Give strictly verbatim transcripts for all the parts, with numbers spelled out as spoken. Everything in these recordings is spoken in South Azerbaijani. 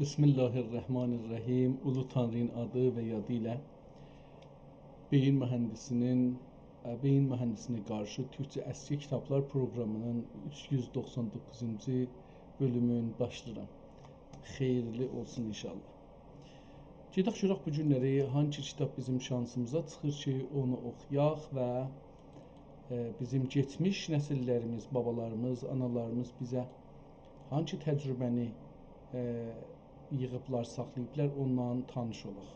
بسم الله الرحمن الرحیم. اولو تانری‌نین آدی و یادی ایله بئیین مهندسی‌نین، ائ، بئیین مهندسینه قارشی تورکجه اسکی کیتابلار پروقرامی‌نین اوچ یوز دوخسان دوققوزونجو بؤلومون باشلاییرام. خئییرلی اولسون انشاءالله. گئدک گؤرک بو گونلری هانسی کیتاب بیزیم شانسیمیزا چیخیر کی، اونو اوخویاق و، ائ، بیزیم کئچمیش نسیللریمیز، بابالاریمیز، آنالاریمیز بیزه هانسی تجربه‌نی، ائ، ییغیبلار، ساخلاییبلار، اوننان تانیش اولاق.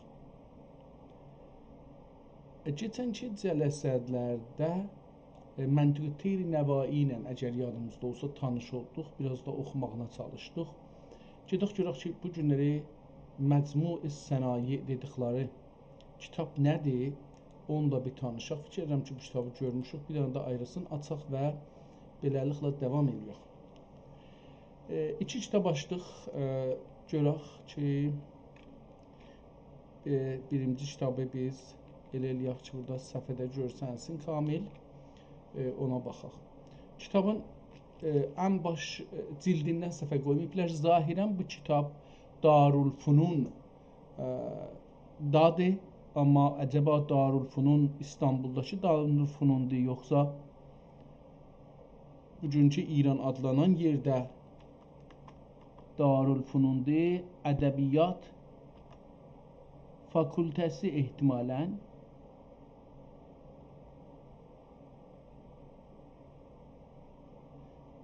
ائ، کئچنکی جلسه‌لرده، ائ، منطق طیر نوایی ایله، اگر یادیمیزدا اولسا، تانیش اولدوق. بیر آز دا اوخوماغینا چالیشدیق. گئدک گؤرک کی، بو گونلری مجموع صنایع دئدیکلری کیتاب نه‌دیر؟ اونونلا بیر تانیشاق. فیکیر ائدیرم کی، بو کیتابی گؤرموشوک. بیر دنه ده آیریسینی آچاق و بئله‌لیکله داوام ائله‌یک. ائ، ایکی کیتاب آچدیق. ائ، گؤرک کی، ائ، بیرینجی کیتابی بیز ائله ائله‌یک کی، بورادا صفحه‌ده گؤرسنسین کامل. ائ، اونا باخاق. کیتابین، ائ، ان باش، ائ، جلدیندن صفحه قویماییبلار. ظاهراً بو کیتاب دارالفنون، ائ، دادیر. آمما عجبا دارالفنون ایستانبولداکی دارالفنوندور، یوخسا بوگونکو ایران آدلانان یئرده دارالفنوندور، ادبیات فاکولته‌سی احتمالاً.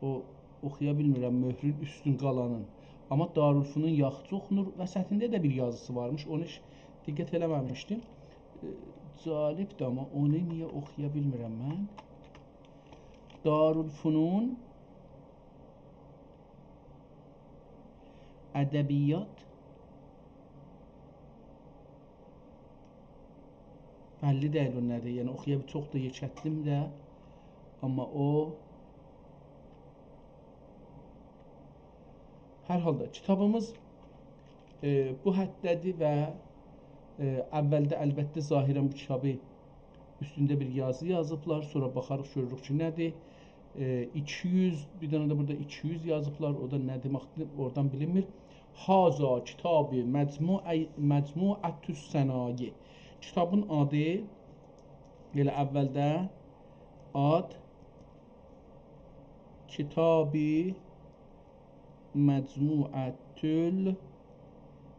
او، اوخویا بیلمیرم مؤهرون اوستون قالانین. آمما دارالفنون یاخشی اوخونور. وسطینده ده بیر یازیسی وارمیش، اونو هئچ دقت ائله‌مه‌میشدیم. ائ، جالبدیر، آمما اونو نییه اوخویا بیلمیرم من؟ دارالفنون، ادبیات. بللی دئییل او نه‌دیر. یعنی، اوخویا بیر چوخ دا یئکلتدیم ده. آمما او، هر حالدا کیتابیمیز، ائ، بو حدده‌دیر و، ائ، اولده البته ظاهراً بو کیتابی اوستونده بیر یازی یازیبلار. سونرا باخاریق، گؤروروک کی، نه‌دیر. ائ، ایکی یوز، بیر دنه ده بورادا ایکی یوز یازیبلار. او دا نه دئمکدیر، اورادان بیلینمیر. هذا کتاب مجموع، مجموعة الصنایع. کیتابین آدی، ائله اولده آد، کتاب مجموعة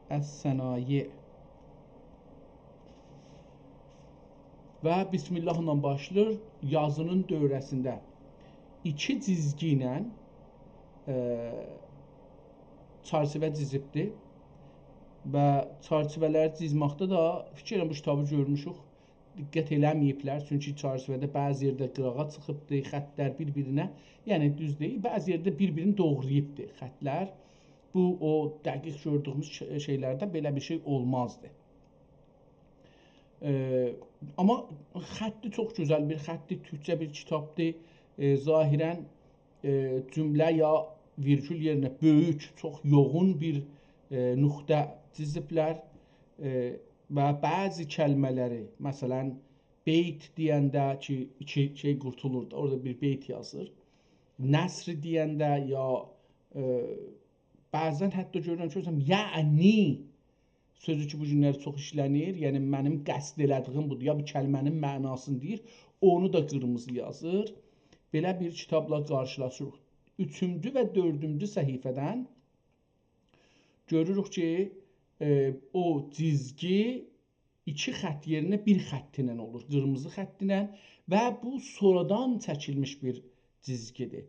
الصنایع. و بسم الله ایله باشلاییر. یازی‌نین دؤوره‌سینده ایکی جیزگی ایله، ائ، چرچیوه جیزیبدیر. و چرچیوه‌لری جیزمکده ده، فیکیر ائدیرم، بو کیتابی گؤرموشوک. دقت ائله‌مه‌ییبلر، چونکی چرچیوه‌ده بعضی یئرده قیراغا چیخیبدی، خطلر بیر-بیرینه، یعنی دوز دئییل، بعضی یئرده بیر-بیرینی دوغراییبدی خطلر. بو، او دقیق گؤردویوموز ش-، شئیلرده بئله بیر شئی اولمازدی. ائ، آمما خطی چوخ گؤزل بیر خطدیر، تورکجه بیر کیتابدیر. ائ، ظاهراً، ائ، جمله یا ویرگول یئرینه بؤیوک، چوخ یوغون بیر، ائ، نقطه جیزیبلر. ائ، و بعضی کلمه‌لری، مثلاً، بیت دئینده کی، ایکی شئی قورتولور دا، اورادا بیر بیت یازیر. نثر دئینده یا، ائ، بعضاً حتی گؤرورم کی، مثلاً، «یعنی» سؤزو کی، بو گونلری چوخ ایشله‌نیر، یعنی منیم قصد ائله‌دیییم بودور، یا بیر کلمه‌نین معناسینی دئییر، اونو دا قیرمیزی یازیر. بئله بیر کیتابلا قارشیلاشیریق. اوچونجو و دؤردونجو صفحه‌دن گؤروروک کی، ائ، او جیزگی ایکی خط یئرینه بیر خط ایله اولور، قیرمیزی خط ایله. و بو سونرادان چکیلمیش بیر جیزگیدیر.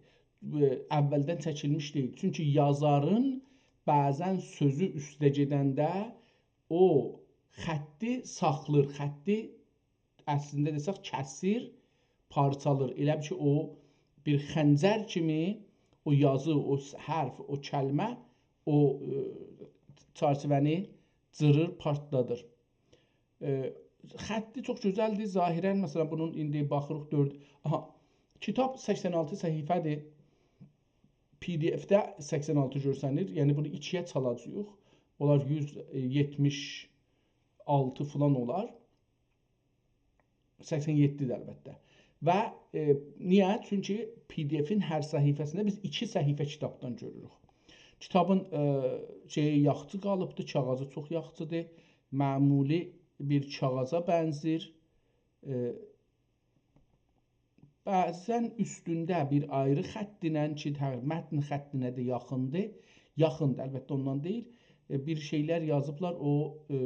ائ، اولدن چکیلمیش دئییل. چونکی یازارین بعضاً سؤزو اوسته گئدنده او خطی ساخلیر، خطی اصلینده دئسک، کسیر، پارچالیر. ائله بیل کی، او بیر خنجر کیمی او یازی، او س-، حرف، او کلمه، او، ائ، چرچیوه‌نی جیریر، پارتلادیر. ائ، خطی چوخ گؤزلدیر. ظاهراً، مثلاً، بونون ایندی باخیریق دؤرد، آها، کیتاب سکسن آلتی صفحه‌دیر. پی دی اف‌ده سکسن آلتی گؤرسنیر. یعنی بونو ایکی‌یه چالاجاغیق. اولار یوز یئتمیش آلتی فلان اولار. سکسن یئددی‌دیر البته. و، ائ، نییه؟ چونکی پی دی افین هر صفحه‌سینده بیز ایکی صفحه کیتابدان گؤروروک. کیتابین، ائ، شئیی یاخچی قالیبدی، کاغیذی چوخ یاخچیدیر. معمولی بیر کاغیذا بنزیر. ائ، بعضاً اوستونده بیر آیری خط ایله کی، تق-، متن خطینه ده یاخیندیر. یاخیندیر، البته اوندان دئییل. ائ، بیر شئیلر یازیبلار، او، ائ،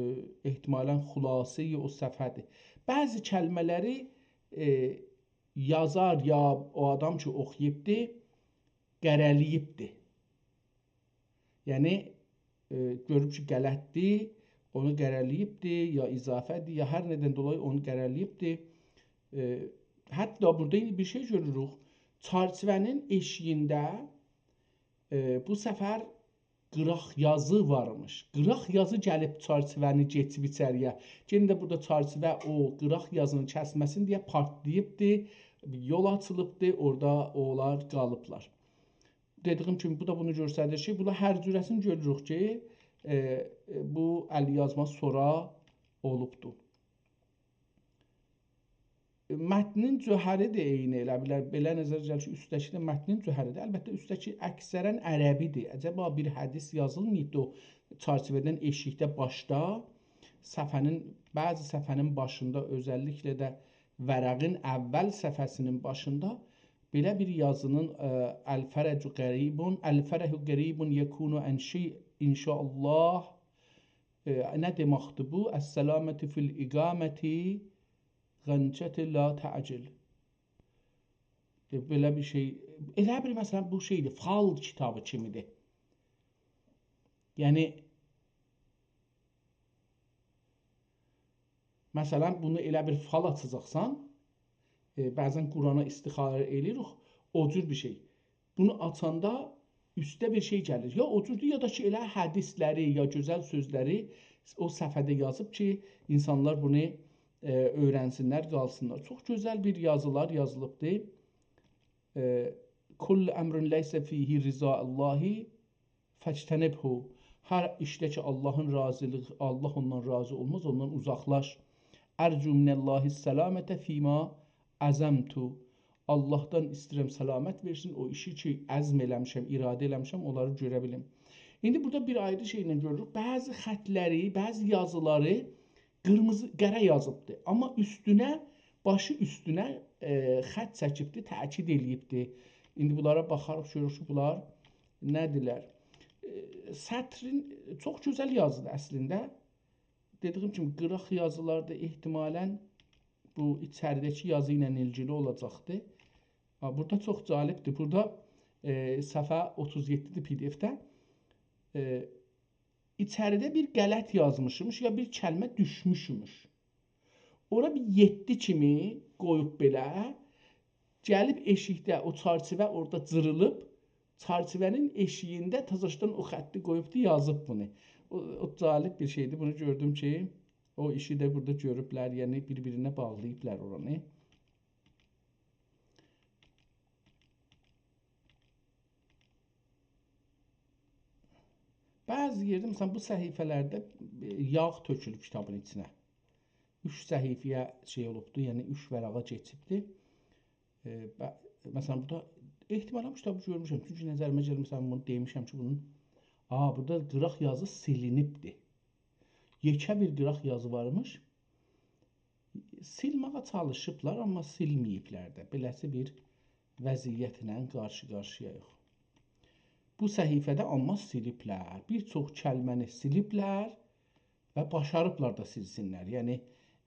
احتمالاً خلاصه‌ی او صفحه‌دیر. بعضی کلمه‌لری، ائ، یازار یا او آدام کی اوخویوبدی، قره‌له‌ییبدی. یعنی، ائ، گؤروب کی، غلطدیر، اونو قره‌له‌ییبدی، یا اضافه‌دیر، یا هر ندن دولایی اونو قره‌له‌ییبدی. ائ، حتی بورادا ایندی بیر شئی گؤروروک. چرچیوه‌نین ائشیگینده، ائ، بو سفر قیراق یازی وارمیش. قیراق یازی گلیب چرچیوه‌نی کئچیب ایچری‌یه. یئنه ده بورادا چرچیوه او قیراق یازینی کسمه‌سین دئیه پارتلاییبدی، یول آچیلیبدی، اورادا اونلار قالیبلار. دئدیگیم کیمی، بو دا بونو گؤستریر کی، بونلار هر جوره‌سینی گؤروروک کی، ائ، ائ، بو ال‌یازما سونرا اولوبدو. متنین جوهری ده عینی ائله بیلر، بئله نظره گلیر کی، اوستده‌کی ده متنین جوهریدیر. البته، اوستده‌کی اکثراً عربیدیر. عجبا بیر حدیث یازیلماییبدی او چرچیوه‌دن ائشیکده باشدا، صفحه‌نین، بعضی صفحه‌نین باشیندا، اؤزللیکله ده ورقین اول صفحه‌سینین باشیندا بئله بیر یازینین، ائ، «الفرج قریب، الفرح قریب یکون ان شی-، ان شاء الله»، ائ، نه دئمکدیر بو؟ «السلامة فی الاقامة، غنجة لا تعجل». ائ، بئله بیر شئی، ائله بیر، مثلاً، بو شئیدیر، فال کیتابی کیمیدیر. یعنی، مثلاً، بونو ائله بیر فال آچاجاقسان، ائ، بعضاً قرآنا استخاره ائله‌ییریک، او جور بیر شئی. بونو آچاندا اوسته بیر شئی گلیر. یا او جوردور، یا دا کی، ائله حدیثلری، یا گؤزل سؤزلری او صفحه‌ده یازیب کی، اینسانلار بونو، ائ، اؤیرنسینلر، قالسینلار. چوخ گؤزل بیر یازیلار یازیلیبدیر. ائ، «کل امر لیس فیه رضا الله فاجتنبه». هر ایشده کی، آللاهین راضیلیغی، آللاه اوندان راضی اولماز، اوندان اوزاقلاش. «ارجو من الله السلامة فیما عزمت». آللاهدان ایسته‌ییرم سلامت وئرسین، او ایشی کی، عزم ائله‌میشم، اراده ائله‌میشم، اونلاری گؤره بیلیم. ایندی بورادا بیر آیری شئیله گؤروروک. بعضی خطلری، بعضی یازیلاری قیرمیزی، قره یازیبدی. آمما اوستونه، باشی اوستونه، ائ، خط چکیبدی، تأکید ائله‌ییبدی. ایندی بونلارا باخاریق، گؤروروک کی، بونلار نه‌دیرلر. ائ، سطرین چوخ گؤزل یازیدیر اصلینده. دئدیگیم کیمی، قیراق یازیلار دا احتمالاً بو ایچریده‌کی یازی ایله ایلگیلی اولاجاقدیر. ها، بورادا چوخ جالبدیر. بورادا، ائ، صفحه اوتوز یئددیدیر پی‌دی‌افده. ائ، ایچریده بیر غلط یازمیشمیش، یا بیر کلمه دوشموشموش. اورا بیر یئددی کیمی قویوب بئله، گلیب ائشیکده او چرچیوه اورادا جیریلیب، چرچیوه‌نین ائشیگینده تازاشدان او خطی قویوبدو، یازیب بونو. او، او جالب بیر شئیدیر. بونو گؤردوم کی، او ایشی ده بورادا گؤروبلر، یعنی بیر-بیرینه باغلاییبلار اورانی. بعضی یئرده، مثلاً، بو صفحه‌لرده، ائ، یاغ تؤکولوب کیتابین ایچینه. اوچ صفحه‌یه شئی اولوبدو، یعنی اوچ ورقه کئچیبدی. ائ، ب-، مثلاً، بورادا احتمالاً بو کیتابی گؤرموشم، چونکی نظریمه گلیر، مثلاً، بونو دئمیشم کی، بونون، آ، بورادا قیراق یازی سیلینیبدی. یئکه بیر قیراق یازی وارمیش. سیلمه‌یه چالیشیبلار، آمما سیلمه‌ییبلر ده. بئله‌سی بیر وضعیتله قارشی-قارشییایوخ. بو صفحه‌ده آمما سیلیبلر. بیر چوخ کلمه‌نی سیلیبلر و باشاریبلار دا سیلسینلر. یعنی،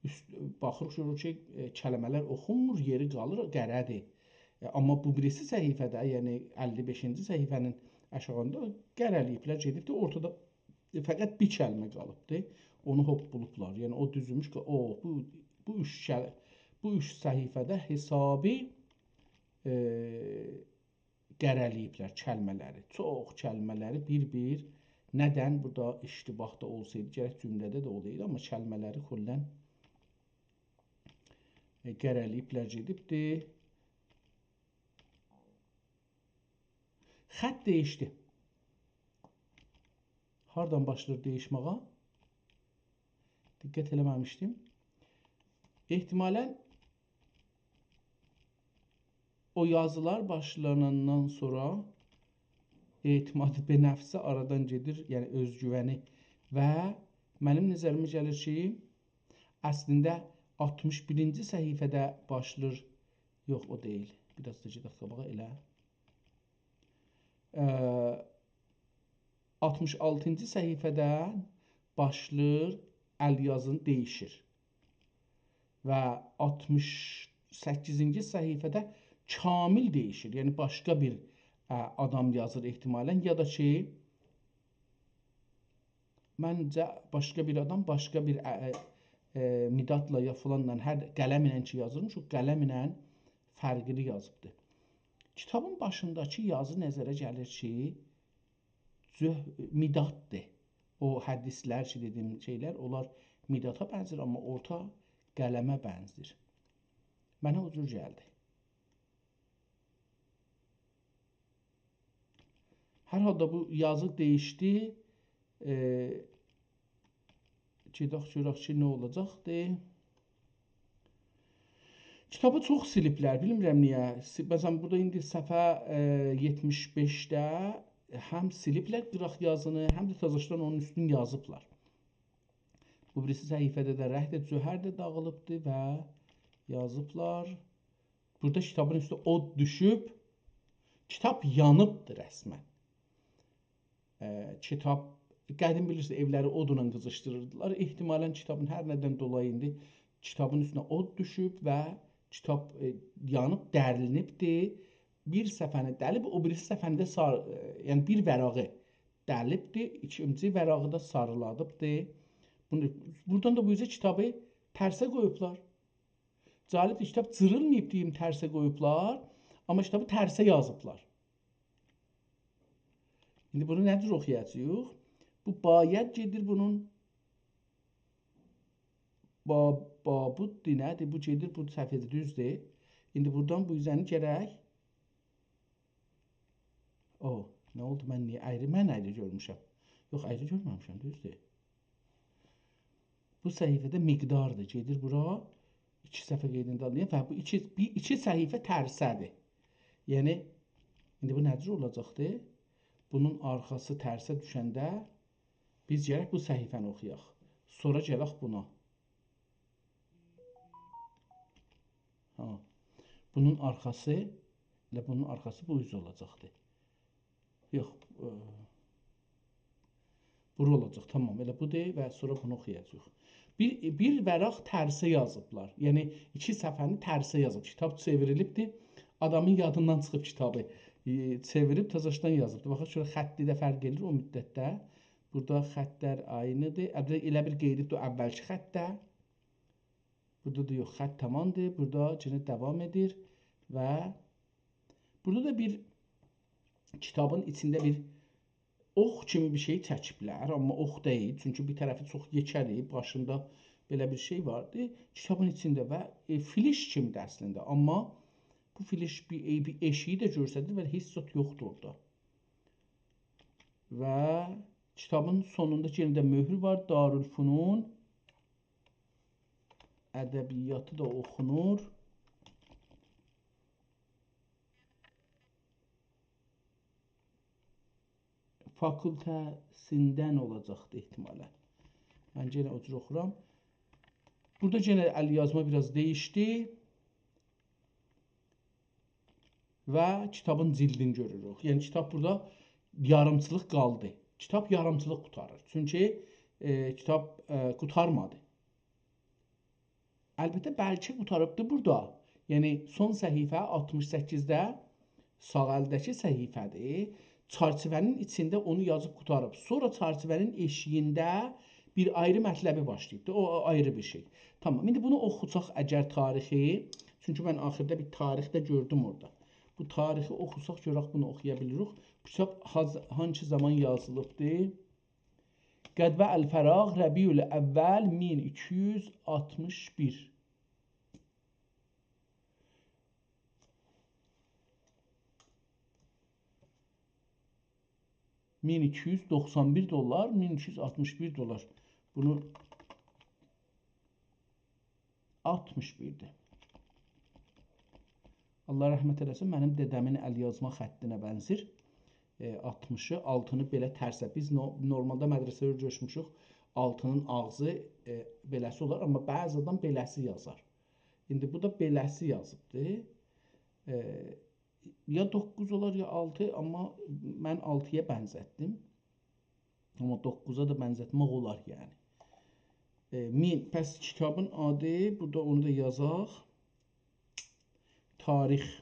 اوست، باخیریق، گؤروروک کی، ائ، کلمه‌لر اوخونمور، یئری قالیر، قره‌دیر. ائ، آمما بو بیریسی صفحه‌ده، یعنی اللی بئشینجی صفحه‌نین آشاغیندا قره‌له‌ییبلر، گئدیبدی، اورتادا فقط بیر کلمه قالیبدی. اونو هوپپولوبلار. یعنی او دوزولموش کی، او، بو، بو اوچ کل-، بو اوچ صفحه‌ده حسابی، ائ، قره‌له‌ییبلر کلمه‌لری. چوخ کلمه‌لری بیر-بیر. ندن بورادا اشتباه دا اولسایدی، گرک جمله‌ده ده اولایدی، آمما کلمه‌لری کلاً، ائ، قره‌له‌ییبلر گئدیبدی. خط دییشدی. هاردان باشلاییر دییشمه‌یه؟ دقت ائله‌مه‌میشدیم. احتمالاً او یازیلار باشلاناندان سونرا اعتماد به نفسی آرادان گئدیر، یعنی اؤزگوونی. و منیم نظریمه گلیر کی، اصلینده آلتمیش بیرینجی صفحه‌ده باشلاییر. یوخ، او دئییل. بیر آز دا گئدک قاباغا ائله. اه، آلتمیش آلتینجی صفحه‌دن باشلاییر، الیازین دییشیر. و آلتمیش سککیزینجی صفحه‌ده کامل دییشیر. یعنی باشقا بیر، اه، آدام یازیر احتمالاً، یا دا کی، منجه باشقا بیر آدام، باشقا بیر، اه، اه، مدادلا یا فلانلا، هر قلم ایله کی یازیرمیش، او قلم ایله فرقلی یازیبدیر. کیتابین باشینداکی یازی نظره گلیر کی، زه-، مداددیر. او حدیثلر کی، دئدیییم شئیلر، اونلار مدادا بنزیر، آمما اورتا قلمه بنزیر. منه او جور گلدی. هر حالدا بو یازی دییشدی. ائ، گئدک گؤرک کی، نه اولاجاقدی. کیتابی چوخ سیلیبلر، بیلمیرم نییه. سی-، مثلاً، بورادا ایندی صفحه، ائ، یئتمیش بئشده هم سیلیبلر قیراق یازینی، هم ده تازاشدان اونون اوستونو یازیبلار. بو بیریسی صفحه‌ده ده رنگ ده، جوهر ده داغیلیبدی و یازیبلار. بورادا کیتابین اوستونه اود دوشوب، کیتاب یانیبدی رسماً. ائ، کیتاب، قدیم بیلیرسینیز، ائولری اودونلا قیزیشدیریردیلار. احتمالاً کیتابین هر ندن دولایی ایندی کیتابین اوستونه اود دوشوب و کیتاب، ائ، یانیب، درلینیبدی. بیر صفحه‌نی دلیب، او بیریسی صفحه‌نی ده سار-، ائ، یعنی بیر ورقی دلیبدی، ایکینجی ورقی ده ساریلادیبدی. بونو، بورادان دا بو اوزه کیتابی ترسه قویوبلار. جالبدیر، کیتاب جیریلماییب دئییم، ترسه قویوبلار، آمما کیتابی ترسه یازیبلار. ایندی بونو نه جور اوخویاجاغیق؟ بو باید گئدیر بونون با-، بابوددیر، نه‌دیر؟ بو گئدیر، بو صفحه‌دیر، دوزدور. ایندی بورادان بو اوزه‌نی گرک او، نه اولدو؟ من نییه آیری، من آیری گؤرموشم؟ یوخ، آیری گؤرمه‌میشم، دوزدور. بو صفحه‌ده مقداردیر، گئدیر بورا، ایکی صفحه قئیدینده آلینیر و بو ایکی، بیر، ایکی صفحه ترسه‌دیر. یعنی، ایندی بو نه جور اولاجاقدی؟ بونون آرخاسی ترسه دوشنده بیز گرک بو صفحه‌نی اوخویاق. سونرا گلک بونا. ها. بونون آرخاسی، ائله بونون آرخاسی بو اوز اولاجاقدی. یوخ، ائ، بورا اولاجاق، تامام، ائله بودور و سونرا بونو اوخویاجاغیق. بیر، بیر ورق ترسه یازیبلار. یعنی، ایکی صفحه‌نی ترسه یازیب. کیتاب چئوریلیبدیر. آدامین یادیندان چیخیب کیتابی، ائ، چئویریب تازاشدان یازیبدیر. باخین، شورادا خطی ده فرق ائدیر او مدتده. بورادا خطلر عینی‌دیر. ائله، ائله بیل قئییدیبدیر او اولکی خطده. بورادا دا یوخ، خط تامامدیر. بورادا یئنه داوام ائدیر و بورادا دا بیر کیتابین ایچینده بیر اوخ کیمی بیر شئی چکیبلر، آمما اوخ دئییل. چونکی بیر طرفی چوخ یئکه‌دیر، باشیندا بئله بیر شئی واردی. کیتابین ایچینده و، ائ، فلش کیمی‌دیر اصلینده. آمما بو فلش بیر، ائ، بیر ائشیگی ده گؤستریر و هئچ زاد یوخدور اورادا. و کیتابین سونوندا یئنه ده مؤهور وار، دارالفنون ادبیاتی دا اوخونور. فاکولته‌سیندن اولاجاقدی احتمالاً. من یئنه او جور اوخورام. بورادا یئنه الیازما بیر آز دییشدی. و کیتابین جیلدینی گؤروروک. یعنی، کیتاب بورادا یاریمچیلیق قالدی. کیتاب یاریمچیلیق قوتاریر. چونکی، ائ، کیتاب، ائ، قوتارمادی. البته، بلکه قوتاریبدی بورادا. یعنی، سون صفحه آلتمیش سککیزده، ساغ الده‌کی صفحه‌دیر. چرچیوه‌نین ایچینده اونو یازیب قوتاریب. سونرا چرچیوه‌نین ائشیگینده بیر آیری مطلبی باشلاییبدی. او، او آیری بیر شئی. تامام. ایندی بونو اوخوساق اگر تاریخی، چونکی من آخیردا بیر تاریخ ده گؤردوم اورادا. بو تاریخی اوخوساق گؤرک بونو اوخویا بیلیریک. بو کیتاب هاز-، هانسی زامان یازیلیبدی؟ غدوه الفراق، ربیع الاول، مین ایکی یوز آلتمیش بیر. مین ایکی یوز دوخسان بیر دلار، مین ایکی یوز آلتمیش بیر دلار. بونو آلتمیش بیردیر. الله رحمت ائله‌سین، منیم دده‌مین الیازما خطینه بنزیر. ائ، آلتمیشی، آلتینی بئله ترسه. بیز نو-، نورمالدا مدرسه‌ده اؤیرشمیشیک، آلتینین آغزی، ائ، بئله‌سی اولار، آمما بعضی آدام بئله‌سی یازار. ایندی بو دا بئله‌سی یازیبدی. ائ، یا دوققوز اولار، یا آلتی، آمما من آلتی‌یا بنزتدیم. آمما دوققوزا دا بنزتمک اولار، یعنی. ائ، مین. پس کیتابین آدی، بورادا اونو دا یازاق. تاریخ.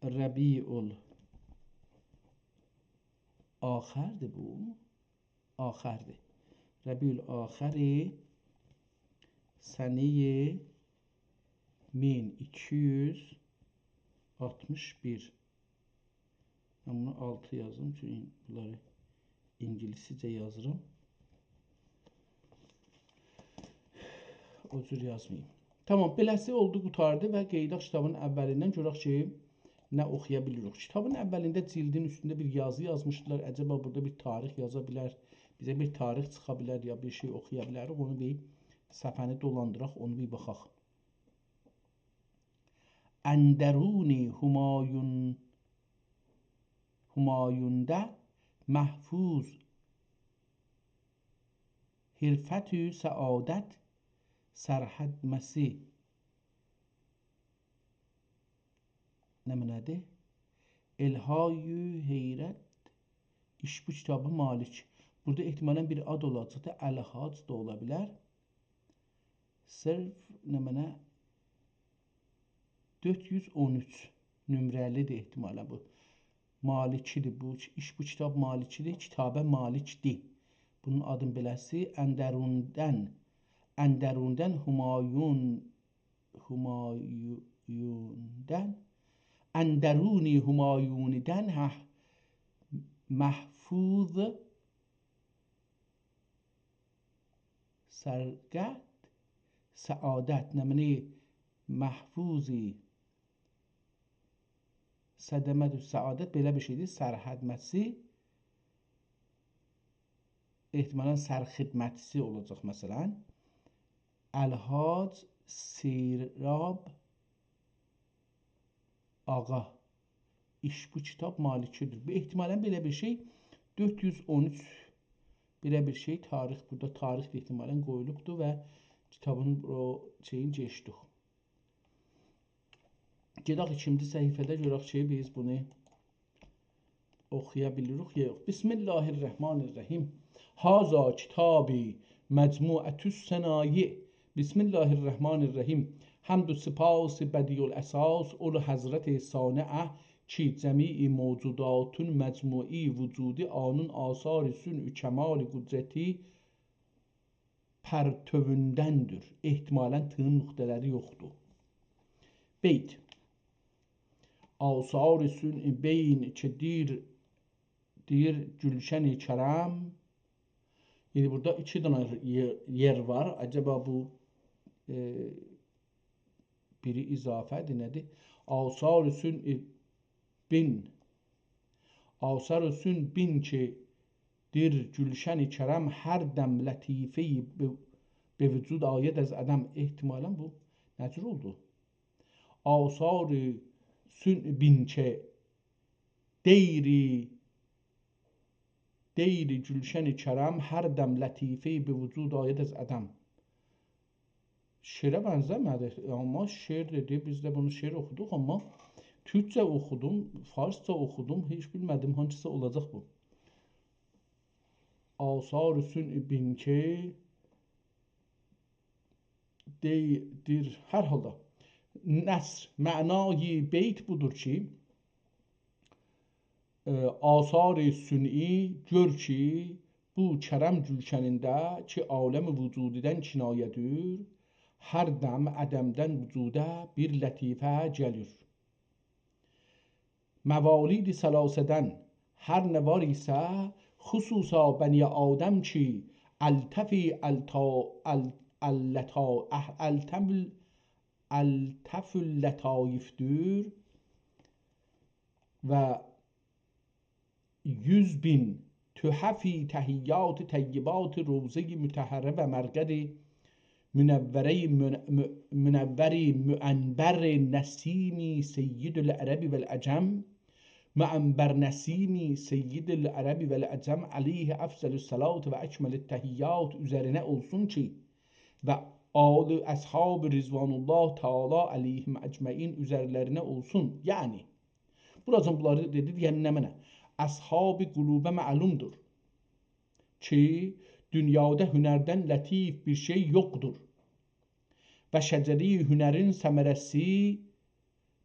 ربیع‌الآخردیر بو. آخردیر. ربیع‌الآخر سنه‌ی مین ایکی یوز آلتمیش بیر. من بونو آلتی یازدیم، چونکی بونلاری اینگیلیسجه یازیرام. او جور یازماییم. تامام، بئله‌سی اولدو، قوتاردی و قئییداق کیتابین اولیندن، گؤرک کی، نه اوخویا بیلیریک. کیتابین اولینده جیلدین اوستونده بیر یازی یازمیشدیلار. عجبا بورادا بیر تاریخ یازا بیلر، بیزه بیر تاریخ چیخا بیلر، یا بیر شئی اوخویا بیلریک. اونو بیر صفحه‌نی دولاندیراق، اونو بیر باخاق. اندرون همایون، همایونده محفوظ حرفت و سعادت سرهدمسی. نمنه‌دیر؟ الحاج حیرت ایش بو کیتابی مالک. بورادا احتمالاً بیر آد اولاجاقدیر. الحاج دا اولا بیلر. صرف نمنه؟ دؤرد یوز اون اوچ نمره‌لی‌دیر احتمالاً بو. مالکی‌دیر بو، ایش بو کیتاب مالکی‌دیر، کتابه مالک‌دیر. بونون آدین بئله‌سی اندروندن، اندروندن همایون، همایوندن، اندرون همایونیدن، هه، محفوظ سرقت سعادت، نمنه محفوظی صدمت سعادت، بئله بیر شئی‌دیر. سرهدمسی، احتمالاً سرخدمتچی‌سی اولاجاق، مثلاً. الحاج سیراب آغا ایش بو کیتاب مالکی‌دیر. بو، احتمالاً بئله بیر شئی، دؤرد یوز اون اوچ، بئله بیر شئی، تاریخ، بورادا تاریخ ده احتمالاً قویولوبدور و کیتابین او شئیین کئچدیک. گئدک ایکینجی صفحه‌ده گؤرک کی، بیز بونو اوخویا بیلیریک یا یوخ. بسم الله الرحمن الرحیم. هذا کتابی مجموعة الصنایع. بسم الله الرحمن الرحیم. حمد و سپاس بدیع الاساس، اولو حضرت صانعه کی، جمیع موجوداتین مجموعی وجودی، آنین آثار صنع و کمال قدرتی پرتووندندیر. احتمالاً تی‌نین نقطه‌لری یوخدور. بیت. آثار صنع بین کی دیر، دیر گلشن کرم. یعنی بورادا ایکی دنه یئ-، یئر وار. عجبا بو، ائ، بیری اضافه‌دیر، نه‌دیر؟ آثار صنع بین، آثار صنع بین کی دیر گلشن کرم، هر دم لطیفه‌ای به، به وجود آید از عدم. احتمالاً بو نه جور اولدو؟ آثار صنع بین کی دیر، دیر گلشن کرم، هر دم لطیفه‌ای به وجود آید از عدم. شعره بنزه‌مه‌دی، آمما شعر دئدی، بیز ده بونو شعر اوخودوق، آمما تورکجه اوخودوم، فارسجا اوخودوم، هئچ بیلمه‌دیم هانسیسی اولاجاق بو. آثار صنع بین کی دیر، هر حالدا. نثر، معنای بیت بودور کی، ائ، آثار صنعی گؤر کی، بو کرم گلشنینده کی عالم وجودیدن کنایه‌دیر، هر دم عدمدن وجوده بیر لطیفه گلیر. موالید ثلاثه‌دن هر نه وار ایسه، خصوصا بنی آدم کی، الطف الطا-، ال-، اللطا-، اه-، الطف ال-، الطف اللطایف‌دیر و یوز بین تحفی تحیات طیبات روضه‌ی مطهره و مرقد منورهٔ من-، م-، منورهٔ معنبر نسیمی سید العرب و العجم، معنبر نسیمی سید العرب و العجم علیه افضل الصلاة و اکمل التحیات اوزرینه اولسون کی، و آل اصحاب رضوان الله تعالی علیهم اجمعین اوزرلرینه اولسون. یعنی، بوراجان بونلاری دئدی، دئین نمنه؟ اصحاب قلوبه معلومدور کی، دونیادا هنردن لطیف بیر شئی یوخدور. و شجرهٔ هنرین ثمره‌سی،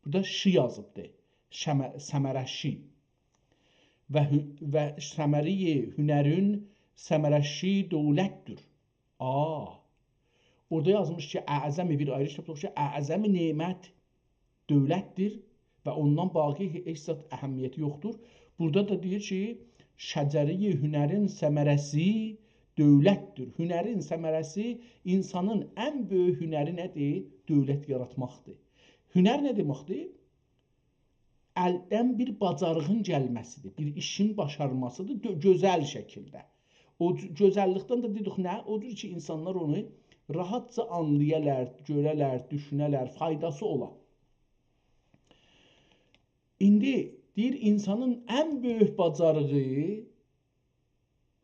بورادا شی یازیبدی. شمه-، ثمره شی. و هو-، و ثمرهٔ هنرین ثمره شی دولتدیر. آ. اورادا یازمیش کی، اعظم، بیر آیری کیتابدا اوخویور کی، اعظم نعمت دولتدیر و اوندان باقی هئ-، هئچ زاد اهمیتی یوخدور. بورادا دا دئییر کی، شجرهٔ هنرین ثمره‌سی دولتدیر. هنرین ثمره‌سی اینسانین ان بؤیوک هنری نه‌دیر؟ دولت یاراتماقدیر. هنر نه دئمکدیر؟ الدن بیر باجاریغین گلمه‌سیدیر، بیر ایشین باشارماسیدیر، دؤ-، گؤزل شکیلده. او ج-، گؤزللیکدن ده دئدیک نه؟ او جور کی، اینسانلار اونو راحتجا آنلایالار، گؤره‌لر، دوشونه‌لر، فایداسی اولا. ایندی دئییر، اینسانین ان بؤیوک باجاریغی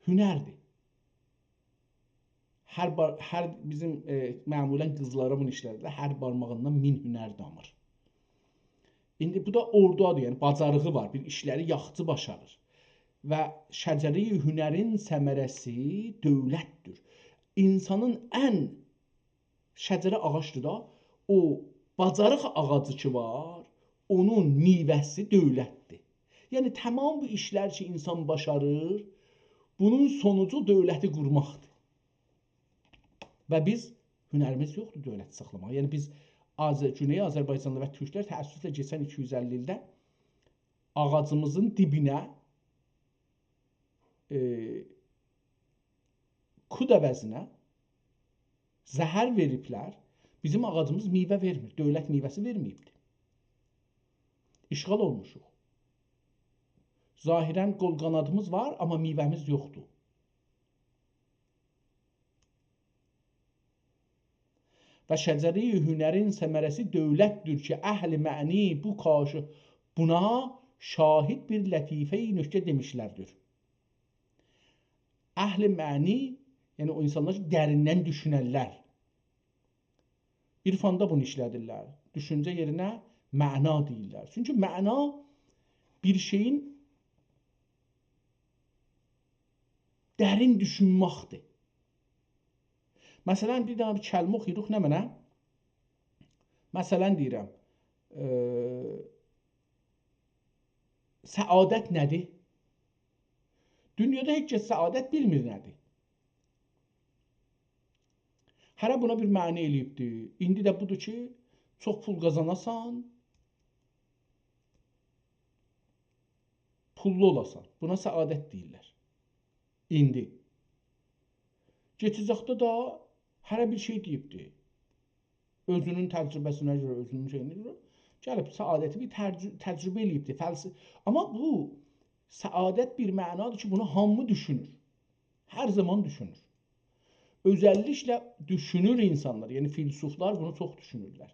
هنردیر. هر بار، هر بیزیم، ائ، معمولاً قیزلارا بونو ایشله‌دیرلر. هر بارماغیندان مین هنر دامیر. ایندی بو دا اوردادیر، یعنی باجاریغی وار، بیر ایشلری یاخشی باشاریر. و شجره‌ی هنرین ثمره‌سی دولتدیر. اینسانین ان شجره آغاجدیر دا، او باجاریق آغاجی کی وار، اونون میوه‌سی دولتدیر. یعنی تمام بو ایشلر کی اینسان باشاریر، بونون سونوجو دولتی قورماقدیر. و بیز هنریمیز یوخدور دولتی ساخلاماغا. یعنی بیز آذ-، گونئی آذربایجانلی و تورکلر تأسفله کئچن ایکی یوز اللی ایلده آغاجیمیزین دیبینه، ائ، کود عوضینه زهر وئریبلر. بیزیم آغاجیمیز میوه وئرمیر. دولت میوه‌سی وئرمه‌ییبدیر. اشغال اولموشوق. ظاهراً قول قانادیمیز وار، آمما میوه‌میز یوخدور. و شجره‌ی هنرین ثمره‌سی دولتدیر کی، اهل معنی بو کاش-، بونا شاهد بیر لطیفه‌ی نکته دئمیشلردیر. اهل معنی، یعنی او اینسانلار کی، دریندن دوشونرلر. عرفاندا بونو ایشله‌دیرلر. دوشونجه یئرینه معنا دئییرلر. چونکی معنا بیر شئیین درین دوشونمکدیر. مثلاً، بیر دنه بیر کلمه اوخویوروق، نمنه؟ مثلاً دئییرم، ائ، سعادت نه‌دیر؟ دونیادا هئچ کس سعادت بیلمیر نه‌دیر. هره بونا بیر معنی ائله‌ییبدیر. ایندی ده بودور کی، چوخ پول قازاناسان، پوللو اولاسان. بونا سعادت دئییرلر. ایندی. کئچه‌جکده ده هره بیر شئی دئییبدیر. اؤزونون تجربه‌سینه گؤره، اؤزونون شئیینه گؤره گلیب سعادتی بیر ترج-، تجربه ائله‌ییبدیر. فلس-، آمما بو سعادت بیر معنادیر کی، بونو هامی دوشونور. هر زامان دوشونور. اؤزللیکله دوشونور اینسانلار، یعنی فیلسوفلار بونو چوخ دوشونورلر.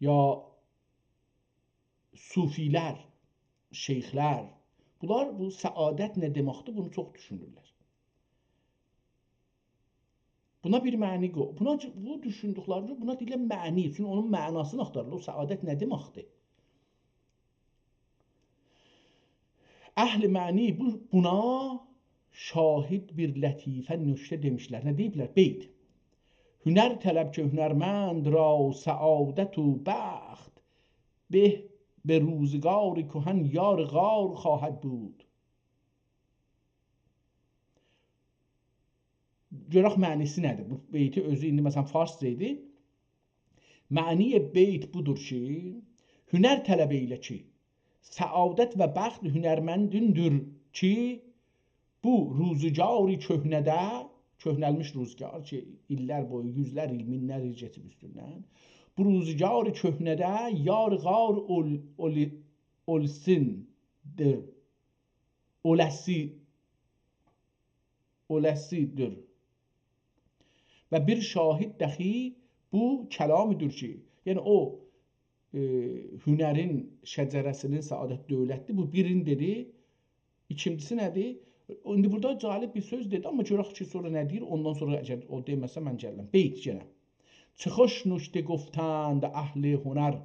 یا صوفی‌لر، شیخ‌لر، بونلار بو سعادت نه دئمکدیر، بونو چوخ دوشونورلر. بونا بیر معنی قو-، بونا، بو دوشوندوکلرینده بونا دئییرلر معنی، چونکی اونون معناسینی آختاریرلار. او سعادت نه دئمکدیر؟ اهل معنی بو، بونا شاهد بیر لطیفه نکته دئمیشلر. نه دئییبلر؟ بیت. هنر طلب که هنرمند را سعادت و بخت، به، به روزگار کهن یار غار خواهد بود. گؤرک معنی‌سی نه‌دیر؟ بو بیتی اؤزو ایندی، مثلاً، فارسجا ایدی. معنی بیت بودور کی، هنر طلب ائیله کی، سعادت و بخت هنرمندیندیر کی، بو روزگار کهنه‌ده، کهنلمیش روزگار کی، ایللر بویو، یوزلر ایل، مینلر ایل کئچیب اوستوندن، بو روزگار کهنه‌ده یار غار اول-، اولی-، اولسیندیر. اوله‌سی، اوله‌سیدیر. و بیر شاهد دخی بو کلامی‌دیر کی، یعنی او، ائ، هنرین شجره‌سی‌نین سعادت دؤولتدیر. بو بیرینی دئدی. ایکینجی‌سی نه‌دیر؟ ایندی بورادا جالب بیر سؤز دئدی، آمما گؤرک کی، سونرا نه دئییر، اوندان سونرا اگر او دئمه‌سه، من گلیرم. بیت یئنه. «چه خوش نکته گفتند اهل هنر،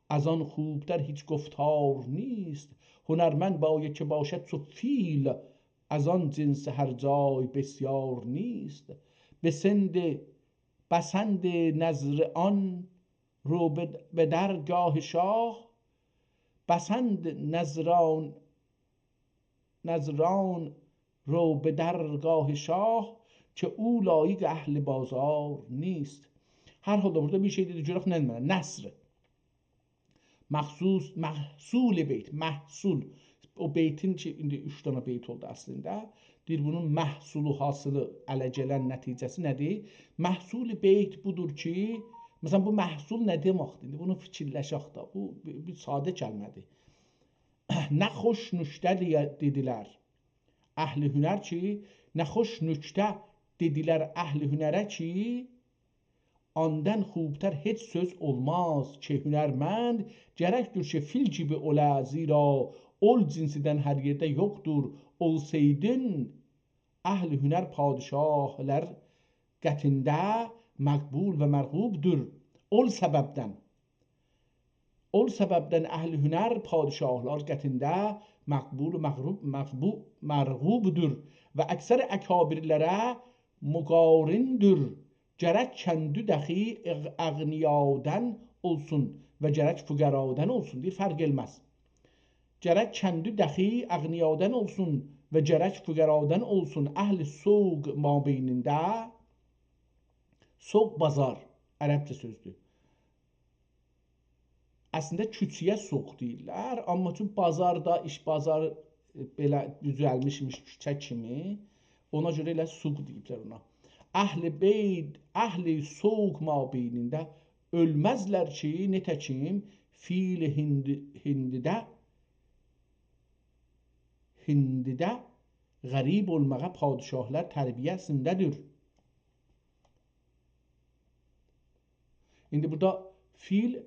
از آن خوبتر هیچ گفتار نیست. هنرمند باید که باشد چو فیل، از آن جنس هر جای بسیار نیست. به سند، بسند نذر آن رو به، به درگاه شاه، بسند نذران، نذران رو به درگاه شاه، که او لایق اهل بازار نیست.» هر حالدا بورادا بیر شئی دئدی، گؤرک نه دئمه‌لی؟ نثر. مخصوص، محصول بیت، محصول. او بیتین کی، ایندی اوچ دنه بیت اولدو اصلینده. دئییر، بونون محصولو، حاصلی، اله گلن نتیجه‌سی نه‌دیر؟ محصول بیت بودور کی، مثلا، بو محصول نه دئمکدیر؟ ایندی بونو فیکیرلشک ده. بو بیر، بیر ساده کلمه‌دیر. «نه خوش نکته» دئیه، دئدیلر اهل هنر کی، «نه خوش نکته» دئدیلر اهل هنره کی، «آندان خوبتر هئچ سؤز اولماز که هنرمند گرکدیر که فیل کیمی اولا، زیرا اول جنسدن هر یئرده یوخدور. اولسایدین اهل هنر پادشاهلار قطعینده مقبول و مرغوبدور. اول سببدن، اول سببدن اهل هنر پادشاهلار قطعینده مقبول و مغروب، مقبو-، مرغوبدور و اکثر اکابرلره مقاریندیر. گرک کندو دخی اغ-، اغنیادان اولسون و گرک فقرادان اولسون.» دئییر، فرق ائلمز. گرک کندو دخی اغنیادان اولسون و گرک فقرادان اولسون. اهل سوق مابینینده، سوق بازار، عربجه سؤزدور. اصلینده کوچه‌یه سوق دئییرلر، آمما چون بازاردا ایش، بازار، ائ، بئله دوزلمیشمیش کوچه کیمی، اونا گؤره ائله سوق دئییبلر اونا. اهل بیت، اهل سوق مابینینده اؤلمزلر کی، نتکیم فیل هندی، هندیده، هندیده غریب اولماغا پادشاهلار تربیه‌سینده‌دیر. ایندی بورادا فیل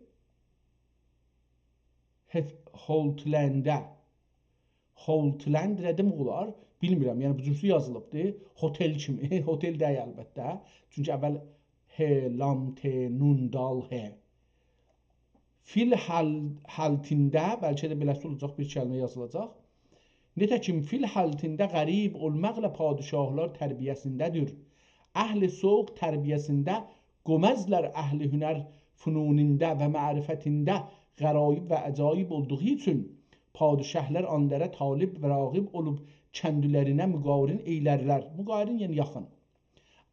هف-، هولتلنده، هولتلند نه دئمک اولار؟ بیلمیرم. یعنی، بو جورسو یازیلیبدی. هتل کیمی. هتل دئییل البته. چونکی اول ه، لام، ت، نون، دال، ه. فیل هل-، هلتینده، بلکه ده بئله‌سی اولاجاق، بیر کلمه یازیلاجاق. نتکیم فیل هلتینده غریب اولماقلا پادشاهلار تربیه‌سینده‌دیر. اهل سوق تربیه‌سینده گؤمزلر اهل هنر فنونینده و معرفتینده غرایب و عجایب اولدوغو اوچون پادشاهلار اونلارا طالب و راغب اولوب کندیلرینه مقارن ائیلرلر. مقارن، یعنی یاخین.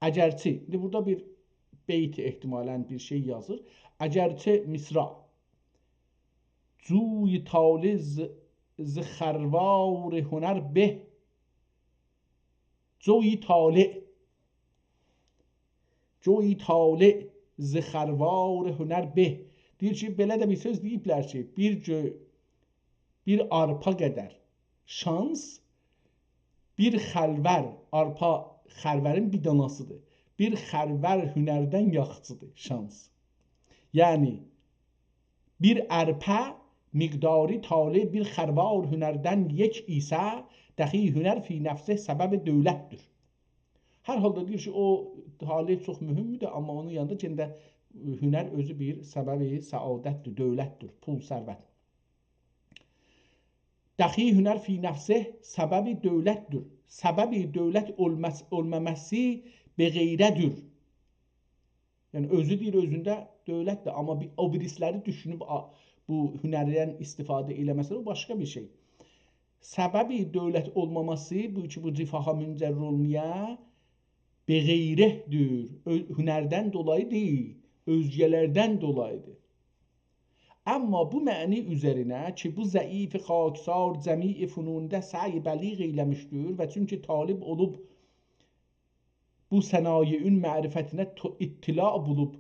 اگرچه، ایندی بورادا بیر بیت احتمالاً بیر شئی یازیر. اگرچه مصرع، جوی طالع ز، ز خروار هنر به. جوی طالع. جوی طالع ز خروار هنر به. دئییر کی، بئله ده بیر سؤز دئییبلر کی، بیر گؤ-، بیر آرپا قدر شانس، بیر خروار، آرپا خروارین بیر داناسیدیر. بیر خروار هنردن یاخشیدیر شانس. یعنی، بیر آرپا مقداری طالع بیر خروار هنردن یک ایسه، دخی هنر فی نفسه سبب دولتدیر. هر حالدا دئییر کی، او طالع چوخ مهمدور، آمما اونون یانیندا یئنه ده هنر اؤزو بیر سبب سعادتدیر، دولتدیر، پول، ثروت. دخی هنر فی نفسه سبب دولتدیر. سبب دولت اولماس-، اولماماسی بغیره‌دیر. یعنی، اؤزو دئییر، اؤزونده دولتدیر، آمما بیر، او بیریسی‌لری دوشونوب، آ، بو هنردن استفاده ائله‌مه‌سه‌لر، او باشقا بیر شئی. سبب دولت اولماماسی، بو کی، بو رفاها منجر اولمایا، بغیره‌دیر. اؤ-، هنردن دولایی دئییل، اؤزگه‌لردن دولاییدیر. آمما بو معنی اوزرینه کی، بو ضعیف خاکسار جمیع فنوندا سعی بلیغ ائیله‌میشدیر و چونکی طالب اولوب بو صنایعین معرفتینه تو-، اطلاع بولوب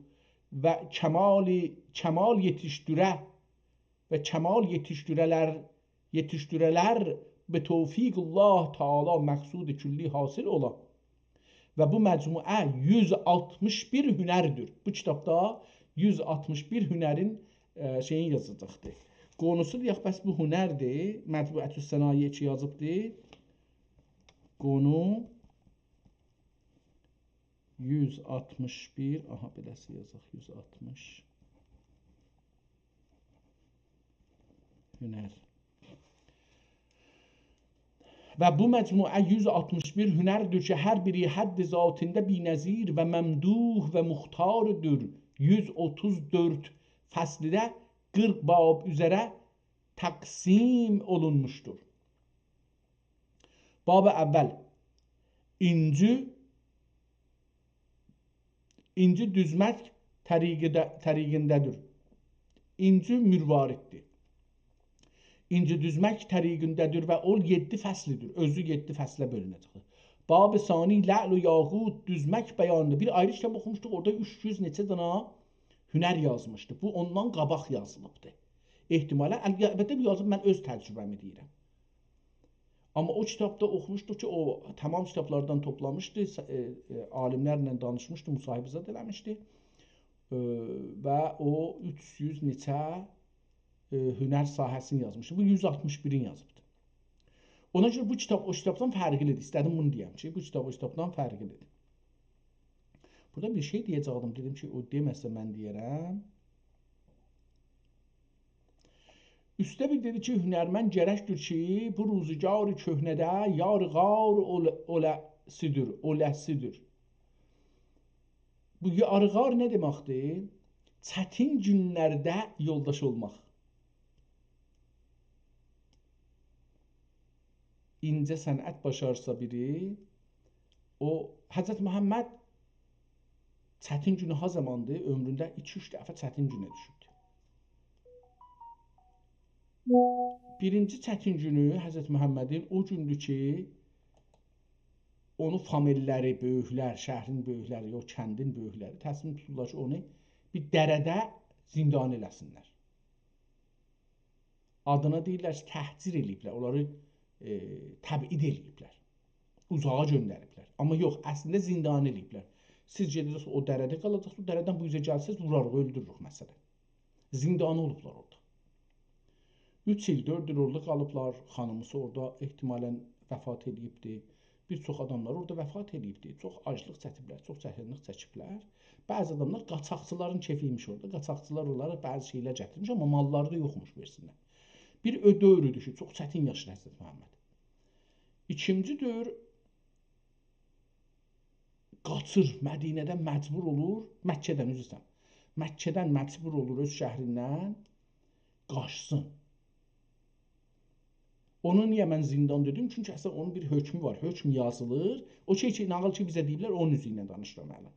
و کمال، کمال یئتیشدیره و کمال یئتیشدیره‌لر، یئتیشدیره‌لر، به توفیق الله تعالی مقصود کلی حاصل اولا. و بو مجموعه یوز آلتمیش بیر هنردیر. بو کیتابدا یوز آلتمیش بیر هنرین، ائ، شئیین یازاجاقدیر. قونوسو دئیک، بس بو هنردیر. مجموعة الصنایع کی یازیبدیر. قونو یوز آلتمیش بیر، آها، بئله‌سی یازاق، یوز آلتمیش. هنر. و بو مجموعه یوز آلتمیش بیر هنردیر کی، هر بیری حد ذاتیندا بی‌نظیر و ممدوح و مختاردیر. یوز اوتوز دؤرد فصلده قیرخ باب اوزره تقسیم اولونموشدور. باب اول. اینجی، اینجی دوزمک طریقده-، طریقینده‌دیر. اینجی مرواریددیر. اینجی دوزمک طریقینده‌دیر و او یئددی فصلدیر. اؤزو یئددی فصله بؤلونه‌جکدیر. باب ثانی، لعل و یاقوت، دوزمک بیانیدیر. بیر آیری کیتاب اوخوموشدوق، اورادا اوچ یوز نئچه دانا هنر یازمیشدی. بو اوندان قاباق یازیلیبدی. احتمالاً، ال-، البته، بو یازیب، من اؤز تجربه‌می دئییرم. آمما او کیتابدا اوخوموشدوق کی، او تمام کیتابلاردان توپلامیشدی، س-، ائ، ائ، عالیملرله دانیشمیشدی، مصاحبه‌زاد ائله‌میشدی. ائ، و او اوچ یوز نئچه، ائ، هنر ساحه‌سینی یازمیشدی. بو یوز آلتمیش بیرین یازیبدی. اونا گؤره بو کیتاب او کیتابدان فرقلیدیر. ایسته‌دیم بونو دئیم کی، بو کیتاب او کیتابدان فرقلیدیر. بورادا بیر شئی دئیه‌جکدیم، دئدیم کی، او دئمه‌سه من دئیه‌رم. اوسته بیر دئدی کی، هنرمند گرکدیر کی، بو روزگار کهنه‌ده یار غار اول-، اوله‌سیدیر، اوله‌سیدیر. بو یار غار نه دئمکدیر؟ چتین گونلرده یولداش اولماق. اینجه صنعت باشارسا بیری، او، حضرت محمد چتین گونو ها زاماندیر؟ عؤمرونده ایکی-اوچ دفعه چتین گونه دوشوبدور. بیرینجی چتین گونو حضرت محمدین او گوندور کی، اونو فامیللری، بؤیوکلر، شهرین بؤیوکلری، یوخ، کندین بؤیوکلری تصمیم توتورلار کی، اونو بیر دره‌ده زندانی ائله‌سینلر. آدینا دئییرلر کی، تهجیر ائله‌ییبلر، اونلاری، ائ، تبعید ائله‌ییبلر. اوزاغا گؤندریبلر. آمما یوخ، اصلینده زندانی ائله‌ییبلر. سیز گئده‌جکسینیز، او دره‌ده قالاجاقسینیز، او دره‌دن بو اوزه گلسه‌نیز، وورار، اؤلدورروک، مثلا. زندانی اولوبلار اورادا. اوچ ایل، دؤرد ایل اورادا قالیبلار، خانیمیسی اورادا احتمالاً وفات ائله‌ییبدی. بیر چوخ آداملار اورادا وفات ائله‌ییبدی. چوخ آجلیق چکیبلر، چوخ چتینلیک چکیبلر. بعضی آداملار قاچاقچیلارین کئفی ایمیش اورادا. قاچاقچیلار اونلارا بعضی شئیلر گتیرمیش، آمما ماللاری دا یوخموش وئرسینلر. بیر او دؤور ایدی کی، چوخ چتین یاشیر حضرت محمد. ایکینجی دؤور قاچیر، مدینه‌دن مجبور اولور، مکه‌دن، عذر ایسته‌ییرم. مکه‌دن مجبور اولور اؤز شهریندن قاچسین. اونو نییه من زندان دئدیم؟ چونکی اصلینده اونون بیر حکمو وار. حکم یازیلیر. او شئی کی، ناغیل کی، بیزه دئییبلر، اونون اوزو ایله دانیشیرام هله.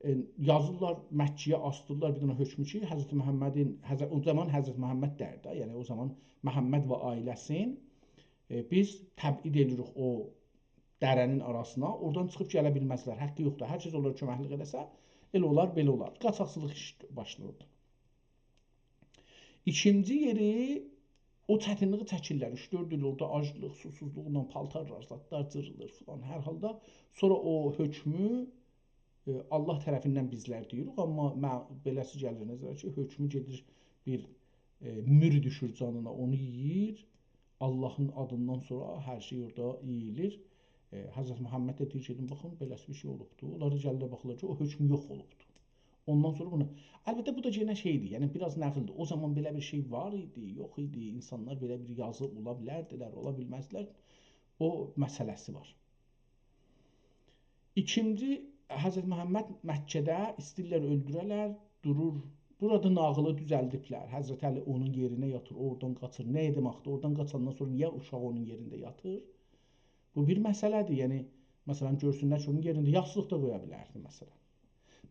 ائ، یازیرلار مکه‌یه، آسدیرلار بیر دنه حکمو کی، حضرت محمدین، حضر-، او زامان حضرت محمد دئییر ده، یعنی او زامان محمد و عائله‌سین، ائ، بیز تبعید ائدیریک او دره‌نین آراسینا، اورادان چیخیب گله بیلمزلر، حاققی یوخدور. هر کس اونلارا کؤمکلیک ائله‌سه، ائله اولار، بئله اولار. قاچاقچیلیق ایش باشلاییر اورادا. ایکینجی یئری، او چتینلیگی چکیرلر. اوچ-دؤرد ایل اورادا آجلیق، سوسوزلوقلا پالتارلار، زادلار جیریلیر فلان. هر حالدا سونرا او حکمو، ائ، الله طرفیندن بیزلر دئییریک، آمما مع-، بئله‌سی گلیر نظره کی، حکمو گئدیر بیر، ائ، مور دوشور جانینا، اونو یئییر. اللهین آدیندان سونرا هر شئی اورادا یئییلیر. ائ، حضرت محمد ده دئییر: «گئدین باخین، بئله‌سی بیر شئی اولوبدو.» اونلار دا گلیرلر، باخیرلار کی، او حکم یوخ اولوبدو. اوندان سونرا بونا، البته، بو دا یئنه شئیدیر، یعنی بیر آز ناغیلدیر. او زامان بئله بیر شئی وار ایدی، یوخ ایدی، اینسانلار بئله بیر یازی اولا بیلردیلر، اولا بیلمزدیلر. او مسئله‌سی وار. ایکینجی، حضرت محمد مکه‌ده ایسته‌ییرلر اؤلدوره‌لر، دورور. بورادا ناغیلی دوزلدیبلر. حضرت علی اونون یئرینه یاتیر، اورادان قاچیر. نه دئمکدیر؟ اورادان قاچاندان سونرا نییه اوشاق اونون یئرینده یاتیر؟ بو بیر مسئله‌دیر. یعنی، مثلا، گؤرسونلر کی، اونون یئرینده یاستیق دا قویا بیلردی، مثلا.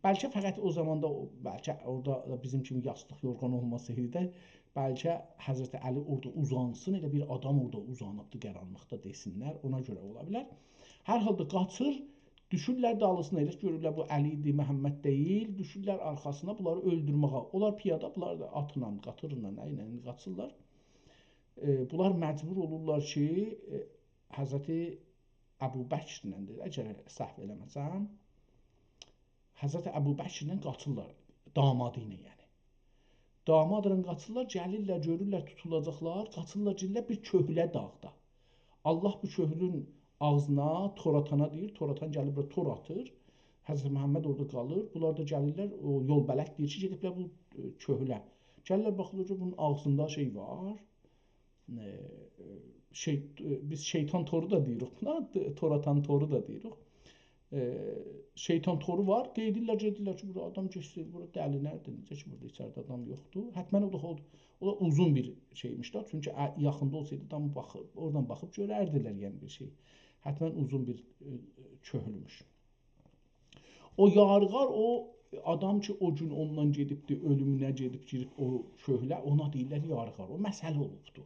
بلکه فقط او زاماندا، او، بلکه اورادا دا بیزیم کیمی یاستیق، یورغان اولماسایدی، بلکه حضرت علی اورادا اوزانسین، ائله بیر آدام اورادا اوزانیبدی قارانلیقدا دئسینلر، اونا گؤره اولا بیلر. هر حالدا قاچیر، دوشورلر دالیسینا، ائله گؤرورلر بو علی ایدی، محمد دئییل، دوشورلر آرخاسینا بونلاری اؤلدورمه‌یه. اونلار پیادا، بونلار دا آتلا، قاطیرلا، نه ایله قاچیرلار. ائ، بونلار مجبور اولورلار کی، ائ، حضرت ابوبکرله دئییر، اگر سهو ائله‌مه‌سم، حضرت ابوبکرله قاچیرلار، دامادی ایله یعنی. دامادلا قاچیرلار، گلیرلر، گؤرورلر توتولاجاقلار، قاچیرلار، گئدیرلر بیر کؤهوله داغدا. الله بو کؤهولون آغزینا، تور آتانا دئییر، تور آتان گلیر بورا تور آتیر. حضرت محمد اورادا قالیر، بونلار دا گلیرلر، او یول بلد دئییر کی، گئدیبلر بو، ائ، کؤهوله. گلیرلر، باخیرلار کی، بونون آغزیندا شئی وار. ائ، شئی-، ائ، بیز شیطان تورو دا دئییریک بونا، د-، تور آتان تورو دا دئییریک. ائ، شیطان تورو وار، گئدیرلر، گئدیرلر کی، بورا آدام گئتسه، بورا دلی نه‌دیر، نئجه کی، بوردا ایچریده آدام یوخدور. حتماً او دا، او، او دا اوزون بیر شئیمیش ده، چونکی ا-، یاخیندا اولسایدی، آدام باخیب، اورادان باخیب گؤرردیلر، یعنی بیر شئی. حتماً اوزون بیر، ائ، کؤهولموش. او یاری‌غار، او آدام کی، او گون اوندان گئدیبدی، اؤلومونه گئدیب، گیریب او کؤهوله، اونا دئییرلر یاری‌غار. او مسئله اولوبدو.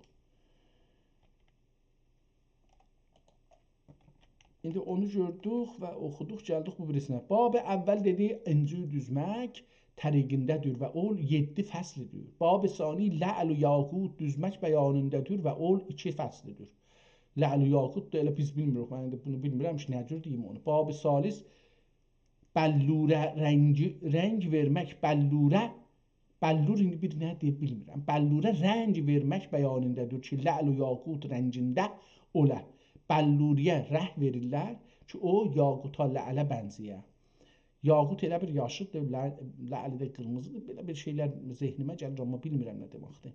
ایندی اونو گؤردوک و اوخودوق، گلدیک بو بیریسینه. باب اول دئدی، اینجی دوزمک طریقینده‌دیر و اول یئددی فصلدیر. باب ثانی، لعل و یاقوت دوزمک بیانینده‌دیر و اول ایکی فصلدیر. لعل و یاقوت دا ائله بیز بیلمیریک. من ایندی بونو بیلمیرم کی، نه جور دئییم اونو. باب ثالث، بلوره رنگی، رنگ وئرمک، بلوره، بلور ایندی بیر نه‌دیر، بیلمیرم. بلوره رنگ وئرمک بیانینده‌دیر کی، لعل و یاقوت رنگینده اولا. بلوری‌یه رنگ وئریرلر کی، او یاقوتا، لعله بنزه‌یه. یاقوت ائله بیر یاشیلدیر، لع-، لعل ده قیرمیزیدیر. بئله بیر شئیلر ذهنیمه گلیر، آمما بیلمیرم نه دئمکدیر.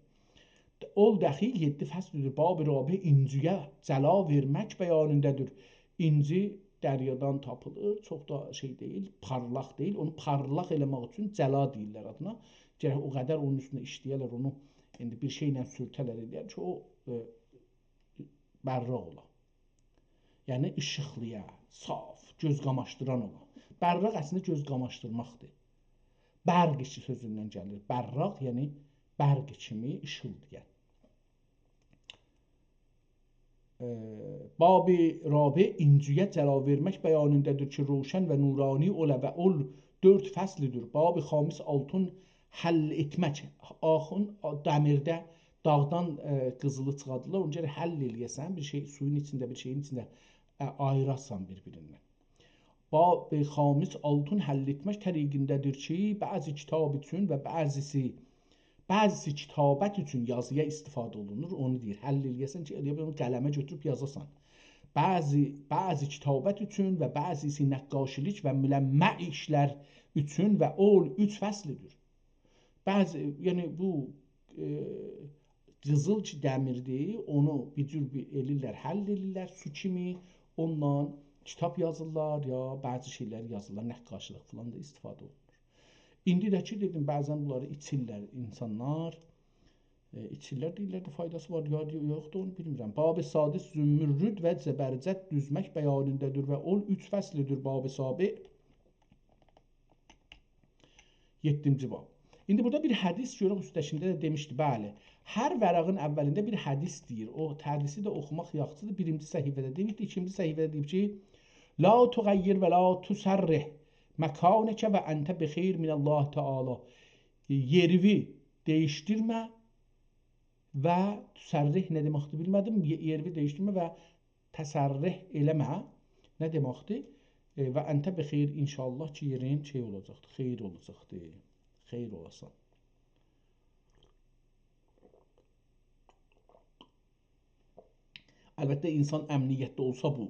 اول دخیل یئددی فصلدیر. باب رابع، اینجی‌یه جلا وئرمک بیانینده‌دیر. اینجی دریادان تاپیلیر، چوخ دا شئی دئییل، پارلاق دئییل. اونو پارلاق ائله‌مک اوچون جلا دئییرلر آدینا. گرک او قدر اونون اوستونده ایشله‌یه‌لر، اونو ایندی بیر شئیله سورته‌لر، ائله‌یه‌لر کی، او، ائ، براق اولا. یعنی ایشیقلییا، صاف، گؤز قاماشدیران اولا. براق اصلینده گؤز قاماشدیرماقدیر. برق ایشی سؤزوندن گلیر. براق، یعنی برق کیمی ایشیلدایان. ائ، باب رابع اینجی‌یه جلا وئرمک بیانینده‌دیر کی، روشن و نورانی اولا و اول دؤرد فصلدیر. باب خامس، آلتین حل ائتمک. آخون، دمیرده داغدان، ائ، قیزیلی چیخاردیرلار، اونو گرک حل ائله‌یه‌سن، بیر شئی سویون ایچینده، بیر شئیین ایچینده، ائ، آییراسان بیر-بیریندن. باب خامس، آلتین حل ائتمک طریقینده‌دیر کی، بعضی کتاب اوچون و بعضیسی، بعضیسی کتابت اوچون یازییا استفاده اولونور. اونو دئییر، حل ائله‌یه‌سن کی، ائله‌یه بیل اونو قلمه گؤتوروب یازاسان. بعضی، بعضی کتابت اوچون و بعضیسی نقاشی‌لیک و ملمع ایشلر اوچون و اول اوچ فصلدیر. بعضی، یعنی بو، ائ، قیزیل کی دمیردیر، اونو بیر جور بیر ائله‌ییرلر، حل ائله‌ییرلر، سو کیمی، اوندان کیتاب یازیرلار، یا بعضی شئیلر یازیرلار، نقاشی‌لیق فلان دا استفاده اولونور. ایندی ده کی، دئدیم، بعضاً بونلاری ایچیرلر اینسانلار. ائ، ایچیرلر، دئییرلر ده فایداسی وار، یا یوخدور، اونو بیلمیرم. باب سادس، زمرد و زبرجد دوزمک بیانینده‌دیر و اول اوچ فصلدیر. باب سابع، یئددینجی باب. ایندی بورادا بیر حدیث گؤرک، اوسته‌کینده ده دئمیشدی، بلی. هر ورقین اولینده بیر حدیث دئییر. او حدیثی ده اوخوماق یاخشیدیر. بیرینجی صفحه‌ده دئییب، ایکینجی صفحه‌ده دئییب کی، «لا تغیر و لا تصرح مکانک و انت بخیر من الله تعالی.» یئریوی دییشدیرمه و تصرح نه دئمکدیر، بیلمه‌دیم. یئ-، یئریوی دییشدیرمه و تصرح ائله‌مه. نه دئمکدیر؟ ائ، و انت بخیر، ان‌شاءالله کی، یئرین شئی اولاجاقدیر، خئییر اولاجاقدیر. خئییر اولاسان. البته، اینسان امنیتده اولسا بو،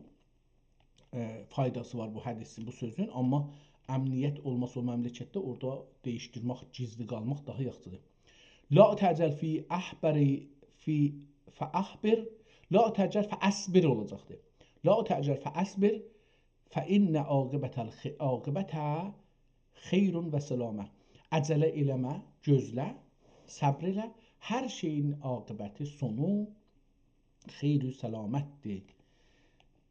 ائ، فایداسی وار بو حدیثین، بو سؤزون، آمما امنیت اولماسا او مملکتده اورادا دییشدیرمک، گیزلی قالماق داها یاخشیدیر. «لا تعجل فی احبر، فی، فاحبر، لا تعجل فاصبر» اولاجاقدیر. «لا تعجل فاصبر، فان عاقبة الخ-، عاقبة خیر و سلامة.» عجله ائله‌مه، گؤزله، صبر ائله. هر شئیین عاقبتی، سونو خئیر و سلامتدیر.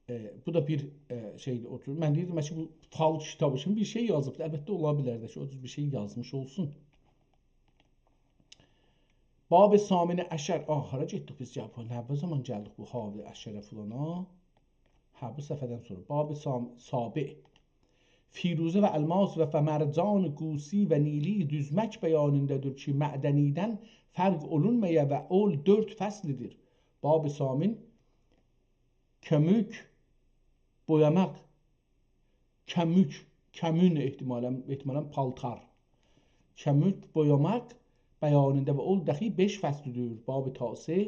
ائ، بو دا بیر، ائ، شئیدیر، او جور. من دئییردیم کی، بو فال کیتابی کیمی بیر شئی یازیبدیر. البته، اولا بیلر ده کی، او جور بیر شئی یازمیش اولسون. باب ثامن عشر. آها، هارا گئتدیک بیز؟ گل، بو نه، نه زامان گلدیک بو حادی عشره فلانا؟ هه، بو صفحه‌دن سونرا. باب سام-، سابع. فیروزه و الماس و، و مرجان گوسی و نیلی دوزمک بیانینده‌دیر کی، معدنی‌دن فرق اولونمایا و اول دؤرد فصلدیر. باب ثامن، کؤموک، بویاماق، کؤموک، کؤمون احتمالاً، احتمالاً پالتار. کؤموک بویاماق بیانیندا و اول دخی بئش فصلدیر. باب تاسع،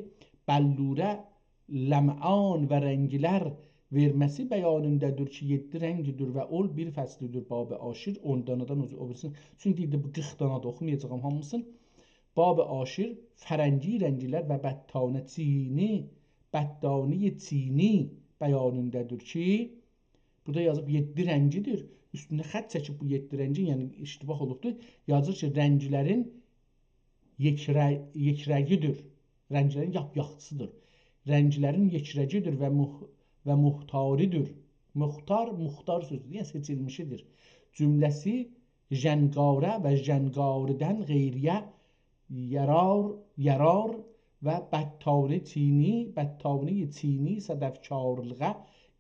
بلوره، لمعان و رنگلر وئرمه‌سی بیانیندادیر کی، یئددی رنگدیر و اول بیر فصلدیر. باب عاشر، اون دانادان او، او بیریسینی. چونکی ایندی بو قیرخ دانا دا اوخومایاجاغام هامیسینی. باب عاشر، فرنگی رنگلر و بتانه چینی، بتانه چینی بیانیندادیر کی، بورادا یازیب یئددی رنگیدیر. اوستونده خط چکیب بو یئددی رنگین، یعنی اشتباه اولوبدور. یازیر کی، رنگلرین یکره-، یکرگیدیر. رنگلرین یاپ-یاخچیسیدیر. رنگلرین یکرگیدیر و مح-، و مختاریدیر. مختار، مختار سؤزودور، یعنی سئچیلمیشیدیر. جمله‌سی ژنگاره و ژنگاردن غیریه یارار، یارار و بتانه چینی، بتانه چینی صدفکارلیغا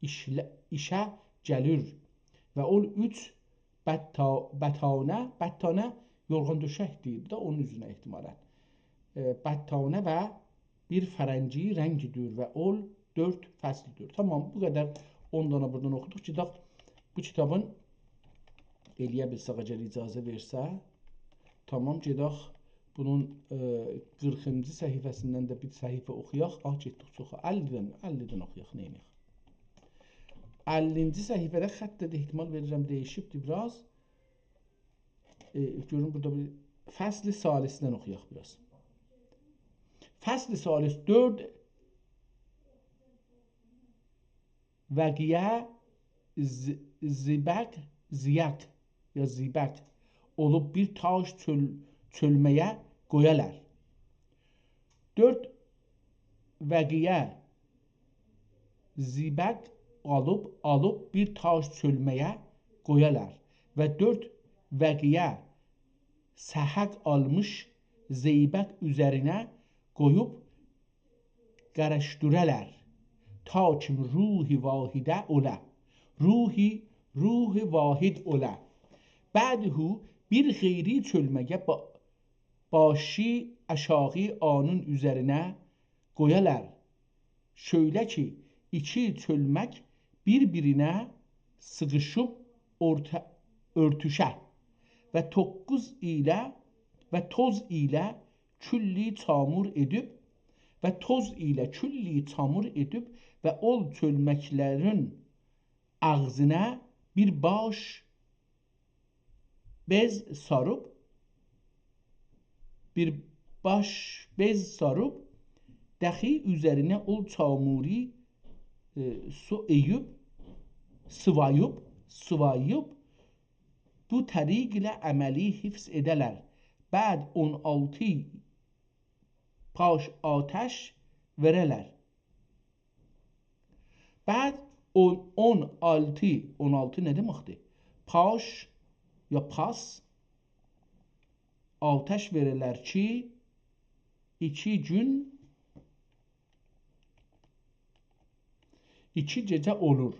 ایشله-، ایشه گلیر. و اول اوچ بتا-، بتانه، بتانه یورغان دؤشک دئییل ده، اونون اوزونه احتمالاً. ائ، بتانه و بیر فرنگی رنگیدیر و اول دؤرد فصلدیر. تامام، بو قدر اون دانا بورادان اوخودوق. گئدک بو کیتابین، ائلیه بیلسک، اگر اجازه وئرسه. تامام، گئدک بونون، ائ، قیرخینجی صفحه‌سیندن ده بیر صفحه اوخویاق. آه، گئتدیک چوخا. اللی‌دن، اللی‌دن اوخویاق، نئینییک؟ اللینجی صفحه‌ده خط ده احتمال وئریرم دییشیبدیر بیر آز. ائ، گؤرون بورادا بیر فصل ثالثدن اوخویاق بیر آز. فصل ثالث، دؤرد وقیه ز-، زیبق، زیاق یا زیبق اولوب بیر تاش چؤل-، چؤلمه‌یه قویالار. دؤرد وقیه زیبق آلیب، آلیب بیر تاش چؤلمه‌یه قویالار و دؤرد وقیه سهق آلمیش زیبق اوزرینه قویوب قاراشدیرالار. تا کیم روح واحده اولا. روح، روح واحد اولا. بعده بیر غیری چؤلمه‌یه با-، باشی آشاغی آنین اوزرینه قویالار. شؤیله کی، ایکی چؤلمک بیر-بیرینه سیغیشیب اورتا-، اؤرتوشه و توققوز ایله و توز ایله کلی چامور ائدیب و توز ایله کلی چامور ائدیب و او چؤلمکلرین آغزینه بیر باش بئز ساریب، بیر باش بئز ساریب، دخی اوزرینه او چامورو، ائ، سو ائییب، سیواییب، سیواییب، بو طریق ایله عملی حفظ ائده‌لر. بعد اون آلتی پاش آتش وئره‌لر. بعد اون، اون آلتی، اون آلتی نه دئمکدیر؟ پاش یا پاس، آتش وئره‌لر کی، ایکی گون، ایکی گئجه اولور.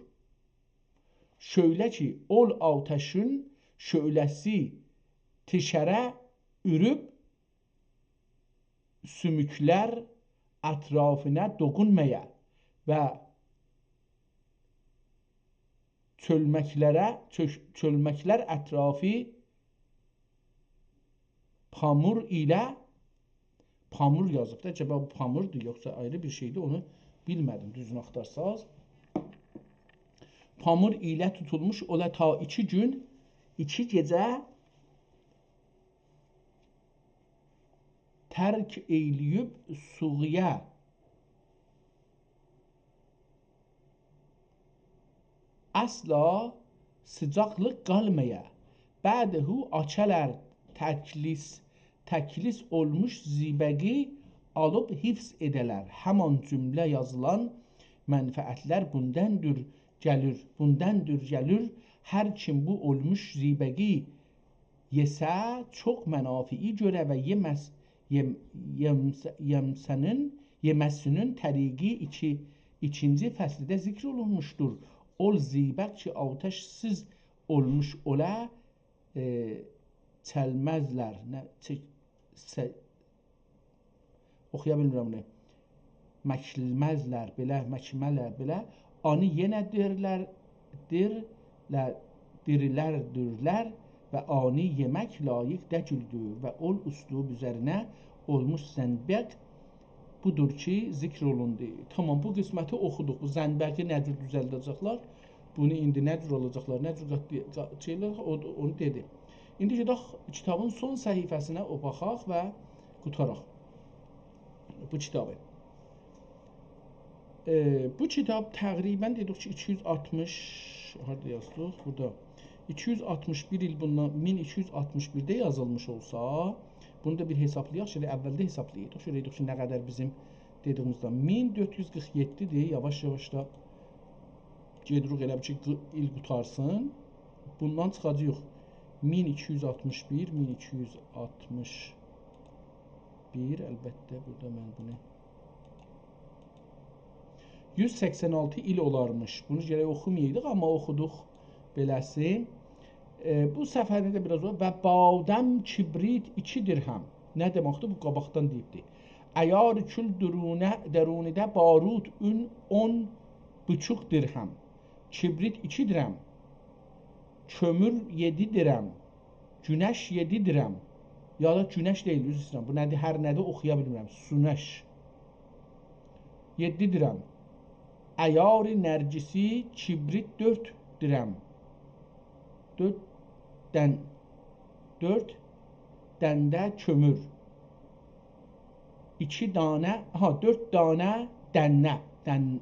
شؤیله کی، اول آتشین شؤعله‌سی تیشره اوروب، سوموکلر اطرافینا دوقونمایا و چؤلمکلره، چؤ-، چؤلمکلر اطرافی پامور ایله، پامور یازیب دا، عجبا بو پاموردور، یوخسا آیری بیر شئیدیر، اونو بیلمه‌دیم، دوزونو آختارساز. پامور ایله توتولموش اولا تا ایکی گون، ایکی گئجه ترک ائیله‌ییب سوغویا. اصلا سیجاقلیق قالمایا. بعده آچالار تکلیس، تکلیس اولموش زیبقی آلیب حفظ ائده‌لر. همان جمله یازیلان منفعتلر بونداندیر گلیر، بونداندیر گلیر. هر کیم بو اولموش زیبقی یئسه، چوخ منافعی گؤره و یئمز-، یئم-، یئمس-، یئمسه‌نین، یئمه‌سینین طریقی ایکی، ایکینجی فصلده ذکر اولونموشدور. اول زیبق کی، آتشسیز اولموش اولا، ائ، چلمزلر، نه، چئ-، سه-، اوخویا بیلمیرم بونو. مکلمزلر بئله، مکمه‌لر بئله. آنی یئنه دئیرلر، دیر، له، دیریلردیرلر و آنی یئمک لایق دئییلدیر و اول اسلوب اوزرینه اولموش زنبق بودور کی، ذکر اولوندو. تامام، بو قسمتی اوخودوق. بو زنبقی نه جور دوزلده‌جکلر؟ بونو ایندی نه جور آلاجاقلار؟ نه جور قات-، قات-، شئیلر؟ او، اونو دئدی. ایندی گئدک کیتابین سون صفحه‌سینه، او باخاق و قوتاراق بو کیتابی. ائ، بو کیتاب تقریباً دئدیک کی، ایکی یوز آلتمیش، هاردا یازدیق؟ بورادا. ایکی یوز آلتمیش بیر ایل بوندان، مین ایکی یوز آلتمیش بیرده یازیلمیش اولسا، بونو دا بیر حسابلایاق، شئیده اوّلده حسابلایاق. گؤرک کی، نه قدر بیزیم دئدیگیمیزدن. مین دؤرد یوز قیرخ یئددی‌دیر، یاواش-یاواش دا گئدیریک ائله بیل کی، قی-، ایل قوتارسین. بوندان چیخاجاغیق مین ایکی یوز آلتمیش بیر، مین ایکی یوز آلتمیش بیر، البته، بورادا من بونو یوز سکسن آلتی ایل اولارمیش. بونو گرک اوخومایایدیق، آمما اوخودوق بئله‌سی. ائ، بو صفحه‌نی ده بیر آز او. و بادام کبریت ایکی درهم. نه دئمکدیر؟ بو قاباقدان دئییبدی. عیار کل درونه، درونیده باروت اون، اون بوچوق درهم. کبریت ایکی درهم. کؤمور یئددی درهم. گونش یئددی درهم. یا دا گونش دئییل، عذر ایسته‌ییرم. بو نه‌دیر؟ هر نه‌دیر، اوخویا بیلمیرم. سونش. یئددی درهم. عیار نرگسی کبریت دؤرد درهم. دؤرد دن-، دؤرد دنده کؤمور. ایکی دانه، ها، دؤرد دانه دنه. دن-،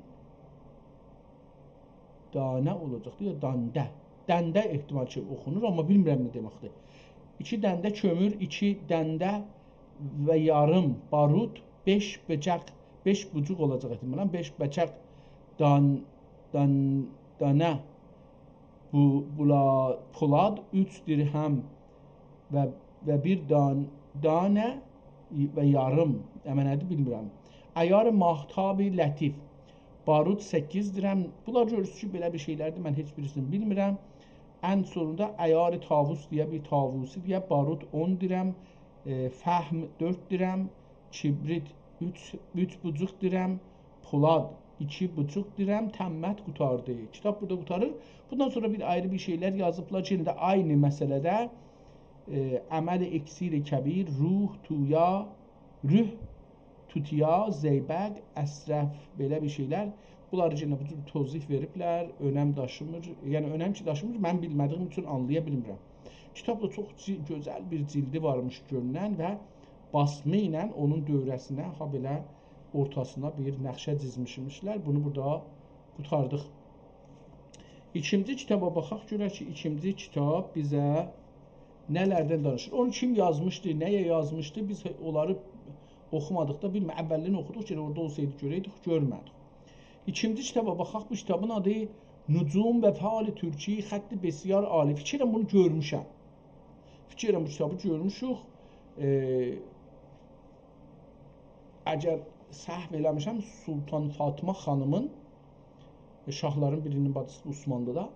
دانه اولاجاقدی، یا دانده. دنده احتمال کی، اوخونور، آمما بیلمیرم نه دئمکدیر. ایکی دنده کؤمور، ایکی دنده و یاریم باروت، بئش بچاق، بئش بوجوق اولاجاق احتمالاً، بئش بچاق دان-، دان-، دانه بو، بولا-، پولاد، اوچ درهم و، و بیر دان-، دانه و یاریم. امنه‌دیر، بیلمیرم. عیار ماهتاب لطیف، باروت سککیز درهم. بونلار گؤرورسونوز کی، بئله بیر شئیلردیر، من هئچ بیریسینی بیلمیرم. ان سونوندا عیار طاووس دئیه بیر طاووسی دئیه باروت اون درهم، ائ، فحم دؤرد درهم، کبریت اوچ، اوچ بوجوق درهم، پولاد ایکی بوجوق درهم، تمت قوتاردی. کیتاب بورادا قوتاریر. بوندان سونرا بیر آیری بیر شئیلر یازیبلار کی، ایندی عینی مسئله‌ده، ائ، عمل اکسیر کبیر، روح، تویا، روح، توتیا، زئیبق، اصرف، بئله بیر شئیلر. بونلاری یئنه بو جور توضیح وئریبلر، اؤنم داشیمیر. یعنی، اؤنم کی داشیمیر، من بیلمه‌دیگیم اوچون آنلایا بیلمیرم. کیتاب دا چوخ جی-، گؤزل بیر جیلدی وارمیش گؤرونن و باسما ایله اونون دؤوره‌سینه، هابئله اورتاسینا بیر نقشه جیزمیشمیشلر. بونو بورادا قوتاردیق. ایکینجی کیتابا باخاق، گؤرک کی، ایکینجی کیتاب بیزه نه‌لردن دانیشیر. اونو کیم یازمیشدی، نه‌یه یازمیشدی، بیز اونلاری اوخومادیق دا، بیلمه، اولینی اوخودوق کی، اورادا اولسایدی گؤرئیدیک، گؤرمه‌دیک. ایکینجی کیتابا باخاق، بو کیتابین آدی نجوم و فال ترکی، خط بسیار عالی. فیکر ائلیرم بونو گؤرموشم. فیکر ائلیرم بو کیتابی گؤرموشوک. ائ، اگر سهو ائله‌میرم، سلطان فاطما خانیمین، شاهلارین بیرینین باجیسی عثمانلی‌دا،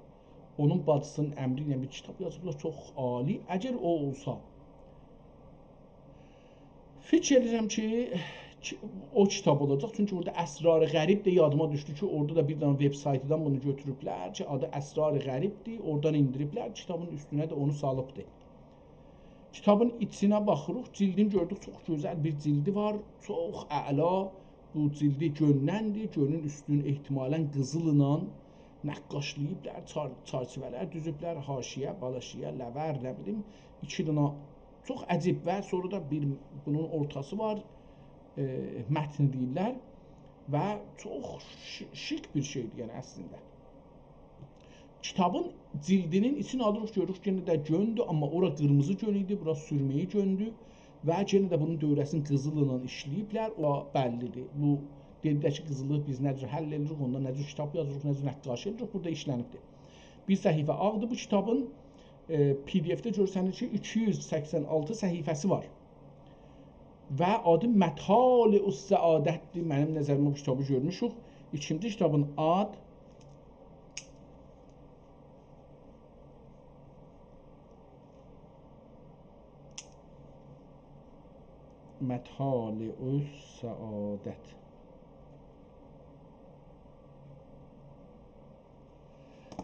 اونون باجیسینین امری ایله بیر کیتاب یازیبلار، چوخ عالی. اگر او اولسا، فیکر ائدیرم کی، کی-، او کیتاب اولاجاق. چونکی بورادا اسرار غریب ده یادیما دوشدو کی، اورادا دا بیر دنه وب‌سایتدان بونو گؤتوروبلر کی، آدی اسرار غریبدیر، اورادان ایندیریبلر، کیتابین اوستونه ده اونو سالیبدی. کیتابین ایچینه باخیریق، جیلدینی گؤردوک، چوخ گؤزل بیر جیلدی وار، چوخ اعلا. بو جیلدی گؤندندیر، گؤنون اوستونو احتمالاً قیزیللا نقاشلاییبلار، چار-، چرچیوه‌لر دوزوبلر، حاشیه، بالاشیه، لور، نه بیلیم، ایکی دنه چوخ عجیب و سونرا دا بیر بونون اورتاسی وار، ائ، متن دئییرلر و چوخ شی-، شیک بیر شئیدیر، یعنی اصلینده. کیتابین جیلدینین ایچینی آلیریق، گؤروروک، یئنه ده گؤندور، آمما اورا قیرمیزی گؤن ایدی، بورا سورمه‌یی گؤندور و یئنه ده بونون دؤوره‌سینی قیزیللا ایشله‌ییبلر، او بللی‌دیر. بو دئدی ده کی، قیزیلی بیز نه جور حل ائدیریک، اوندا نه جور کیتاب یازیریق، نه جور نقاشی ائدیریک، بورادا ایشله‌نیبدیر. بیر صفحه آغدیر بو کیتابین، ائ، پی دی اف‌ده گؤرسنیر کی، ایکی یوز سکسن آلتی صفحه‌سی وار. و آدی مطالع السعادت‌دیر. منیم نظریمه بو کیتابی گؤرموشوک. ایکینجی کیتابین آد مطالع السعادت.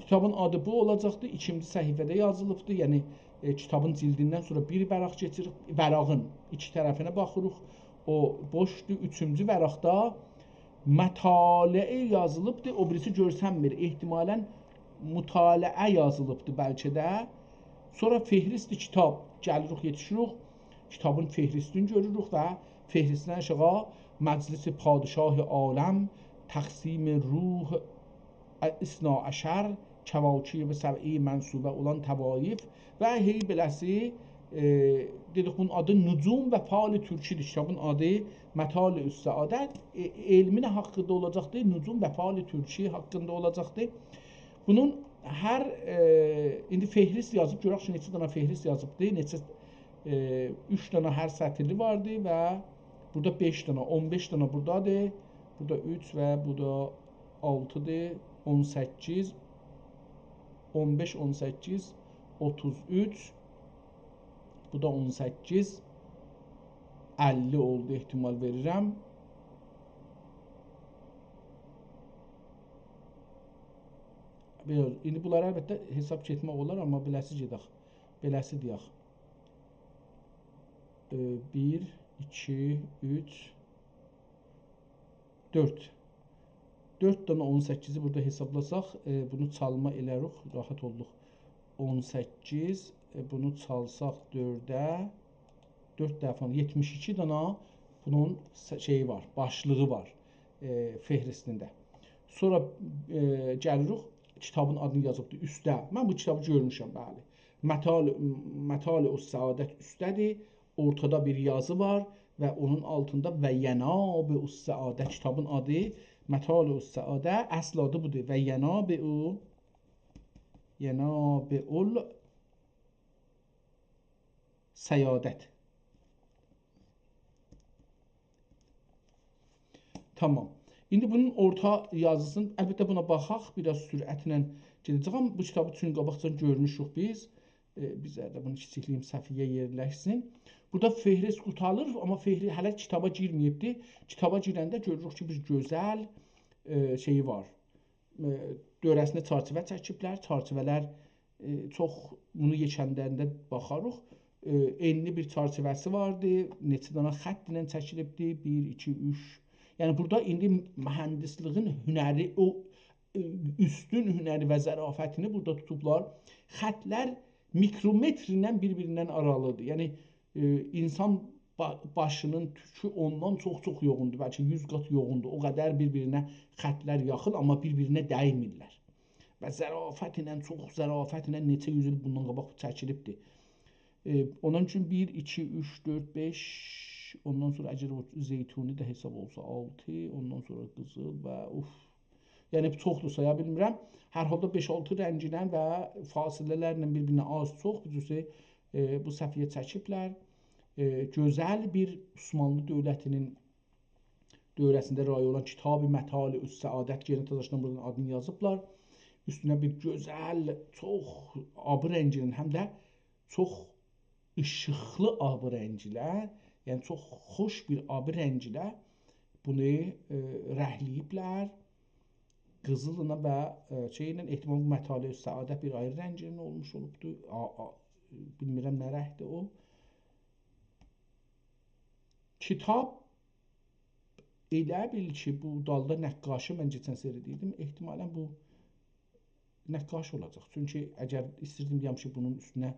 کیتابین آدی بو اولاجاقدیر. ایکینجی صفحه‌ده یازیلیبدیر. یعنی، ائ، کیتابین جلدیندن سونرا بیر ورق کئچیریک، ورقین ایکی طرفینه باخیریق. او بوشدور. اوچونجو ورقده مطالعه یازیلیبدیر. او بیریسی گؤرسنمیر. احتمالاً مطالعه یازیلیبدیر بلکه ده. سونرا فهرست کیتاب گلیریک، یئتیشیریک. کیتابین فهرستینی گؤروروک و فهرستدن آشاغی مجلس پادشاه عالم، تقسیم روح اثنا عشر، کواکب سبعه منسوب اولان طوایف و هئی بئله‌سی، ائ، دئدیک، بونون آدی نجوم و فال ترکی‌دیر. کیتابین آدی مطالع السعادت، ائ، علمین حاقیندا اولاجاقدیر، نجوم و فال ترکی حاقیندا اولاجاقدیر. بونون هر، ائ، ایندی فهرست یازیب، گؤرک کی، نئچه دنه فهرست یازیبدی، نئچه، ائ، اوچ دنه هر سطیری واردی و بورادا بئش دنه، اون بئش دنه بورادادیر، بورادا اوچ و بورادا آلتی‌دیر، اون سککیز، اون بئش، اون سککیز، اوتوز اوچ، بو دا اون سککیز، اللی اولدو، احتمال وئریرم. بئله، ایندی بونلاری البته حساب گئتمک اولار، آمما بئله‌سی گئدک. بئله‌سی دئیک. ائ، بیر، ایکی، اوچ، دؤرد. دؤرد دنه اون سککیزی بورادا حسابلاساق، ائ، بونو چالما ائله‌ریک، راحت اولدوق. اون سککیز، ائ، بونو چالساق دؤرده، دؤرد دفعه، یئتمیش ایکی دنه بونون س-، شئیی وار، باشلیغی وار، ائ، فهرستینده. سونرا، ائ، گلیریک، کیتابین آدینی یازیبدیر اوسته. من بو کیتابی گؤرموشم، بلی. مطالع، مطالع السعادت اوسته‌دیر. اورتادا بیر یازی وار و اونون آلتیندا و ینابع السعادة، کیتابین آدی مطالع السعادة، اصل آدی بودور. و ینابع، ینابع السعادة. تامام. ایندی بونون اورتا یازیسینی، البته بونا باخاق، بیر آز سرعتله گئده‌جک، آمما بو کیتابی چون قاباقجادان گؤرموشوک بیز. ائ، بیر ذره ده بونو کیچیکله‌ییم، صفحه‌یه یئرلشسین. بورادا فهرست قوتاریر، آمما فهرست هله کیتابا گیرمه‌ییبدی. کیتابا گیرنده گؤروروک کی، بیر گؤزل، ائ، شئیی وار. ائ، دؤوره‌سینه چرچیوه چکیبلر. چرچیوه‌لر، ائ، چوخ، بونو یئکندنده باخاریق. ائ، ائنلی بیر چرچیوه‌سی واردی. نئچه دنه خط ایله چکیلیبدی. بیر، ایکی، اوچ. یعنی بورادا ایندی مهندسلیگین هنری، او ائ، اوستون هنری و ظرافتینی بورادا توتوبلار. خطلر میکرومترله بیر-بیریندن آرالیدیر. یعنی، ائ، اینسان با-، باشینین توکو اوندان چوخ-چوخ یوغوندور، بلکه یوز قات یوغوندور. او قدر بیر-بیرینه خطلر یاخین، آمما بیر-بیرینه دیمیرلر. و ظرافت ایله، چوخ ظرافت ایله نئچه یوز ایل بوندان قاباق چکیلیبدیر. ائ، اونون اوچون بیر، ایکی، اوچ، دؤرد، بئش، اوندان سونرا اگر او زیتونی ده حساب اولسا آلتی، اوندان سونرا قیزیل و اوف. یعنی چوخدور، سایا بیلمیرم. هر حالدا بئش-آلتی رنگینن و فاصله‌لرله بیر-بیرینه آز-چوخ بو جورسه، ائ، بو صفحه‌یه چکیبلر. ائ، گؤزل بیر عثمانلی دؤولتینین دؤوره‌سینده رایج اولان کتاب مطالع السعادت، یئنه تازاشدان بورادان آدینی یازیبلار. اوستونه بیر گؤزل، چوخ آبی رنگینن، هم ده چوخ ایشیقلی آبی رنگیله، یعنی چوخ خوش بیر آبی رنگیله بونو، ائ، رنگله‌ییبلر. قیزیلینان و، ائ، شئیله، احتمال مطالع السعادت بیر آیری رنگینن اولموش اولوبدو. آ، آ، بیلمیرم نه رنگدیر او. کیتاب ائله بیل کی، بو دالدا نقاشی من کئچن سری دئدیم، احتمالاً بو نقاش اولاجاق. چونکی اگر ایستیردیم دئیم کی، بونون اوستونه،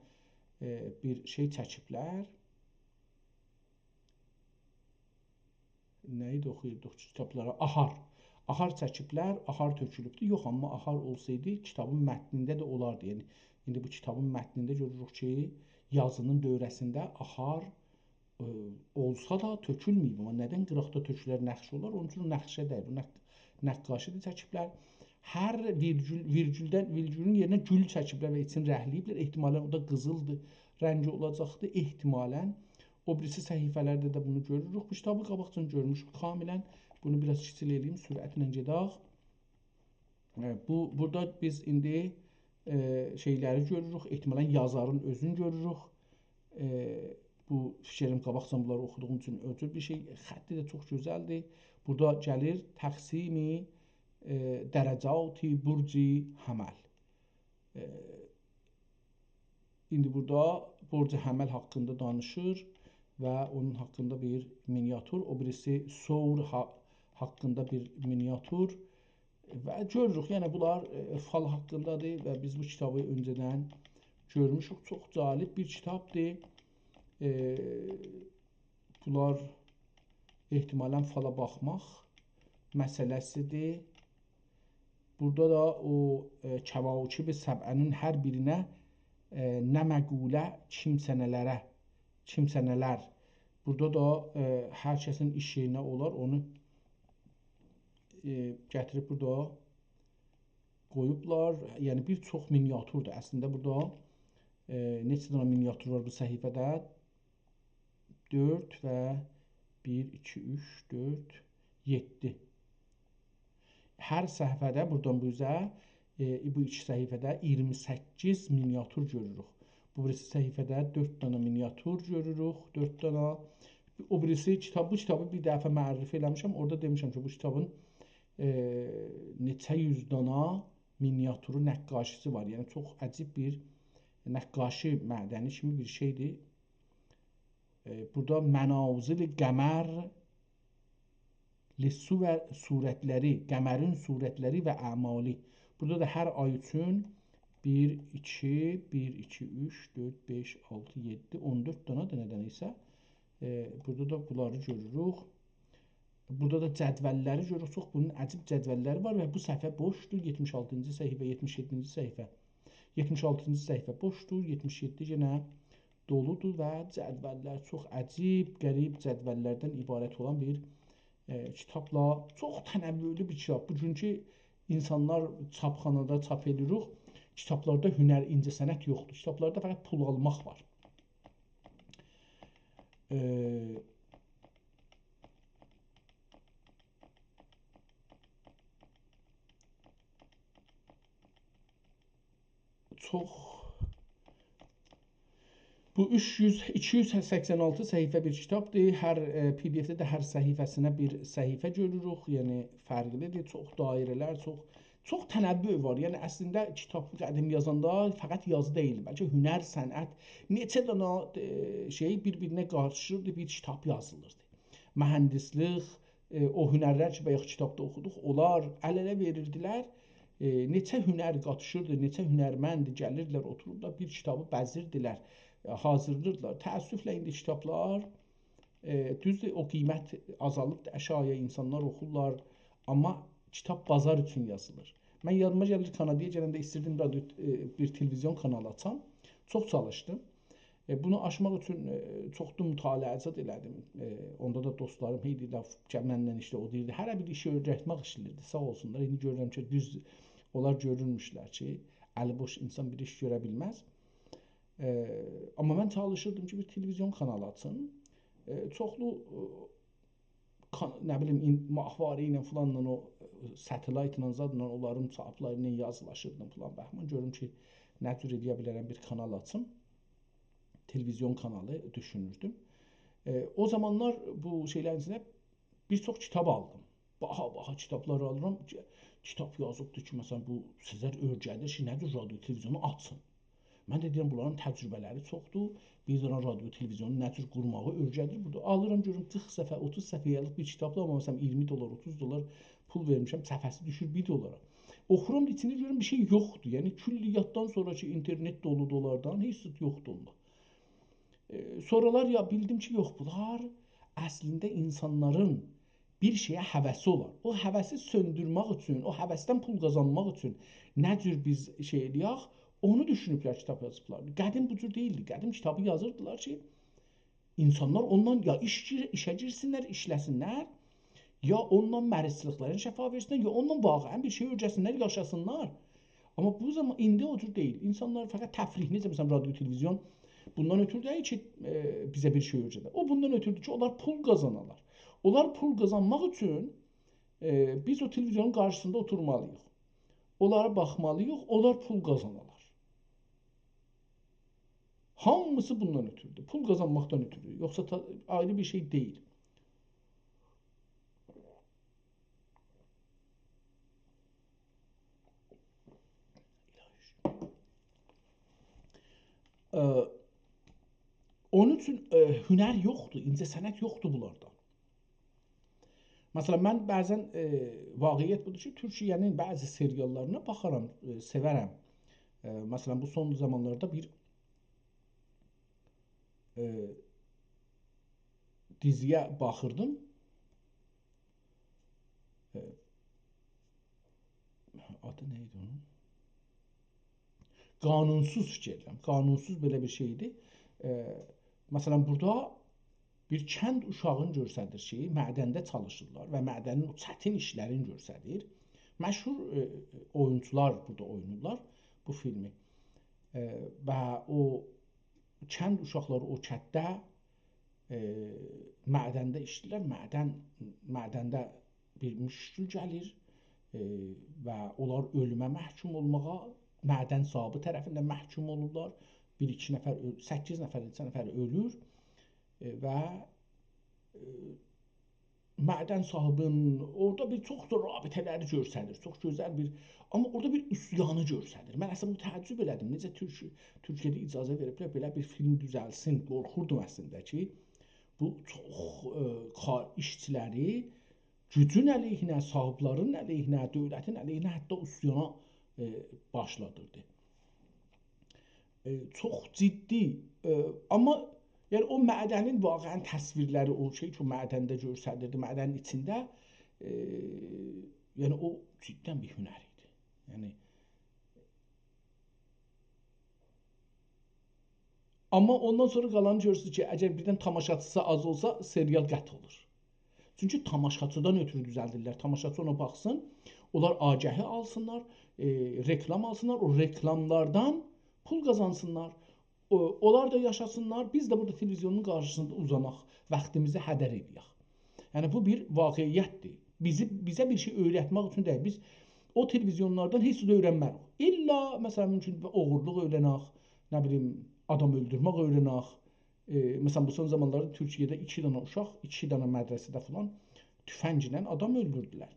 ائ، بیر شئی چکیبلر. نه ایدی اوخویوردوق کی، کیتابلارا؟ آهار. آهار چکیبلر، آهار تؤکولوبدور. یوخ، آمما آهار اولسایدی، کیتابین متنینده ده اولاردی. یعنی، ایندی بو کیتابین متنینده گؤروروک کی، یازینین دؤوره‌سینده آهار ائ، اولسا دا تؤکولمه‌ییب. آمما ندن قیراقدا تؤکولر، نقش اولار؟ اونون اوچون نقشه دئییل، بو نق-، نقاشی‌دیر، چکیبلر. هر ویرگول، ویرگولدن، ویرگولون یئرینه گول چکیبلر و ایچین رنگله‌ییبلر. احتمالاً او دا قیزیل رنگی اولاجاقدیر، احتمالاً. او بیریسی صفحه‌لرده ده بونو گؤروروک. بو کیتابی قاباقجادان گؤرموشوک کاملاً. بونو بیر آز کیچیک ائله‌ییم، سرعتله گئدک. ائ، بو، بورادا بیز ایندی، ائ، شئیلری گؤروروک، احتمالاً یازارین اؤزونو گؤروروک. ائ، بو فیکریم قاباقجادان بونلاری اوخودوغوم اوچون اؤزو بیر شئی، خطی ده چوخ گؤزلدیر. بورادا گلیر تقسیم، ائ، درجات برج حمل. ائ، ایندی بورادا برج حمل حاقیندا دانیشیر و اونون حاقیندا بیر مینیاتور، او بیریسی ثور حا-، حاقیندا بیر مینیاتور و گؤروروک، یعنی بونلار، ائ، فال حاقیندادیر و بیز بو کیتابی اؤنجه‌دن گؤرموشوک. چوخ جالب بیر کیتابدیر. ائ، بونلار احتمالاً فالا باخماق مسئله‌سیدیر. بورادا دا او، ائ، کواکب سبعه‌نین هر بیرینه، ائ، نه مقوله، کیمسه نه‌لره، کیمسه نه‌لر. بورادا دا، ائ، هر کسین ایش یئرینه اولار، اونو، ائ، گتیریب بورادا قویوبلار. یعنی بیر چوخ مینیاتوردور. اصلینده بورادا، ائ، نئچه دنه مینیاتور وار بو صفحه‌ده؟ دؤرد و بیر، ایکی، اوچ، دؤرد، یئددی. هر صفحه‌ده بورادان بو اوزه، ائ، بو ایکی صفحه‌ده اییرمی سککیز مینیاتور گؤروروک. بو بیریسی صفحه‌ده دؤرد دنه مینیاتور گؤروروک، دؤرد دنه. او بیریسی کیتاب، بو کیتابی بیر دفعه معرفی ائله‌میشم. اورادا دئمیشم کی، بو کیتابین، ائ، نئچه یوز دانا مینیاتورو، نقاشی‌سی وار. یعنی چوخ عجیب بیر نقاشی معدنی کیمی بیر شئیدیر. ائ، بورادا منازل قمر، لصور-، صورتلری، قمرین صورتلری و اعمالی. بورادا دا هر آی اوچون بیر، ایکی، بیر، ایکی، اوچ، دؤرد، بئش، آلتی، یئددی، اون دؤرد دانا دا نه‌دن ایسه، ائ، بورادا دا بونلاری گؤروروک. بورادا دا جدوللری گؤروروک. چوخ بونون عجیب جدوللری وار و بو صفحه بوشدور. یئتمیش آلتینجی صفحه، یئتمیش یئددینجی صفحه. یئتمیش آلتینجی صفحه بوشدور، یئتمیش یئددی یئنه دولودور و جدوللر، چوخ عجیب، غریب جدوللردن عبارت اولان بیر، ائ، کیتابلا، چوخ تنوعلو بیر کیتاب. بوگونکو اینسانلار چاپخانادا چاپ ائدیریک، کیتابلاردا هنر، اینجه‌صنعت یوخدور. کیتابلاردا فقط پول آلماق وار. ائ، چوخ، بو اوچ یوز، ایکی یوز سکسن آلتی صفحه بیر کیتابدیر. هر، ائ، پی دی اف‌ده ده هر صفحه‌سینه بیر صفحه گؤروروک. یعنی فرقلیدیر. چوخ دایره‌لر، چوخ، چوخ تنوع وار. یعنی اصلینده کیتاب، قدیم یازاندا فقط یازی دئییلدی. بلکه هنر، صنعت، نئچه دنه، ائ، شئی بیر-بیرینه قاریشیردی، بیر کیتاب یازیلیردی. مهندسلیک، ائ، او هنرلر کی، بایاق کیتابدا اوخودوق، اونلار ال-اله وئریردیلر. ائ، نئچه هنر قاتیشیردی، نئچه هنرمند گلیردیلر، اوتوروبلار بیر کیتابی بزیردیلر، ائ، حاضیرلیردیلار. تأسفله ایندی کیتابلار، ائ، دوزدور، او قیمت آزالیبدیر، آشاغییا اینسانلار اوخورلار، آمما کیتاب بازار اوچون یازیلیر. من یادیما گلیر، کانادایا گلنده ایستیردیم رادیو، ائ، بیر تلویزیون کانالی آچام. چوخ چالیشدیم. ائ، بونو آچماق اوچون، ائ، چوخلو مطالعه زاد ائله‌دیم. ائ، اوندا دا دوستلاریم هئی دئییرلر، «گل منن ایشله.» او دئییردی، «هره بیر ایشی اؤیرتمک ایسته‌ییردی.» ساغ اولسونلار. ایندی گؤرورم کی، دوز، اونلار گؤرورموشلر کی، الی بوش اینسان بیر ایش گؤره بیلمز. ائ، آمما من چالیشیردیم کی، بیر تلویزیون کانالی آچیم. ائ، چوخلو، ائ، کان-، نه بیلیم، این-، ماهواره ایله فلانلا، او، ائ، ستلایتلا، زادلا، اونلارین صاحیبلری ایله یازیلاشیردیم فلان، بهمان، گؤروم کی، نه جور ائله‌یه بیلرم بیر کانال آچیم. تلویزیون کانالی دوشونوردوم. ائ، او زامانلار بو شئیلرین ایچینده بیر چوخ کیتاب آلدیم. باها-باها کیتابلار آلیرام. کی-، کیتاب یازیبدیر کی، مثلا، بو سیزه اؤیره‌دیر کی، نه جور رادیو تلویزیونو آچین. من ده دئییرم، بونلارین تجربه‌لری چوخدور. بیر دنه رادیو تلویزیونو نه جور قورماغی اؤیره‌دیر. بورادا آلیرام، گؤروم، قیرخ صفحه، اوتوز صفحه‌لیک بیر کیتابلا، آمما، مثلا، اییرمی دلار، اوتوز دلار پول وئرمیشم، صفحه‌سی دوشور بیر دلارا. اوخورام دا، ایچینده گؤروم بیر شئی یوخدور. یعنی، کلیاتدان سونرا کی، اینترنت دولودور اونلاردان، هئچ زاد یوخدور اوندا. ائ، سونرالار یا بیلدیم کی، یوخ، بونلار اصلینده اینسانلارین بیر شئیه هوسی اولار. او هوسی سؤندورمک اوچون، او هوسدن پول قازانماق اوچون نه جور بیز شئی ائله‌یک، اونو دوشونوبلر، کیتاب یازیبلار. قدیم بو جور دئییلدی. قدیم کیتابی یازیردیلار کی، اینسانلار اوننان یا ایش گیر-، ایشه گیرسینلر، ایشله‌سینلر، یا اوننان مریضلیکلرینی شفا وئرسینلر، یا اوننان واقعا بیر شئی اؤیره‌سینلر، یاشاسینلار. آمما بو زامان ایندی او جور دئییل. اینسانلار فقط تفریح، نئجه، مثلا، رادیو، تلویزیون بوندان اؤتورو دئییل کی، ائ، بیزه بیر شئی اؤیره‌ده. او بوندان اؤتوردو کی، اونلار پول قازانالار. اونلار پول قازانماق اوچون، ائ، بیز او تلویزیونون قارشیسیندا اوتورمالی‌ییق. اونلارا باخمالی‌ییق، اونلار پول قازانالار. هامیسی بوندان اؤتوردو. پول قازانماقدان اؤتورو. یوخسا تا-، آیری بیر شئی دئییل. ائ، اونون اوچون، ائ، هنر یوخدور، اینجه‌صنعت یوخدور بونلاردا. مثلا، من بعضا، ائ، واقعیت بودور کی، تورکیه‌نین بعضی سریاللارینا باخارام، ائ، سئورم. ائ، مثلا، بو سون زامانلاردا بیر، ائ، دیزی‌یه باخیردیم. ائ، آدی نه ایدی اونون؟ قانونسوز فیکیر ائدیرم. قانونسوز بئله بیر شئیدیر. ائ، مثلا، بورادا بیر کند اوشاغینی گؤستریر کی، معدنده چالیشیرلار و معدنین او چتین ایشلرینی گؤستریر. مشهور، ائ، اویونچولار بورادا اویناییرلار بو فیلمی. ائ، و او کند اوشاقلاری او کندده، ائ، معدنده ایشله‌ییرلر. معدن، معدنده بیر مشکل گلیر، ائ، و اونلار اؤلومه محکوم اولماغا، معدن صاحیبی طرفیندن محکوم اولورلار. بیر، ایکی نفر، اؤ-، سککیز نفر، نئچه نفر اؤلور، ائ، و، ائ، معدن صاحیبین اورادا بیر چوخ دا رابطه‌لری گؤستریر. چوخ گؤزل بیر، آمما اورادا بیر عصیانی گؤستریر. من اصلینده بو تعجب ائله‌دیم. نئجه تورک-، تورکیه‌ده اجازه وئریبلر بئله بیر فیلم دوزلسین؟ قورخوردوم اصلینده کی، بو چوخ، ائ، کا-، ایشچیلری گوجون علیهینه، صاحیبلرین علیهینه، دؤولتین علیهینه حتی عصیانا، ائ، باشلادیردی. ائ، چوخ جدی، ائ، آمما، یعنی، او معدنین واقعا تصویرلری، او شئی کی، او معدنده گؤستریردی، معدنین ایچینده، ائ، یعنی، او جداً بیر هنر ایدی. یعنی، آمما اوندان سونرا قالانی گؤرورسونوز کی، اگر بیردن تاماشاچیسی آز اولسا، سریال قطع اولور. چونکی تاماشاچیدان اؤترو دوزلدیرلر. تاماشاچی اونا باخسین، اونلار آگهی آلسینلار، ائ، رکلام آلسینلار، او رکلاملاردان پول قازانسینلار. او، اونلار دا یاشاسینلار، بیز ده بورادا تلویزیونون قارشیسیندا اوزاناق، واختیمیزی هدر ائله‌یک. یعنی، بو بیر واقعیتدیر. بیزی، بیزه بیر شئی اؤیرتمک اوچون دئییل. بیز او تلویزیونلاردان هئچ زاد اؤیرنمه‌ریک. الّا، مثلا، مومکون اوغورلوق اؤیرنک، نه بیلیم، آدام اؤلدورمک اؤیرنک. ائ، مثلا، بو سون زامانلاردا تورکیه‌ده ایکی دنه اوشاق، ایکی دنه مدرسه‌ده فلان توفنگله آدام اؤلدوردولر.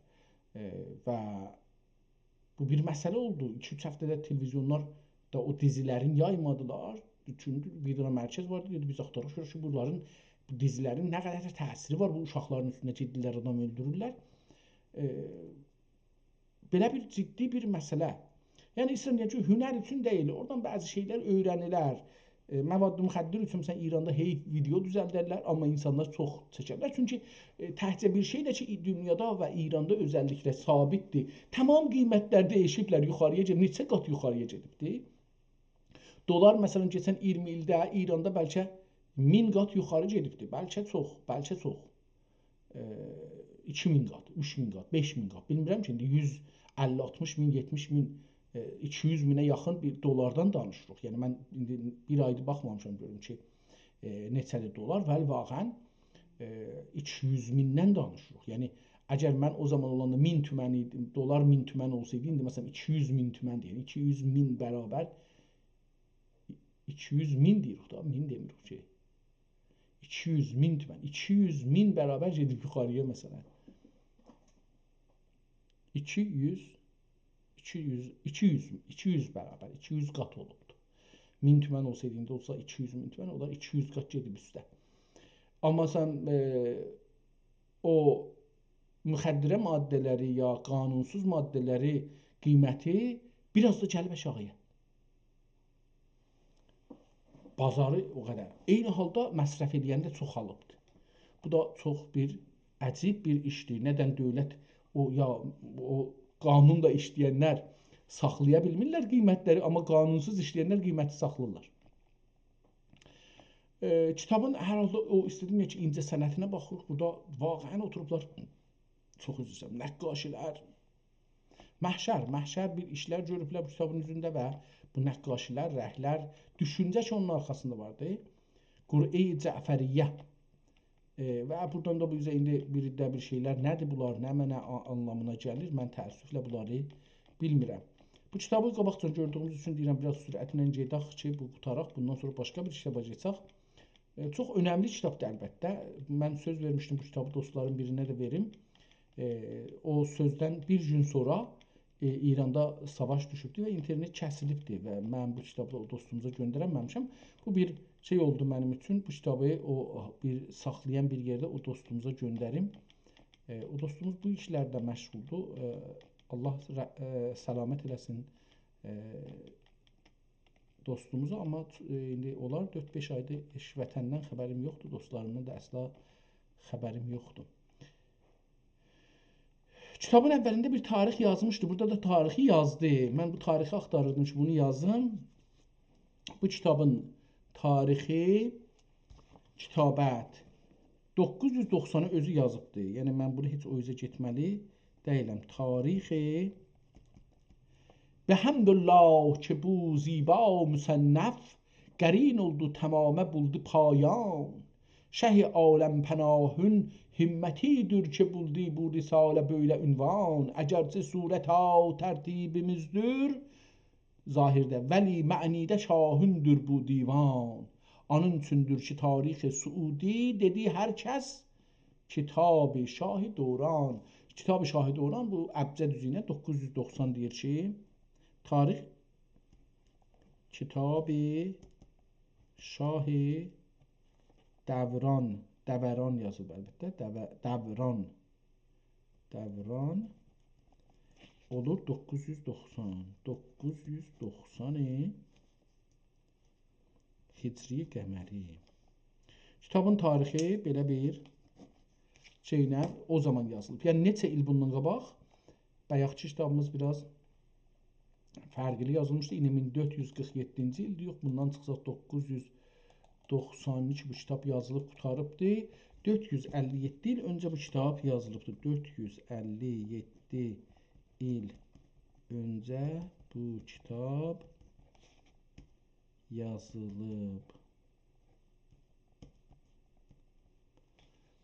ائ، و بو بیر مسئله اولدو. ایکی-اوچ هفته‌ده تلویزیونلار دا او دیزیلرین یایمادیلار. چونکی بیر دنه مرکز واردی، دئدی، «بیز آختاریش گؤرک کی، بونلارین، بو دیزیلرین نه قدر تأثیری وار بو اوشاقلارین اوستونه کی، گئدیرلر، آدام اؤلدورورلر.» ائ، بئله بیر جدی بیر مسئله. یعنی، ایسته‌ییرم دئیم کی، هنر اوچون دئییل. اورادان بعضی شئیلر اؤیرنیلر. ائ، مواد مخدر اوچون، مثلا، ایراندا هئی ویدئو دوزلدرلر، آمما اینسانلار چوخ چکرلر. چونکی، ائ، تکجه بیر شئی ده کی، دونیادا و ایراندا اؤزللیکله ثابتدیر. تمام قیمتلر دییشیبلر، یوخاری‌یا گئدیب، نئچه قات یوخاری‌یا گئدیبدی؟ دلار، مثلا، کئچن اییرمی ایلده ایراندا بلکه مین قات یوخاری گئدیبدی. بلکه چوخ، بلکه چوخ. ائ، ایکی مین قات، اوچ مین قات، بئش مین قات. بیلمیرم کی، ایندی یوز اللی، آلتمیش مین، یئتمیش مین، ائ، ایکی یوز مینه یاخین بیر دلاردان دانیشیریق. یعنی، من ایندی بیر آیدیر باخمامیشام گؤروم کی، ائ، نئچه‌دیر دلار. ولی واقعا، ائ، ایکی یوز میندن دانیشیریق. یعنی، اگر من او زامان اولاندا مین تومن ایدیم، دلار مین تومن اولسایدی، ایندی، مثلا، ایکی یوز مین تومن دئیین، ایکی یوز مین برابر، ایکی یوز مین دئییریک دا، مین دئمیریک کی. ایکی یوز مین تومن، ایکی یوز مین برابر گئدیب یوخاری‌یا، مثلا. ایکی یوز، ایکی یوز، ایکی یوز، ایکی یوز برابر، ایکی یوز قات اولوبدور. مین تومن اولسایدی، ایندی اولسا ایکی یوز مین تومن، اولار ایکی یوز قات گئدیب اوسته. آمما سن، ائ، او مخدره ماده‌لری یا قانونسوز ماده‌لری قیمتی بیر آز دا گلیب آشاغی‌یا. بازاری او قدر. عینی حالدا مصرف ائله‌ین ده چوخالیبدیر. بو دا چوخ بیر عجیب بیر ایشدیر. ندن دؤولت او، یا او قانونلا ایشله‌ینلر ساخلایا بیلمیرلر قیمتلری، آمما قانونسوز ایشله‌ینلر قیمتی ساخلاییرلار. ائ، کیتابین هر حالدا او ایسته‌دیم کی، اینجه‌صنعتینه باخیریق. بورادا واقعا اوتوروبلار، چوخ عذر ایسته‌ییرم، نقاشی‌لر، محشر، محشر بیر ایشلر گؤروبلر بو کیتابین اوزونده و بو نقاشی‌لر، رنگلر، دوشونجه کی، اونون آرخاسیندا واردی. قرعه‌ی جعفریه. ائ، و بورادان دا بو اوزه ایندی بیر ده بیر شئیلر، نه‌دیر بونلار، نمنه آ-، آنلامینا گلیر، من تأسفله بونلاری بیلمیرم. بو کیتابی قاباقجادان گؤردویوموز اوچون دئییرم، بیر آز سرعتله گئدک کی، بو قوتاراق، بوندان سونرا باشقا بیر کیتابا کئچک. ائ، چوخ اؤنملی کیتابدیر البته. من سؤز وئرمیشدیم بو کیتابی دوستلارین بیرینه ده وئریم. ائ، او سؤزدن بیر گون سونرا، ائ، ایراندا ساواش دوشوبدور و اینترنت کسیلیبدیر و من بو کیتابی او دوستوموزا گؤندره‌مه‌میشم. بو بیر شئی اولدو منیم اوچون. بو کیتابی او بیر ساخلایان بیر یئرده او دوستوموزا گؤندریم. ائ، او دوستوموز بو ایشلرده مشغولدور. ائ، الله ر-، ائ، سلامت ائله‌سین، ائ، دوستوموزو، آمما ت-، ائ، ایندی اولار دؤرد-بئش آیدیر هئچ وطندن خبریم یوخدور، دوستلاریمدان دا اصلا خبریم یوخدور. کیتابین اولینده بیر تاریخ یازمیشدی. بورادا دا تاریخی یازدی. من بو تاریخی آختاریردیم کی، بونو یازیم. بو کیتابین تاریخی کتابت دوققوز یوز دوخسانی اؤزو یازیبدی. یعنی، من بونو هئچ او اوزه گئتمه‌لی دئییلم. تاریخ، به حمد الله که بو زیبا مصنف، قرین اولدو تمامه بولدو پایان. شه عالم‌پناهین همتی‌دیر که بولدو بو رساله بؤیله عنوان. اگرچه صورتا ترتیبیمیزدیر ظاهرده، ولی معنیده شاهین‌دیر بو دیوان. آنین اوچوندور کی، تاریخ سعودی دئدی هر کس کتاب شاه دوران. کتاب شاه دوران، بو ابجد اوزو ایله دوققوز یوز دوخسان دئییر کی، تاریخ کتاب شاه دوران، دوران یازیلیر البته، دو-، دوران، دوران اولور دوققوز یوز دوخسان، دوققوز یوز دوخسان هجری قمری. کیتابین تاریخی بئله بیر شئیله او زامان یازیلیب. یعنی، نئچه ایل بوندان قاباق، بایاقکی کیتابیمیز بیر آز فرقلی یازیلمیشدی. ایندی مین دؤرد یوز قیرخ یئددینجی ایلدیر، یوخ، بوندان چیخساق دوققوز یوز دوخسان ایکی بو کیتاب یازیلیب قوتاریبدی. دؤرد یوز اللی یئددی ایل اؤنجه بو کیتاب یازیلیبدی. دؤرد یوز اللی یئددی ایل اؤنجه بو کیتاب یازیلیب.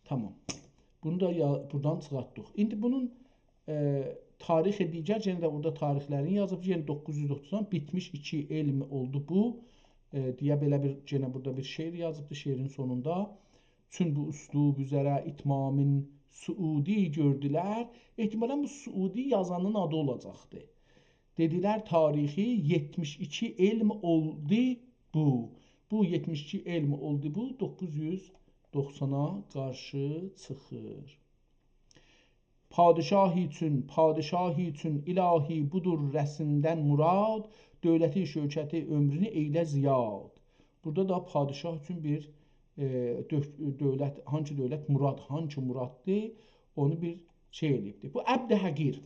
تامام. بونو دا یا-، بورادان چیخارتدیق. ایندی بونون، ائ، تاریخ دیگر، یئنه ده بورادا تاریخلرینی یازیب. یئنه دوققوز یوز اوتوزدان بیتمیش ایکی علم اولدو بو. ائ، دئیه بئله بیر، یئنه بورادا بیر شعر یازیبدی. شعرین سونوندا: «چون بو اسلوب اوزره اتمامین سعودی گؤردولر». احتمالاً بو سعودی یازانین آدی اولاجاقدی. دئدیلر، تاریخی یئتمیش ایکی علم اولدو بو. بو یئتمیش ایکی علم اولدو بو، دوققوز یوز دوخسانا قارشی چیخیر. پادشاهی چون، پادشاهی چون الهی بودور رسمدن مراد، دولتی شوکتی عؤمرونو ائیله زیاد. بورادا دا پادشاه اوچون بیر، ائ، دؤ-، دؤولت، هانسی دؤولت مراد، هانسی مراددیر، اونو بیر شئی ائله‌ییبدیر. بو عبد حقیر،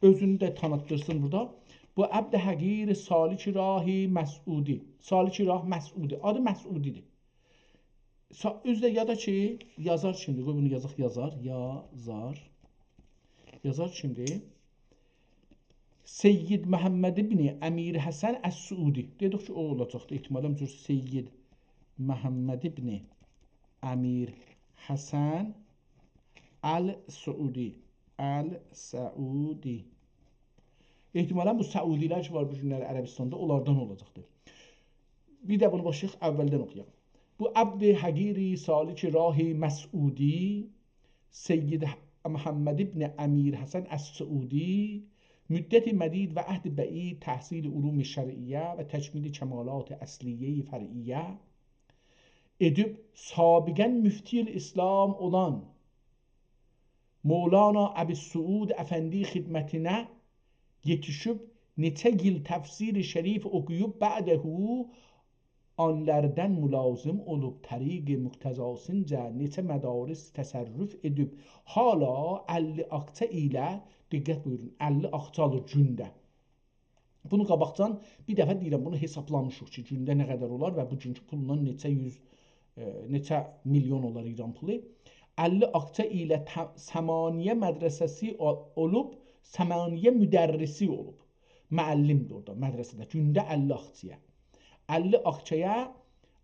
اؤزونو ده تانیتدیرسین بورادا. بو عبد حقیر سالک راه مسعودی. سالک راه مسعودی. آدی مسعودی‌دیر. سا-، اؤزو ده یادا کی، یازار کیمدیر؟ قوی بونو یازاق، یازار، یازار. یازار کیمدیر؟ سید محمد ابن امیر حسن السعودی. دئدیک کی، او اولاجاقدی. احتمالاً بو جور سید محمد ابن امیر حسن السعودی. السعودی. احتمالاً بو سعودی‌لر کی وار بو گونلری عربستاندا، اونلاردان اولاجاقدیر. بیر ده بونو باشلایاق، اولدن اوخویاق. بو عبد حقیر سالک راه مسعودی، سید محمد ابن امیر حسن السعودی، مدت مدید و عهد بعید تحصیل علوم شرعیه و تکمیل کمالات اصلیهٔ فرعیه ائدیب، سابقاً مفتی اسلام اولان مولانا ابی‌السعود افندی خدمتینه یئتیشیب، نئچه ایل تفسیر شریف اوخویوب، بعده آنلاردان ملازم اولوب، طریق مقتضاسینجا نئچه مدارس تصرف ائدیب، حالا اللی آخچا ایله، دقت بویورون، اللی آخچا آلیر گونده. بونو قاباقجان بیر دفعه دئییرم، بونو حسابلامیشیق کی، گونده نه قدر اولار و بوگونکو پولونان نئچه یوز، ائ، نئچه میلیون اولار ایران پولو. اللی آخچا ایله ته-، ثمانیه مدرسه‌سی او-، اولوب، ثمانیه مدرسی اولوب. معلم‌دیر اورادا، مدرسه‌ده. گونده اللی آخچایا. اللی آخچایا،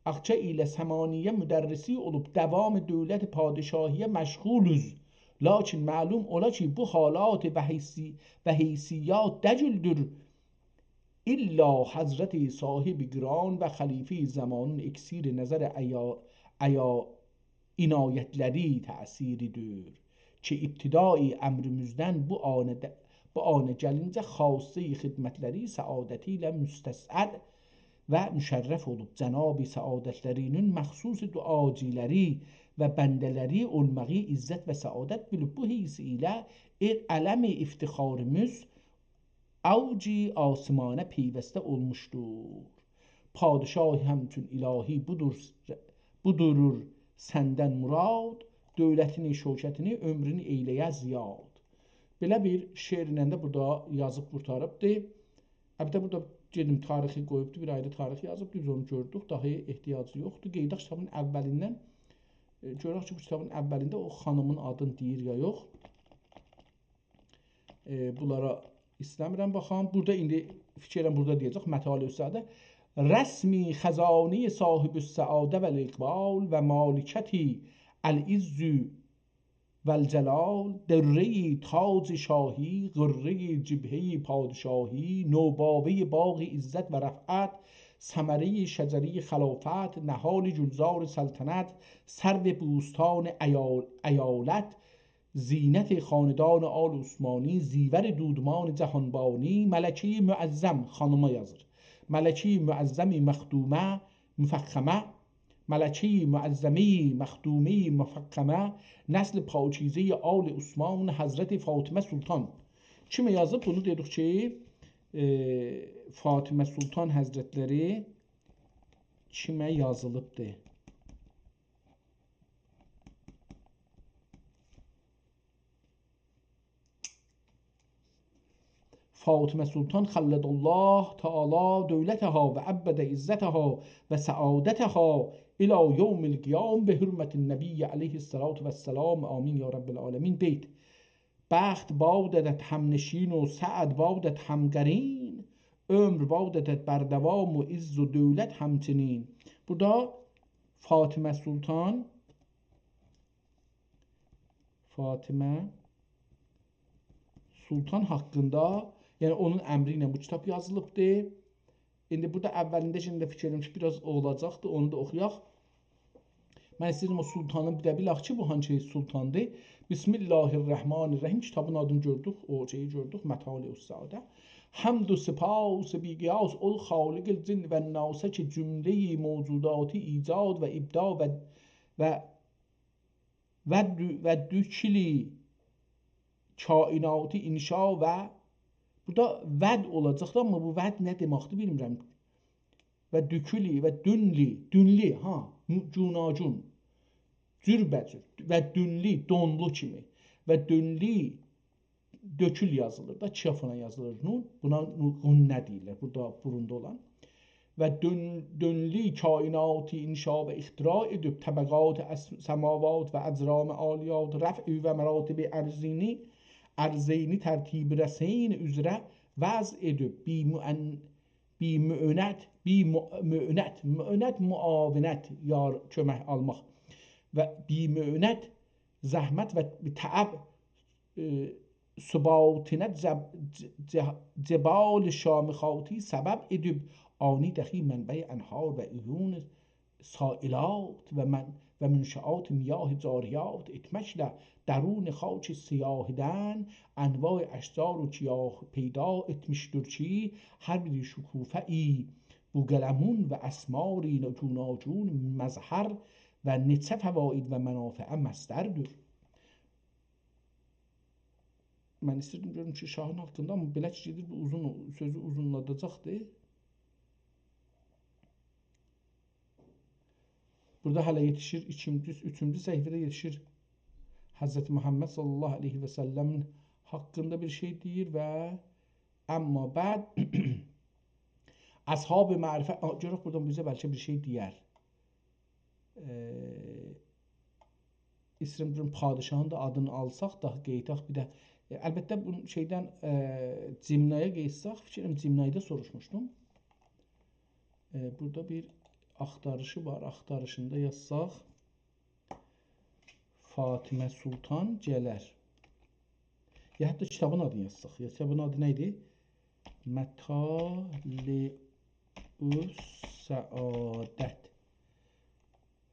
آخچا ایله ثمانیه مدرسی اولوب، دوام دولت پادشاهیه مشغولوز. لاکین معلوم اولا کی، بو حالات و حیثی-، و حیثیات دگیلدیر. الا حضرت صاحب گران و خلیفهٔ زمانین اکسیر نظر عیا-، عیا-، عنایتلری تأثیری‌دیر کی، ابتدای امریمیزدن بو آنه د-، بو آنه گلینجه خاصهٔ خدمتلری سعادتی ایله مستسعد و مشرف اولوب. جناب سعادتلری‌نین مخصوص دعاگیلری و بنده‌لری اولماغی عزت و سعادت بیلیب. بو حیث ایله ائ-، علم افتخاریمیز اوج آسمانه پیوسته اولموشدور. پادشاهی همچون الهی بودور، بودورور سندن مراد، دولتینی، شوکتینی، عؤمرونو ائیله‌یه زیاد. بئله بیر شعرله ده بورادا یازیب قورتاریبدی. البته، بورادا گئدیم تاریخی قویوبدو، بیر آیری تاریخ یازیبدی، بیز اونو گؤردوک، داها احتیاجی یوخدور. قئییداق کیتابین اولیندن، ائ، گؤرک کی، بو کیتابین اولینده او خانیمین آدینی دئییر یا یوخ. ائ، بونلارا ایسته‌میرم باخام. بورادا ایندی فیکر ائلیرم، بورادا دئیه‌جک، مطالع السعاده. رسمی خزانهٔ صاحب السعاده و الاقبال و مالکتی العز و الجلال، درهٔ تاج شاهی، غرهٔ جبههٔ پادشاهی، نوباوهٔ باغ عزت و رفعت، ثمرهٔ شجرهٔ خلافت، نهال گلزار سلطنت، سرو بوستان ایال-، ایالت، زینت خاندان آل عثمانی، زیور دودمان جهانبانی، ملکهٔ معظم، خانیما یازیر. ملکهٔ معظم مخدومه، مفخمه، ملکهٔ معظمهٔ مخدومهٔ مفخمه، نسل پاکیزهٔ آل عثمان حضرت فاطمه سلطان. کیمه یازیب؟ بونو دئدیک کی، ائ، فاطمه سلطان حضرتلری کیمه یازیلیبدی؟ فاطمه سلطان خلد الله تعالی دولتها و ابد عزتها و سعادتها الی یوم القیامة بحرمة النبی علیه الصلاة والسلام، آمین یا رب العالمین. بیت. بخت بادت همنشین و سعد بادت همقرین، عمر بادت بر دوام و عز و دولت همچنین. بورادا فاطمه سلطان، فاطمه سلطان حاقیندا، یعنی اونون امری ایله بو کیتاب یازیلیبدی. ایندی بورادا اولینده، ایندی فیکیر ائدیرم کی، بیر آز اولاجاقدی، اونو دا اوخویاق. من ایسته‌ییرم او سلطانی بیر ده بیلک کی، بو هانسی سلطاندیر. بسم الله الرحمن الرحیم. کیتابین آدینی گؤردوک، او شئیی گؤردوک، مطالع السعاده. حمد و سپاس بی‌قیاس اول خالق الجن و الناس، که جملهٔ موجوداتی ایجاد و ابداع و، و، و دو-، و دوکلی کائناتی انشا و، بورادا ود اولاجاقدی، آمما بو ود نه دئمکدیر، بیلمیرم. و دوکولی و دونلی، دونلی، ها، مو-، گوناگون، جوربه‌جور و دونلی، دونلو کیمی و دونلی، دؤکول یازیلیر دا، کیافونا یازیلیر نون. بونا نو-، غنه دئییرلر، بورادا بوروندا اولان. و دون-، دونلی کائناتی انشا و اختراع ائدیب، طبقات اس-، سماوات و اجرام عالیات، رفع و مراتب ارضینی، ارضینی ترتیب رسین اوزره وضع ائدیب، بی مؤن-، بی مؤنت، بی مؤ-، مؤنت، مؤنت معاونت، یار-، کؤمک آلماق. و بی مؤنت زحمت و تعب، ائ، ثباتینه جب-، ج-، جه-، جبال شامخاتی سبب ائدیب، آنی دخی منبع انهار و عیون سائلات و من-، و منشآت میاه جاریات ائتمکله درون خاک سیاهیدن انواع اشجار و گیاه پیدا ائتمیشدیر کی، هر بیری شکوفه‌ای بوقلمون و اسماری گوناگون مظهر و نئچه فواید و منافعه مصدردیر. من ایستیردیم گؤروم کی، شاهین حاقیندا، آمما بئله کی، گئدیر بو اوزون، سؤزو اوزونلاداجاقدی. بورادا هله یئتیشیر ایکینجی، اوچونجو صفحه‌ده یئتیشیر. حضرت محمد صلی الله علیه و سلمین حاقیندا بیر شئی دئییر و اما بعد اصحاب معرفت، آ، گؤرک بورادان بیزه بلکه بیر شئی دئیر. ائ، ایسته‌ییرم بورادا پادشاهین دا آدینی آلساق دا، قئییداق بیر ده. ائ، البته، بو شئیدن، ائ، جیمنایا قئییتساق، فیکریم جیمنایدا سوروشموشدوم. ائ، بورادا بیر آختاریشی وار، آختاریشیندا یازساق، فاطمه سلطان گلر. یا حتی کیتابین آدینی یازساق. یا کیتابین آدی نه ایدی؟ مطالع السعادت.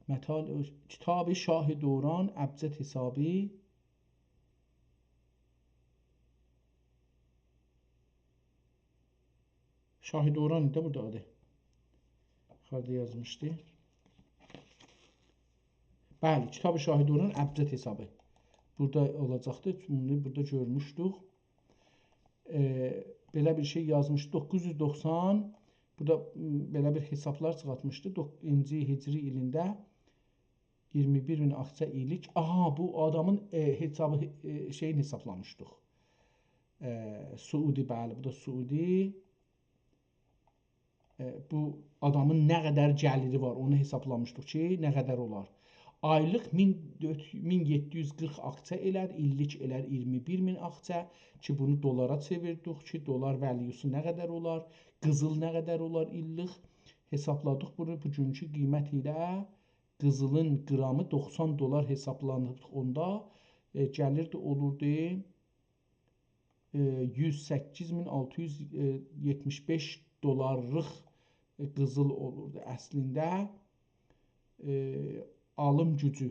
مطالع، کتاب شاه دوران، ابجد حسابی. شاه دوران ایدی بورادا آدی. هاردا یازمیشدی؟ بلی، کتاب شاه دوران ابجد حسابی. بورادا اولاجاقدی. بونو بورادا گؤرموشدوک. ائ، بئله بیر شئی یازمیش، دوققوز یوز دوخسان، بورادا، م، بئله بیر حسابلار چیخارتمیشدی. دوققوزونجو هجری ایلینده اییرمی بیر مین آکسیا ایللیک. آها، بو آدامین، ائ، حسابی، ائ، شئیینی حسابلامیشدیق. ائ، سعودی، بلی، بو دا سعودی. ائ، بو آدامین نه قدر گلیری وار، اونو حسابلامیشدیق کی، نه قدر اولار. آیلیق مین دؤرد، مین یئددی یوز قیرخ آکسیا ائلر، ایللیک ائلر اییرمی بیر مین آکسیا کی، بونو دلارا چئویردیک کی، دلار valueسو نه قدر اولار، قیزیل نه قدر اولار ایللیک. حسابلادیق بونو بوگونکو قیمت ایله، قیزیلین قرامی دوخسان دلار حسابلانیب اوندا، ائ، گلیردی، اولوردو، ائ، یوز سککیز مین آلتی یوز یئتمیش بئش دلارلیق، ائ، قیزیل اولوردو. اصلینده، ائ، آلیم گوجو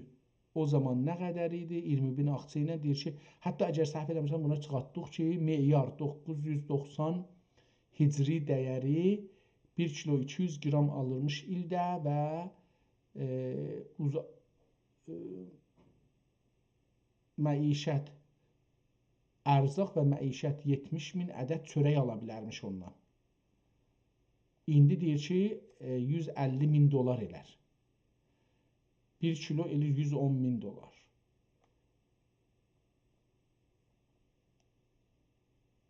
او زامان نه قدر ایدی؟ اییرمی مین آکسیا ایله دئییر کی، حتی اگر سهو ائله‌میرسم، بونا چیخارتدیق کی، معیار دوققوز یوز دوخسان هجری دیری، بیر کیلو ایکی یوز قرام آلیرمیش ایلده و، ائ، اوزا-، ائ، معیشت، ارزاق و معیشت یئتمیش مین عدد چؤرک آلا بیلرمیش اوندان. ایندی دئییر کی، ائ، یوز اللی مین دلار ائلر. بیر کیلو ائله‌ییر یوز اون مین دلار.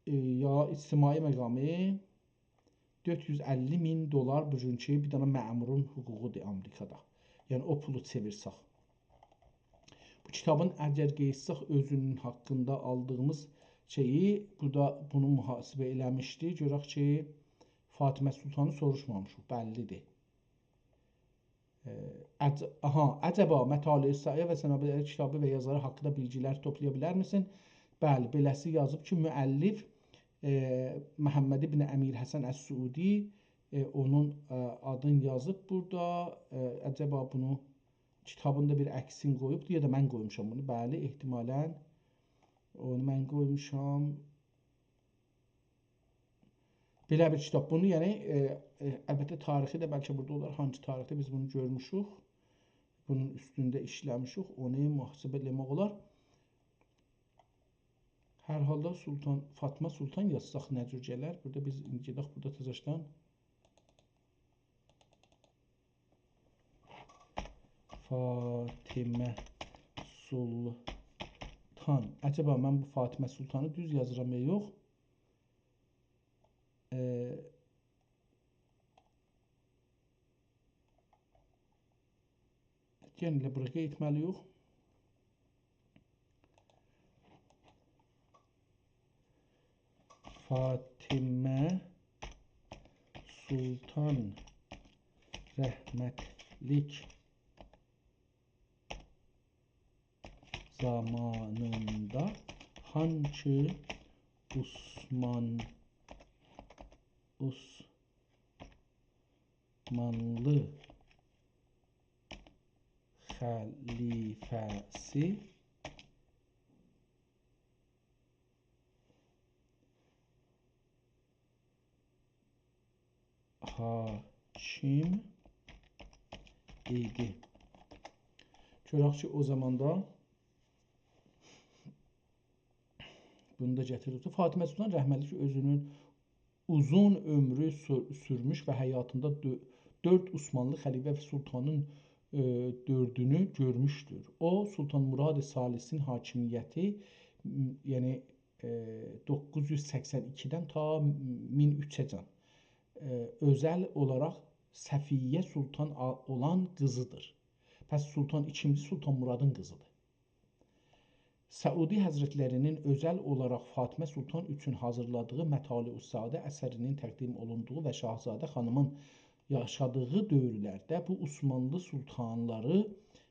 ائ، یا اجتماعی مقامی دؤرد یوز اللی مین دلار بوگونکو بیر دنه مأمورون حقوقودور آمریکادا. یعنی او پولو چئویرسک. بو کیتابین اگر قئییتسک اؤزونون حاقیندا آلدیغیمیز شئیی، بورادا بونو محاسبه ائله‌میشدی. گؤرک کی، فاطمه سلطانی سوروشمامیشیق، بللی‌دیر. ائ، عج-، آها، عجبا مطالع سعدی و صنایع کتابی و یازاری حاقیندا بیلگیلر توپلایا بیلرمیسین؟ بلی، بئله‌سی یازیب کی، مؤلف، ائ، محمد ابن امیر حسن السعودی، ائ، اونون، ائ، آدینی یازیب بورادا. ائ، عجبا بونو کیتابین دا بیر عکسینی قویوبدور، یا دا من قویموشام بونو. بلی، احتمالاً اونو من قویموشام. بئله بیر کیتاب. بونو، یعنی، ائ، ائ، البته، تاریخی ده بلکه بورادا اولار. هانسی تاریخده بیز بونو گؤرموشوک، بونون اوستونده ایشله‌میشیک، اونو محاسبه ائله‌مک اولار. هر حالدا سلطان، فاطمه سلطان یازساق نه جور گلر؟ بورادا بیز ایندی گئدک، بورادا تزه‌شدن فاطمه سلطان. عجبا من بو فاطمه سلطانی دوز یازیرام یا یوخ؟ ائ، یئنه ائله بورا قاییتمالی‌ییق. فاطمه سلطان رحمتلیک زامانیندا هانسی عثمان-، عثمانلی خلیفه‌سی حاکم ایدی؟ گؤرک کی، او زاماندا بونو دا گتیریب. فاطمه سلطان رحمتلیک اؤزونون اوزون عؤمرو سو-، سورموش و حیاتیندا دؤ-، دؤرد عثمانلی خلیفه و سلطانین، ائ، دؤردونو گؤرموشدور. او، سلطان مراد ثالثین حاکمیتی، م، یعنی، ائ، دوققوز یوز سکسن ایکیدن تا مین اوچه‌جن، ائ، اؤزل اولاراق صفیه سلطان آ-، اولان قیزیدیر. پس سلطان ایکینجی سلطان مرادین قیزیدیر. سعودی حضرتلری‌نین اؤزل اولاراق فاطمه سلطان اوچون حاضیرلادیغی مطالع السعاده اثری‌نین تقدیم اولوندوغو و شاهزاده خانیمین یاشادیغی دؤورلرده بو عثمانلی سلطانلاری،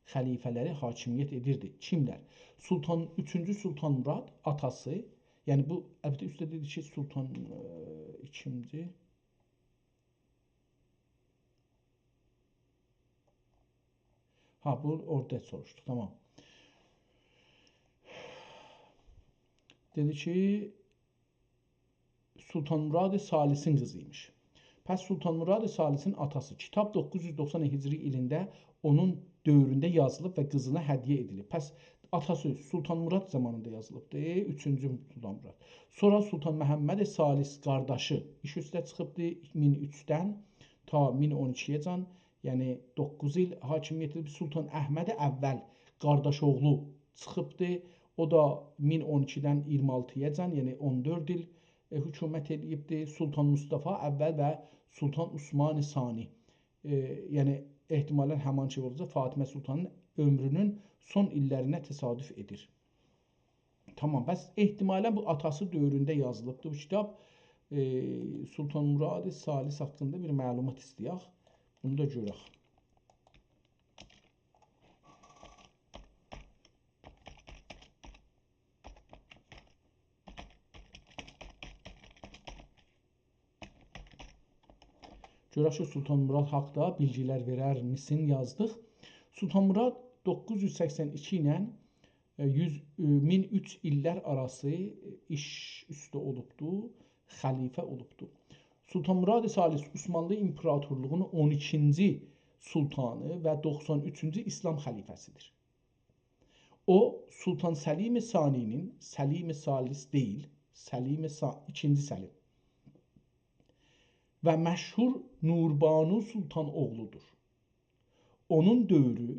خلیفه‌لری حاکمیت ائدیردی. کیملر؟ سلطان، اوچونجو سلطان مراد، آتاسی، یعنی بو، البته، اوسته دئدی کی، سلطان، ائ، ایکینجی. ها، بو اورادا سوروشدو، تامام. دئدی کی، سلطان مراد ثالثین قیزی ایمیش. پس سلطان مراد ثالثین آتاسی. کیتاب دوققوز یوز دوخسان هجری ایلینده اونون دؤورونده یازیلیب و قیزینا هدیه ائدیلیب. پس آتاسی سلطان مراد زامانیندا یازیلیبدی، اوچونجو سلطان مراد. سونرا سلطان محمد ثالث قارداشی ایش اوسته چیخیبدی مین اوچدن تا مین اون ایکی‌یه‌جن، یعنی دوققوز ایل حاکمیت ائدیب. سلطان احمد اول قارداش‌اوغلو چیخیبدی. او دا مین اون ایکی‌دن اییرمی آلتی‌یاجان، یعنی اون دؤرد ایل، ائ، حکومت ائله‌ییبدی. سلطان مصطفی اول و سلطان عثمان ثانی. ائ، یعنی احتمالاً همان شئی اولاجاق، فاطمه سلطانین عؤمرونون سون ایللرینه تصادف ائدیر. تامام، پس احتمالاً بو آتاسی دؤورونده یازیلیبدی بو کیتاب. ائ، سلطان مراد ثالث حاقیندا بیر معلومات ایسته‌یک. بونو دا گؤرک. گؤرک کی، سلطان مراد حاقدا بیلگی‌لر وئرر میسین یازدیق. سلطان مراد دوققوز یوز سکسن ایکی ایله، ائ، یوز، ائ، مین اوچ ایللر آراسی، ائ، ایش اوسته اولوبدو، خلیفه اولوبدو. سلطان مراد ثالث عثمانلی ایمپراتورلوغونون اون ایکینجی سلطانی و دوخسان اوچونجو ایسلام خلیفه‌سیدیر. او، سلطان سلیم ثانی‌نین، سلیم ثالث دئییل، سلیم ثا-، ایکینجی سلیم و مشهور نوربانو سلطان اوغلودور. اونون دؤورو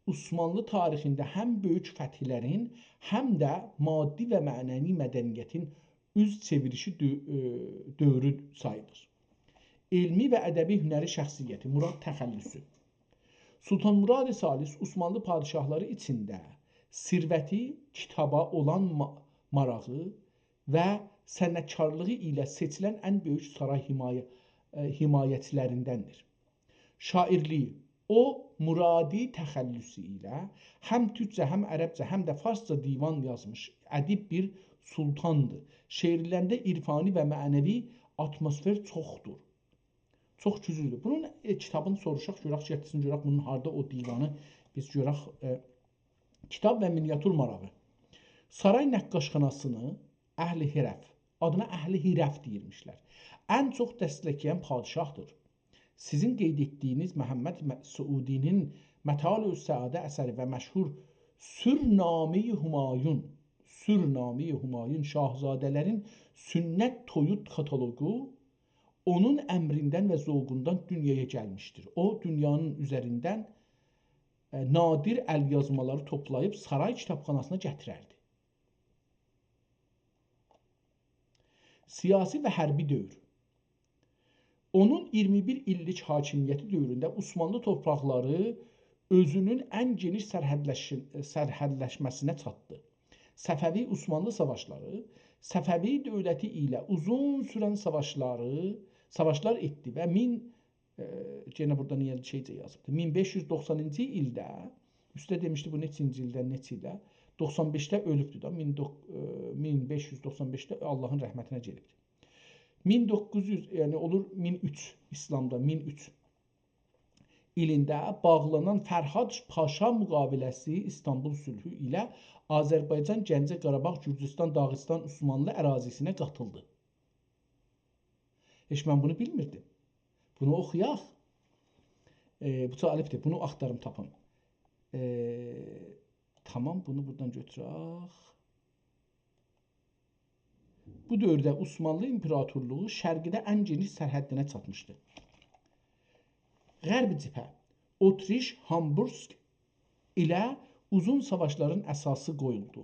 عثمانلی تاریخینده هم بؤیوک فتح‌لرین، هم ده مادی و معنوی مدنیتین اوز چئویریشی دؤ-، ائ، دؤورو ساییلیر. علمی و ادبی هنری شخصیتی، مراد تخلصی. سلطان مراد ثالث عثمانلی پادشاهلاری ایچینده ثروتی، کیتابا اولان ما-، ماراغی و صنعتکارلیغی ایله سئچیلن ان بؤیوک سارای حمایه-، ائ، حمایتچی‌لریندندیر. شاعیرلیگی، او، مرادی تخلصی ایله هم تورکجه، هم عربجه، هم ده فارسجا دیوان یازمیش ادیب بیر سلطاندیر. شعرلرینده عرفانی و معنوی آتموسفر چوخدور. چوخ گوجلودور. بونون، ائ، کیتابینی سوروشاق، گؤرک، گتیرسین، گؤرک بونون هاردا او دیوانی، بیز گؤرک، ائ، کیتاب و مینیاتور ماراغی. سارای نقاشخاناسینی اهل حرف، آدینا اهل حرف دئییرمیشلر، ان چوخ دستکله‌ین پادشاهدیر. سیزین قید ائتدیگینیز محمد م-، سعودی‌نین مطالع السعاده اثری و مشهور سرنامه‌ی همایون، سرنامه‌ی همایون، شاهزاده‌لرین سنت تویو کاتالوقو اونون امریندن و ذوقوندان دونیایا گلمیشدیر. او، دونیانین اوزریندن، ائ، نادر ال‌یازمالاری توپلاییب سارای کیتابخاناسینا گتیرردی. سیاسی و حربی دؤور. اونون اییرمی بیر ایللیک حاکمیتی دؤورونده عثمانلی تورپاقلاری اؤزونون ان گئنیش سرحدلشی-، سرحدلشمه‌سینه چاتدی. صفوی عثمانلی ساواشلاری، صفوی دؤولتی ایله اوزون سورن ساواشلاری، ساواشلار ائتدی و مین، ائ، یئنه بورادا نییه شئیجه یازیبدی؟ مین بئش یوز دوخسانینجی ایلده، اوسته دئمیشدی بو نئچینجی ایلده، نئچه ایلده؟ دوخسان بئشده اؤلوبدو دا، مین دوق-، ائ، مین بئش یوز دوخسان بئشده آللاهین رحمتینه گئدیبدی. مین دوققوز یوز، یعنی اولور مین اوچ، ایسلامدا مین اوچ ایلینده باغلانان فرهاد پاشا مقاوله‌سی، ایستانبول صلحو ایله آذربایجان، گنجه، قاراباغ، گورجوستان، داغیستان عثمانلی اراضی‌سینه قاتیلدی. هئچ من بونو بیلمیردیم. بونو اوخویاق. ائ، بو جالبدیر. بونو آختاریم، تاپیم. ائ، تامام، بونو بورادان گؤتورک. بو دؤورده عثمانلی ایمپراتورلوغو شرقده ان گئنیش سرحدینه چاتمیشدی. غرب جبهه، اتریش، هامبورگ ایله اوزون ساواشلارین اساسی قویولدو.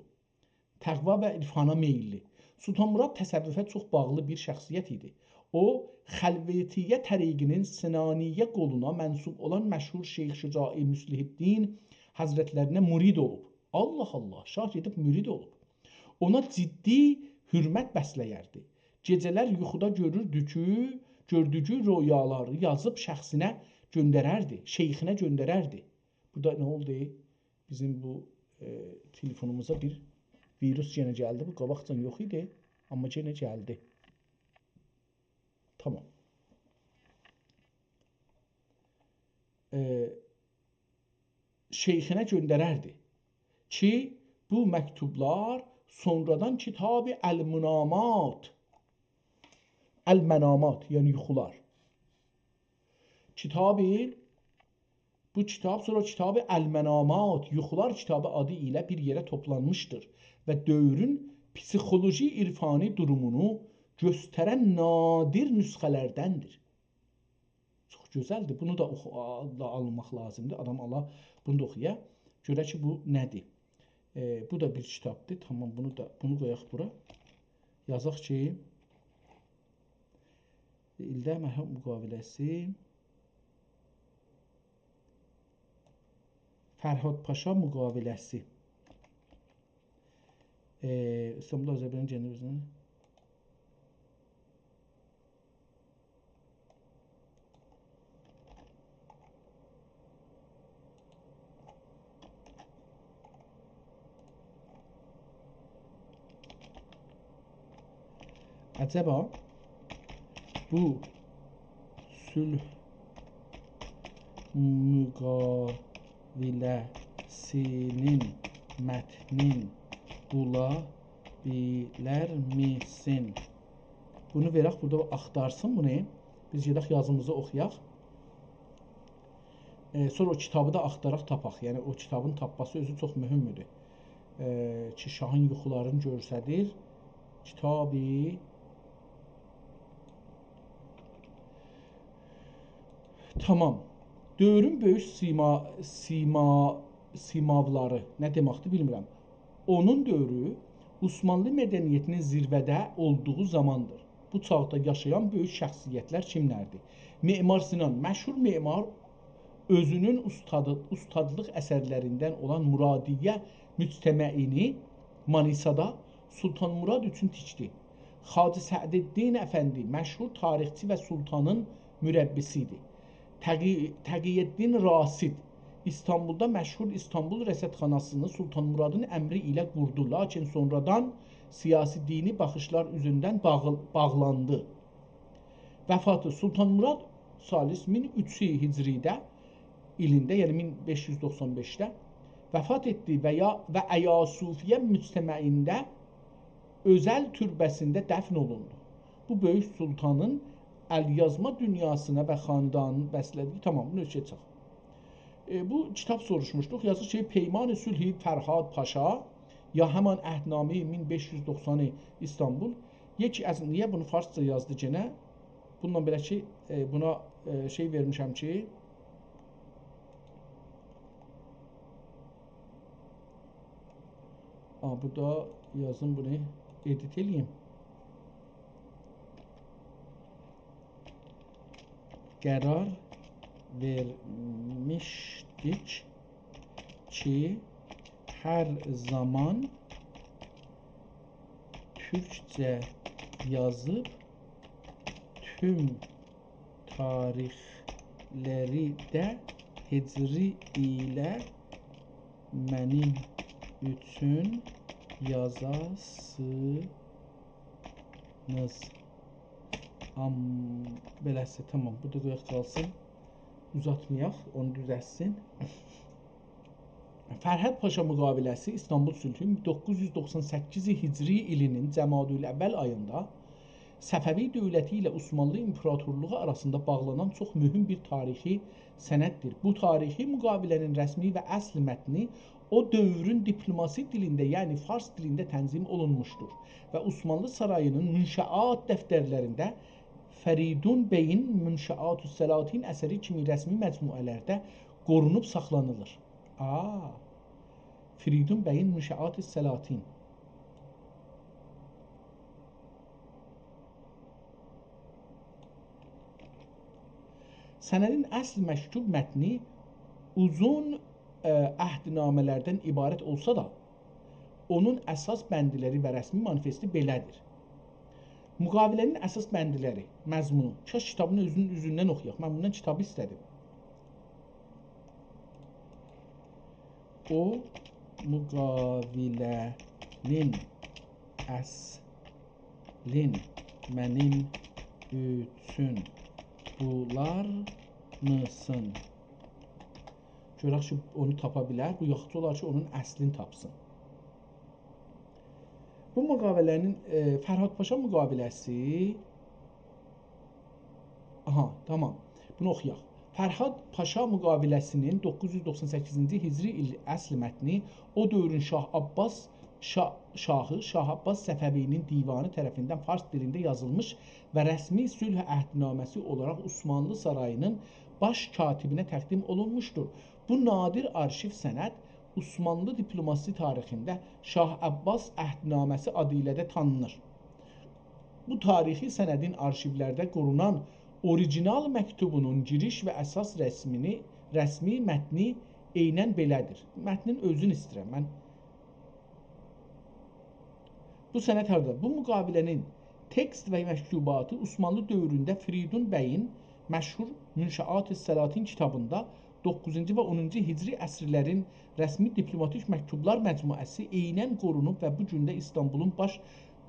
تقوا و عرفانا مئیللی. سلطان مراد تصوفه چوخ باغلی بیر شخصیت ایدی. او، خلوتیه طریقینین سنانیه قولونا منسوب اولان مشهور شیخ شجاع مصلح‌الدین حضرتلرینه مرید اولوب. الله الله، شاه گئدیب مرید اولوب. اونا جدی حؤرمت بسله‌یردی. گئجه‌لر یوخودا گؤروردو کی، گؤردویو رؤیالاری یازیب شخصینه گؤندرردی، شیخینه گؤندرردی. بورادا نه اولدو؟ بیزیم بو، ائ، تلفونوموزا بیر ویروس یئنه گلدی. بو قاباقجان یوخ ایدی، آمما یئنه گلدی. تامام. ائ، شیخینه گؤندرردی کی، بو مکتوبلار سونرادان کیتاب المنامات، المنامات، یعنی یوخولار، کیتابی، بو کیتاب، سونرا کیتابی المنامات، یوخولار کیتابی آدی ایله بیر یئره توپلانمیشدیر و دؤورون پسیخولوژی عرفانی دورومونو گؤسترن نادر نسخه‌لردندیر. چوخ گؤزلدیر. بونو دا اوخو-، آ-، دا آلماق لازیمدیر. آدام آلا، بونو دا اوخویا. گؤره کی، بو نه‌دیر؟ ائ، بو دا بیر کیتابدیر. تامام، بونو دا، بونو قویاق بورا. یازاق کی، ایلده محو مقاوله‌سی، فرهاد پاشا مقاوله‌سی. ائ، ایستانبول، آذربایجان جنوبی. عجبا بو صلح مقاوله‌سینین متنین بولا بیلرمیسین؟ بونو وئرک، بورادا آختارسین بونو. بیز گئدک یازیمیزی اوخویاق. ائ، سونرا او کیتابی دا آختاراق تاپاق. یعنی او کیتابین تاپماسی اؤزو چوخ مهمدور. ائ، کی شاهین یوخولارینی گؤستریر. کیتابی، تامام. دؤورون بؤیوک سیما، سیما، سیماولاری نه دئمکدیر بیلمیرم. اونون دؤورو عثمانلی مدنیتینین زیروه‌ده اولدوغو زاماندیر. بو چاغدا یاشایان بؤیوک شخصیتلر کیملردیر؟ معمار سینان، مشهور معمار، اؤزونون اوستادی، اوستادلیق اثرلریندن اولان مرادیه مجتمعینی مانیسادا سلطان مراد اوچون تیکدی. خواجه سعدالدین افندی، مشهور تاریخچی و سلطانین مربی‌سی ایدی. تقی، تقی‌الدین راشد، ایستانبولدا مشهور ایستانبول رصدخاناسینی سلطان مرادین امری ایله قوردو، لاکین سونرادان سیاسی دینی باخیشلار اوزوندن باغل، باغلاندی. وفاتی: سلطان مراد ثالث مین اوچ هجریده ایلینده، یعنی مین بئش یوز دوخسان بئشده وفات ائتدی و یا، و ایاصوفیه مجتمعینده اؤزل توربه‌سینده دفن اولوندو. بو بؤیوک سلطانین ال‌یازما دونیاسینا و خاندانین بسله‌دیگی، تامام، بونو کئچک. ائ، بو کیتاب سوروشموشدوق. یازیر کی، پیمان صلح فرهاد پاشا، یا همان عهدنامهٔ مین بئش یوز دوخسان ایستانبول، یکی از، نییه بونو فارسجا یازدی گئنه؟ بونونلا بئله کی، ائ، بونا، ائ، شئی وئرمیشم کی، آ، بورادا یازیم، بونو ادیت ائله‌ییم. قرار وئرمیشدیک کی، هر زامان تورکجه یازیب توم تاریخلری ده هجری ایله منیم اوچون یازاسینیز. آم، بئله‌سی، تامام، بورادا قویاق قالسین. اوزاتمایاق، اونو دوزلتسین. فرهاد پاشا مقاوله‌سی، ایستانبول صلحو، دوققوز یوز دوخسان سککیز هجری ایلینین جمادی الاول آییندا صفوی دؤولتی ایله عثمانلی ایمپراتورلوغو آراسیندا باغلانان چوخ مهم بیر تاریخی سنددیر. بو تاریخی مقاوله‌نین رسمی و اصل متنی او دؤورون دیپلماسی دیلینده، یعنی فارس دیلینده تنظیم اولونموشدور و عثمانلی سارایینین منشآت دفترلرینده فریدون بیین منشآت السلاطین اثری کیمی رسمی مجموعه‌لرده قورونوب ساخلانیلیر. آ، فریدون بیین منشآت السلاطین. سندین اصل مکتوب متنی اوزون، ائ، عهدنامه‌لردن عبارت اولسا دا، اونون اساس بندلری و رسمی مانیفستی بئله‌دیر. مقاوله‌نین اساس بندلری، مضمونو. کاش کیتابین اؤزونون اوزوندن اوخویاق. من بوندان کیتابی ایسته‌دیم. او مقاوله‌نین اصلین منیم اوچون بولارمیسین؟ گؤرک کی، اونو تاپا بیلر. بو یاخشی اولار کی، اونون اصلینی تاپسین. بو مقاوله‌نین، ائ، فرهاد پاشا مقاوله‌سی. آها، تامام. بونو اوخویاق. فرهاد پاشا مقابله‌سی‌نین دوققوز یوز دوخسان سککیزینجی هجری ایل اصل متنی او دؤورون شاه عباس شا-، شاهی شاه عباس صفوی‌نین دیوانی طرفیندن فارس دیلینده یازیلمیش و رسمی صلح عهدنامه‌سی اولاراق عثمانلی سارایی‌نین باش کاتبینه تقدیم اولونموشدور. بو نادر آرشیو سند عثمانلی دیپلوماسی تاریخینده شاه عباس عهدنامه‌سی آدی ایله ده تانینیر. بو تاریخی سندین آرشیولرده قورونان اوریجینال مکتوبونون گیریش و اساس رسمینی، رسمی متنی عیناً بئله‌دیر. متنین اؤزونو ایسته‌ییرم من. بو سند هاردا؟ بو مقابله‌نین تکست و مکتوباتی عثمانلی دؤورونده فریدون بیین مشهور منشآت السلاطین کیتابیندا، دوققوزونجو و اونونجو هجری عصرلرین رسمی دیپلوماتیک مکتوبلار مجموعه‌سی عیناً قورونوب و بو گون ده ایستانبولون باش،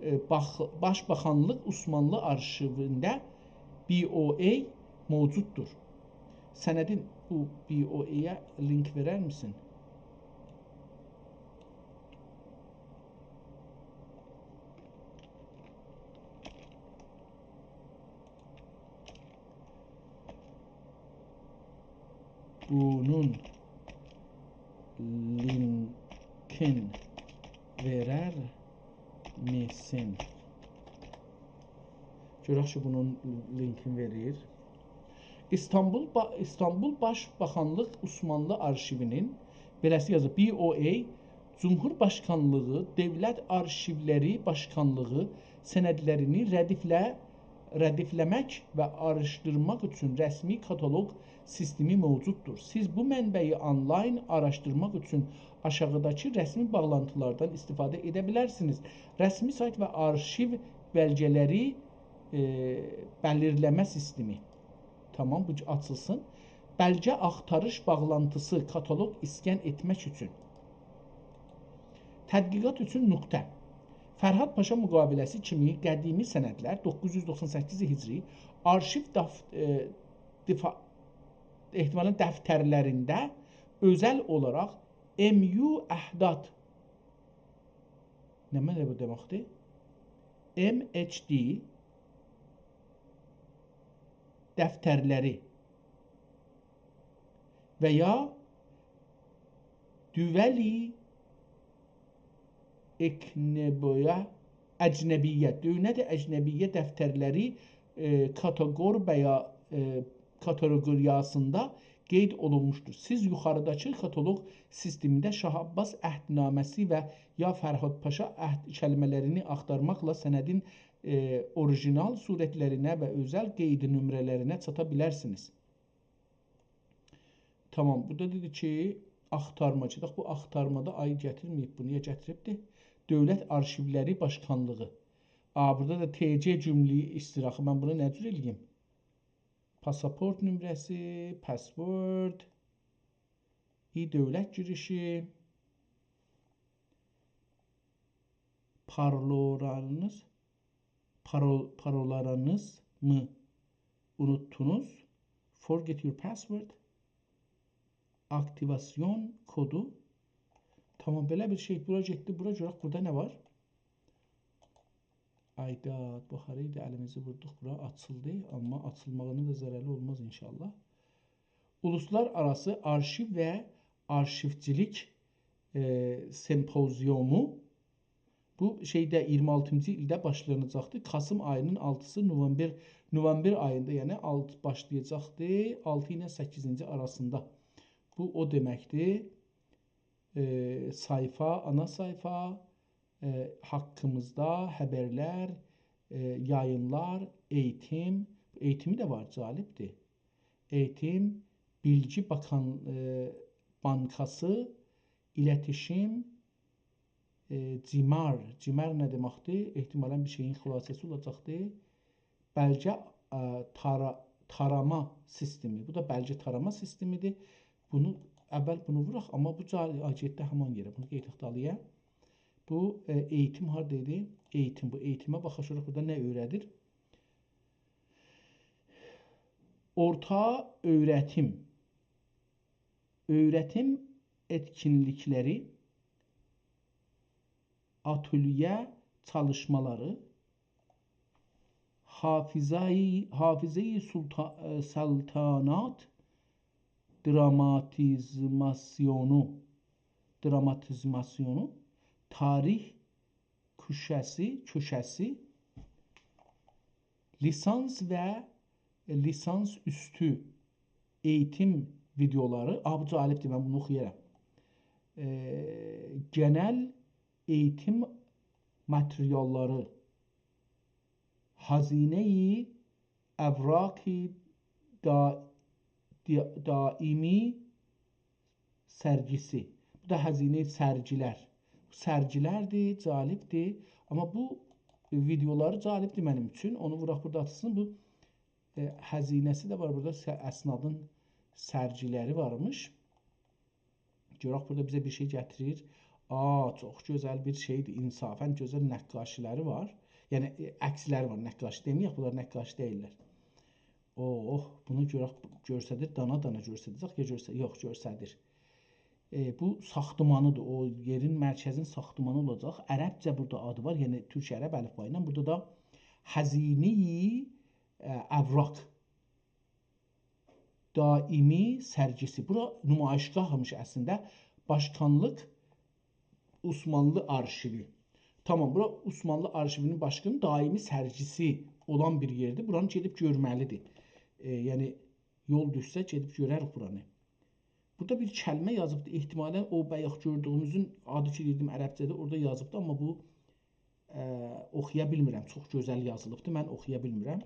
ائ، باخ-، باشباخانلیق عثمانلی آرشیوینده، B O A، موجوددور. سندین بو B O A-یه لینک وئرر میسین؟ بونون لینکین وئرر میسین؟ گؤرک کی، بونون لینکین وئریر. ایستانبول با-، ایستانبول باشباخانلیق عثمانلی آرشیوینین، بئله‌سی یازیر، B O A، جمهور باشکانلیغی، دؤولت آرشیولری باشکانلیغی سندلرینی ردیفله-، ردیفله‌مک و آراشدیرماق اوچون رسمی کاتالوق سیستمی موجوددور. سیز بو منبعی آنلاین آراشدیرماق اوچون آشاغیداکی رسمی باغلانتیلاردان استفاده ائده بیلرسینیز. رسمی سایت و آرشیو بلگه‌لری، ائ، بلیرله‌مه سیستمی. تامام، بو آچیلسین. بلگه آختاریش باغلانتیسی، کاتالوق اسکن ائتمک اوچون. تحقیقات اوچون نقطه. فرهاد پاشا مقابله‌سی کیمی قدیمی سندلر، دوققوز یوز دوخسان سککیز هجری، آرشیو داف-، ائ، دفا-، احتمالاً دفترلرینده اؤزل اولاراق M U احداث، نه معنا بو دئمکدیر؟ M H D دفترلری و یا دولی اکنبویا اجنبیه، دؤولت اجنبیه دفترلری، ائ، کاتاگور و یا، ائ، کاتاگوریاسیندا قید اولونموشدور. سیز یوخاریداکی کاتالوق سیستمینده شاه عباس عهدنامه‌سی و یا فرهاد پاشا عهد کلمه‌لرینی آختارماقلا سندین، ائ، اوریژینال صورتلرینه و اؤزل قید نمره‌لرینه چاتا بیلرسینیز. تامام، بورادا دئدی کی، آختارما، کی، باخ، بو آختارمادا آی گتیرمه‌ییب بونو، یا گتیریبدی؟ دؤولت آرشیولری باشکانلیغی. آ، بورادا دا T C کیملیگی ایسته‌ییر آخی، من بونو نه جور ائله‌ییم؟ پاساپورت نمره‌سی، پسورد، ای دؤولت گیریشی، پارولارینیز، پارو-، پارولارینیزی اونوتدونوز؟ Forget your password. آکتیواسیون کدو. تامام، بئله بیر شئی. بورا گئتدی، بورا گؤرک بورادا نه وار؟ آی داد، بو هارا ایدی، الیمیزی ووردوق بورا، آچیلدی. آمما آچیلماغینین دا ضرری اولماز ان‌شاءالله. اولوسلارآراسی آرشیو و آرشیوچیلیک، ائ، سمپوزیومو. بو شئیده اییرمی آلتینجی ایلده باشلاناجاقدی. کاسیم آیی‌نین آلتیسی، نووامبر، نووامبر آییندا، یعنی آلت-، باشلایاجاقدی. آلتی ایله سککیزینجی آراسیندا. بو او دئمکدیر، ائ، سایفا، آنا سایفا، ائ، حاققیمیزدا خبرلر، ائ، یایینلار، ائییتیم. ائییتیمی ده وار، جالبدیر. ائییتیم، بیلگی باکان-، ائ، بانکاسی، ایلتیشیم، ائ، جیمار. جیمار نه دئمکدیر؟ احتمالاً بیر شئیین خلاصه‌سی اولاجاقدیر. بلگه، ائ، تارا-، تاراما سیستمی. بو دا بلگه تاراما سیستمیدیر. بونو، اول بونو ووراق، آمما بو جا-، آ، گئتدی همان یئره. بونو قئیداق دالییا. بو، ائ، ائییتیم هاردا ایدی؟ ائییتیم، بو ائییتیمه باخاق، گؤرک بورادا نه اؤیره‌دیر. اورتا اؤیرتیم. اؤیرتیم ائتکینلیکلری، آتلیه چالیشمالاری، حافظه‌ی، حافظه‌ی سلطا-، ائ، سلطنت، دراماتیزماسیونو، دراماتیزماسیونو، تاریخ کوشه‌سی، کوشه‌سی، لیسانس و لیسانس اوستو ائییتیم ویدئولاری. آ، بو جالبدیر، من بونو اوخویارام. ائ، گئنل ائییتیم ماتریاللاری، هزینه‌ی اوراق دا-، دا-، دائمی سرگیسی. بو دا هزینه‌ی سرگیلر. سرگیلردیر، جالبدیر. آمما بو ویدئولاری جالبدیر منیم اوچون. اونو ووراق بورادا آتسین. بو، ائ، هزینه‌سی ده وار بورادا. سه-، اسنادین سرگیلری وارمیش. گؤرک بورادا بیزه بیر شئی گتیریر. آ، چوخ گؤزل بیر شئیدیر. انصافاً گؤزل نقاشی‌لری وار. یعنی، ائ، عکس‌لری وار. نقاشی دئمه‌یک، بونلار نقاشی دئییللر. اوه، بونو گؤرک، گؤستریر، دانا-دانا گؤستریر. یا گؤستر-، یوخ، گؤستریر. ائ، بو ساختمانی‌دیر. او یئرین، مرکزین ساختمانی اولاجاق. عربجه بورادا آدی وار. یعنی، تورک عرب الفبا ایله. بورادا دا هزینه‌ی، ائ، اوراق دائمی سرگیسی. بورا نمایشگاهمیش اصلینده. باشکانلیق عثمانلی آرشیوی. تامام، بورا عثمانلی آرشیوینین باشقانین دائمی سرگیسی اولان بیر یئردیر. بورانی گئدیب گؤرمه‌لی‌دیر. ائ، یعنی، یول دوشسه گئدیب گؤره‌ریک بورانی. بورادا بیر کلمه یازیبدی. احتمالاً او بایاق گؤردویوموزون آدی کی، دئدیم، عربجه‌دیر، اورادا یازیبدی، آمما بو، ائ، اوخویا بیلمیرم. چوخ گؤزل یازیلیبدی، من اوخویا بیلمیرم.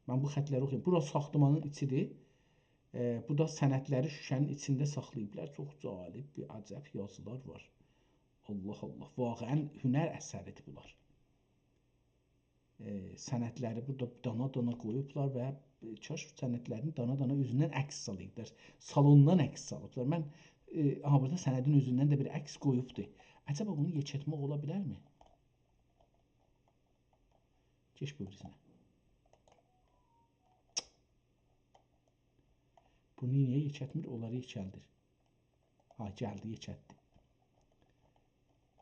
من بو خطلری اوخویوم. بورا ساختمانین ایچی‌دیر. ائ، بو دا سندلری شوشه‌نین ایچینده ساخلاییبلار. چوخ جالب بیر عجب یازیلار وار. الله الله، واقعاً هنر اثری‌دیر بونلار. ائ، سندلری بورادا دانا-دانا قویوبلار و، ائ، کاش سندلرین دانا-دانا اؤزوندن عکس سالایدیلار. سالوندان عکس سالیبلار. من، ائ، آها، بورادا سندین اؤزوندن ده بیر عکس قویوبدور. عجبا بونو یئکلتمک اولا بیلرمی؟ کئچ بو بیریسینه. بونو نییه یئکلتمیر؟ اونلاری یئکلدیر. ها، گلدی، یئکلتدی.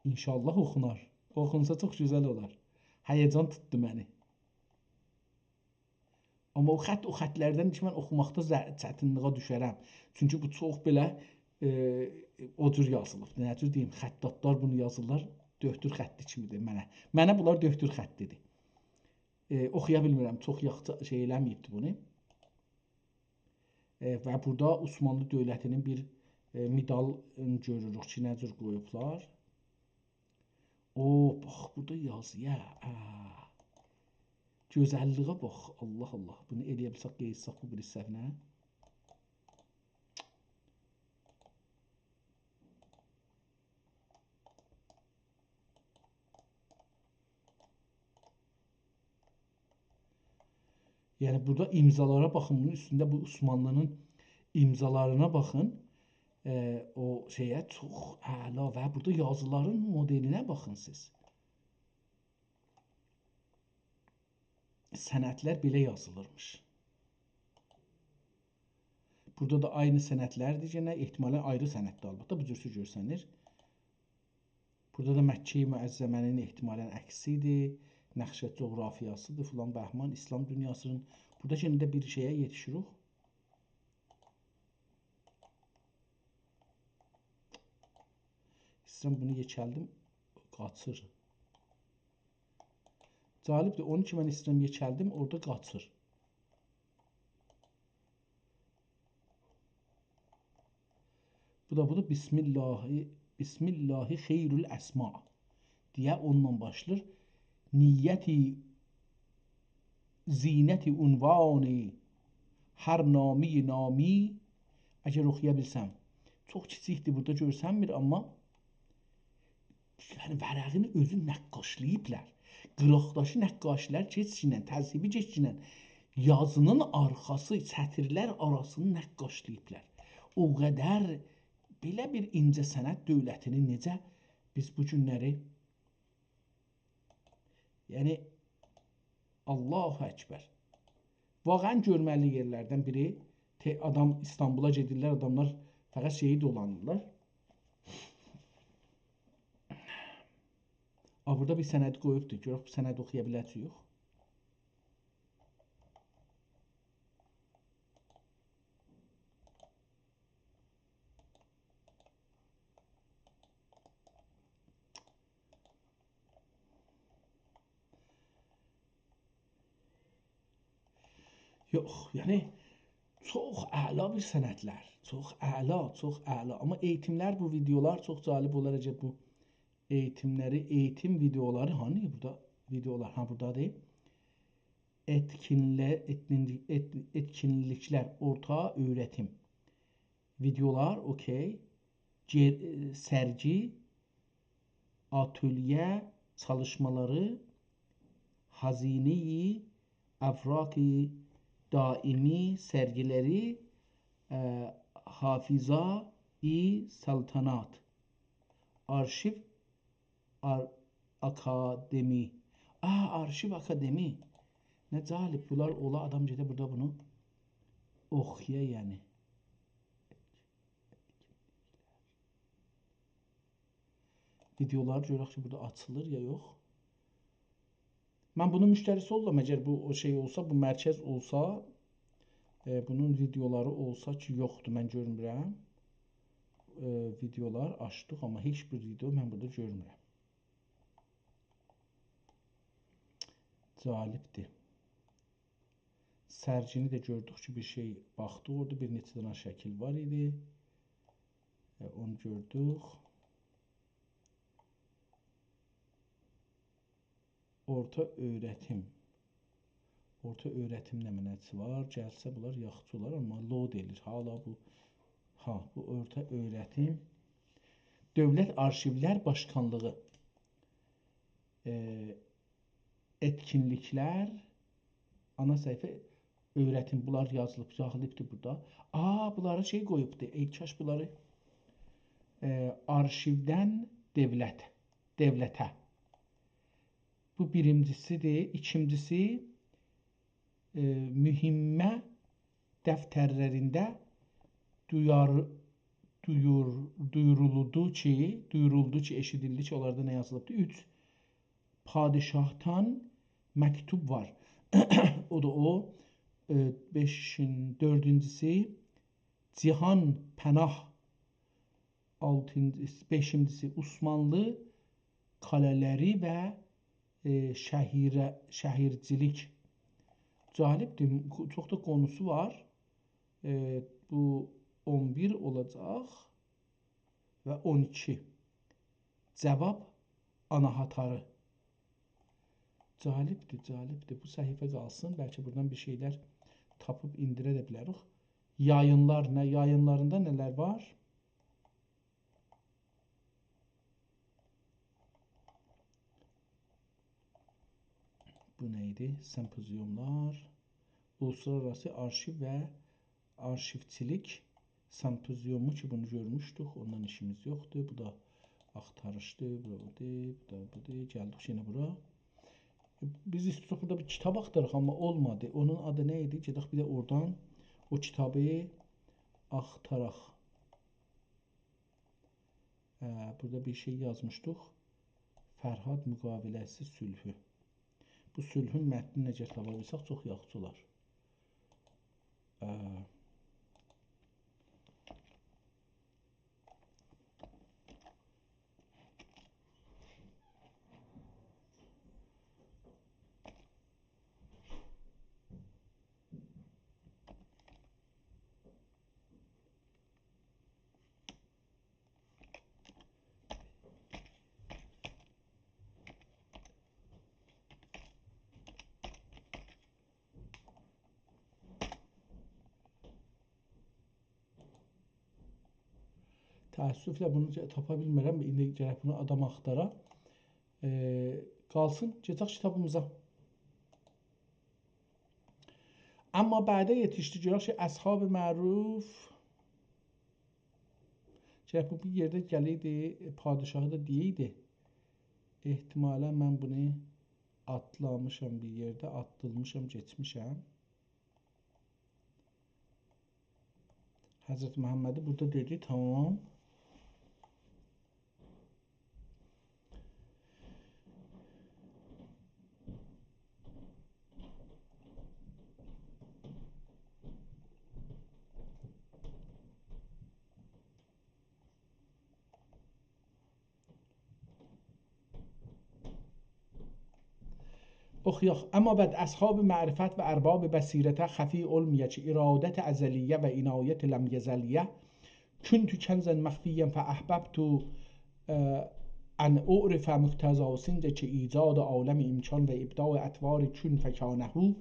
انشاءالله اوخونار. اوخونسا چوخ گؤزل اولار. هیجان توتدو منی. آمما او خط، او خطلردن کی، من اوخوماقدا زه-، چتینلیگه دوشرم. چونکی بو چوخ بئله، ائ، او جور یازیلیب. نه جور دئییم، خطاطلار بونو یازیرلار، دؤکتور خطی کیمی‌دیر منه. منه بونلار دؤکتور خطی‌دیر. ائ، اوخویا بیلمیرم، چوخ یاخشی شئی ائله‌مه‌ییبدی بونو. ائ، و بورادا عثمانلی دؤولتی‌نین بیر، ائ، مدال، ائ، گؤروروک کی، نه جور قویوبلار. او، باخ، بورادا یازییا. آ. گؤزللیگه باخ. الله، الله. بونو ائلیه بیلسک، قئییتسک بو بیریسی صفحه‌نه. یعنی، بورادا امضالارا باخین، بونون اوستونده بو عثمانلی‌نین امضالارینا باخین. ائ، او شئیه چوخ اعلا و بورادا یازیلارین مدلینه باخین سیز. سندلر بئله یازیلیرمیش. بورادا دا عینی سندلردیر، یئنه احتمالاً آیری سنددیر، البته، بو جورسه گؤرسنیر. بورادا دا مکه معظمه‌نین احتمالاً عکسی‌دیر، نقشه جغرافیاسی‌دیر، فلان بهمان، اسلام دونیاسی‌نین. بورادا یئنه ده بیر شئیه یئتیشیریک. ایسته‌ییرم بونو یئکلدیم، قاچیر. جالبدیر، اونو کی من ایسته‌ییرم یئکلدیم، اورادا قاچیر. بو دا بودور، بسم الله، بسم الله خیر الاسماء دئیه اونونلا باشلاییر. نیتی، زینتی، عنوانی، هر نامی، نامی، اگر اوخویا بیلسم. چوخ کیچیکدیر، بورادا گؤرسنمیر، آمما یعنی، ورقین اؤزون نقاشلاییبلار. قیراقداکی نقاشی‌لر کئچگینن، تذهیبی کئچگینن یازی‌نین آرخاسی، سطیرلر آراسینی نقاشلاییبلار. او قدر بئله بیر اینجه‌صنعت دؤولتینی نئجه بیز بو گونلری، یعنی، الله اکبر. واقعاً گؤرمه‌لی یئرلردن بیری. ته-، آدام ایستانبولا گئدیرلر، آداملار فقط شئیی دولانیرلار. آ، بورادا بیر سندی قویوبدور. گؤرک بو سندی اوخویا بیله‌جه‌ییک. یوخ، یعنی چوخ اعلا بیر سندلر. چوخ اعلا، چوخ اعلا. آمما ائییتیملر، بو ویدئولار چوخ جالب اولار اگر بو ائییتیملری، ائییتیم ویدئولاری، هانی بورادا ویدئولار، ها، بورادادیر. ائتکینله-، ائتکینلی-، ائت-، ائتکینلیکلر، اورتا اؤیرتیم. ویدئولار، اوکی. گئ-، ائ، سرگی، آتلیه چالیشمالاری، هزینه‌ی اوراق دائمی سرگیلری، ائ، حافظه‌ی سلطنت، آرشیو آر-، آکادمی. آ، آرشیو آکادمی. نه جالب، بونلار اولا آدام گئده بورادا بونو اوخویا، یعنی. ویدئولار گؤرک کی، بورادا آچیلیر یا یوخ. من بونون مشتریسی اولدوم، اگر بو او شئی اولسا، بو مرکز اولسا، ائ، بونون ویدئولاری اولسا کی، یوخدور، من گؤرمورم. ائ، ویدئولار آچدیق، آمما هئچ بیر ویدئو من بورادا گؤرمورم. جالبدیر. سرگینی ده گؤردوک کی، بیر شئی باخدیق اورادا، بیر نئچه دنه شکیل وار ایدی. ائ، اونو گؤردوک. اورتا اؤیرتیم. اورتا اؤیرتیم نمونه‌سی وار. گلسه بونلار یاخشی اولار، آمما لود ائله‌ییر. حالا بو، ها، بو اورتا اؤیرتیم. دؤولت آرشیولر باشقانلیغی. ائ، ائتکینلیکلر، آنا صفحه، اؤیرتیم، بونلار یازیلیب، یازیلیبدیر بورادا. آ، بونلاری شئی قویوبدور. ای، کاش بونلاری، ائ، آرشیودن دؤولت، دؤولته. بو بیرینجیسیدیر. ایکینجیسی، ائ، مهمه دفترلرینده دویار-، دویور-، دویورولدو کی، دویورولدو کی، ائشیدیلدی کی، اونلاردا نه یازیلیبدیر؟ اوچ، پادشاهدان مکتوب وار. او دا او، ائ، بئشین-، دؤردونجوسو، جهان پناه. آلتینجی، بئشینجیسی، عثمانلی کاله‌لری و، ائ، شهیره-، شهیرچیلیک. جالبدیر، چوخ دا قونوسو وار. ائ، بو اون بیر اولاجاق و اون ایکی. جواب آناهتاری. جالبدیر، جالبدیر. بو صفحه قالسین، بلکه بورادان بیر شئیلر تاپیب ایندیره ده بیلریک. یایینلار، نه، یایینلاریندا نه‌لر وار؟ بو نه ایدی؟ سمپوزیوملار، اولوسلارآراسی آرشیو و آرشیوچیلیک سمپوزیومو کی، بونو گؤرموشدوک، اوندان ایشیمیز یوخدور. بو دا آختاریشدیر، بو دا بودور، بو دا بودور. گلدیک یئنه بورا. بیز ایسته‌ییریک بورادا بیر کیتاب آختاراق، آمما اولمادی. اونون آدی نه ایدی؟ گئدک بیر ده اورادان او کیتابی آختاراق. اه، بورادا بیر شئی یازمیشدیق. فرهاد مقاوله‌سی صلحو. بو صلحون متنینی اگر تاپا بیلسک، چوخ یاخشی اولار. اه. تأسفله بونو گ-، تاپا بیلمیرم. ایندی گرک بونو آدام آختارا. ائ، قالسین، گئدک کیتابیمیزا. اما بعده یئتیشدی، گؤرک کی، اصحاب معروف، گرک بو بیر یئرده گله‌یدی، پادشاهی دا دئیه‌یدی. احتمالاً من بونو آتلامیشام بیر یئرده، آتدیلمیشام، گئچمیشم. حضرت محمدی بورادا دئدی، تمام. اوخویاق. اما بعد اصحاب معرفت و ارباب بصیرته خفی اولمایا کی، ارادت ازلیه و عنایت لم یزلیه، «کنت کنزا مخفیا فاحببت، اه، ان اعرف مقتضا سنجه کی، ایجاد عالم امکان و ابداع اطوار کن فکانه»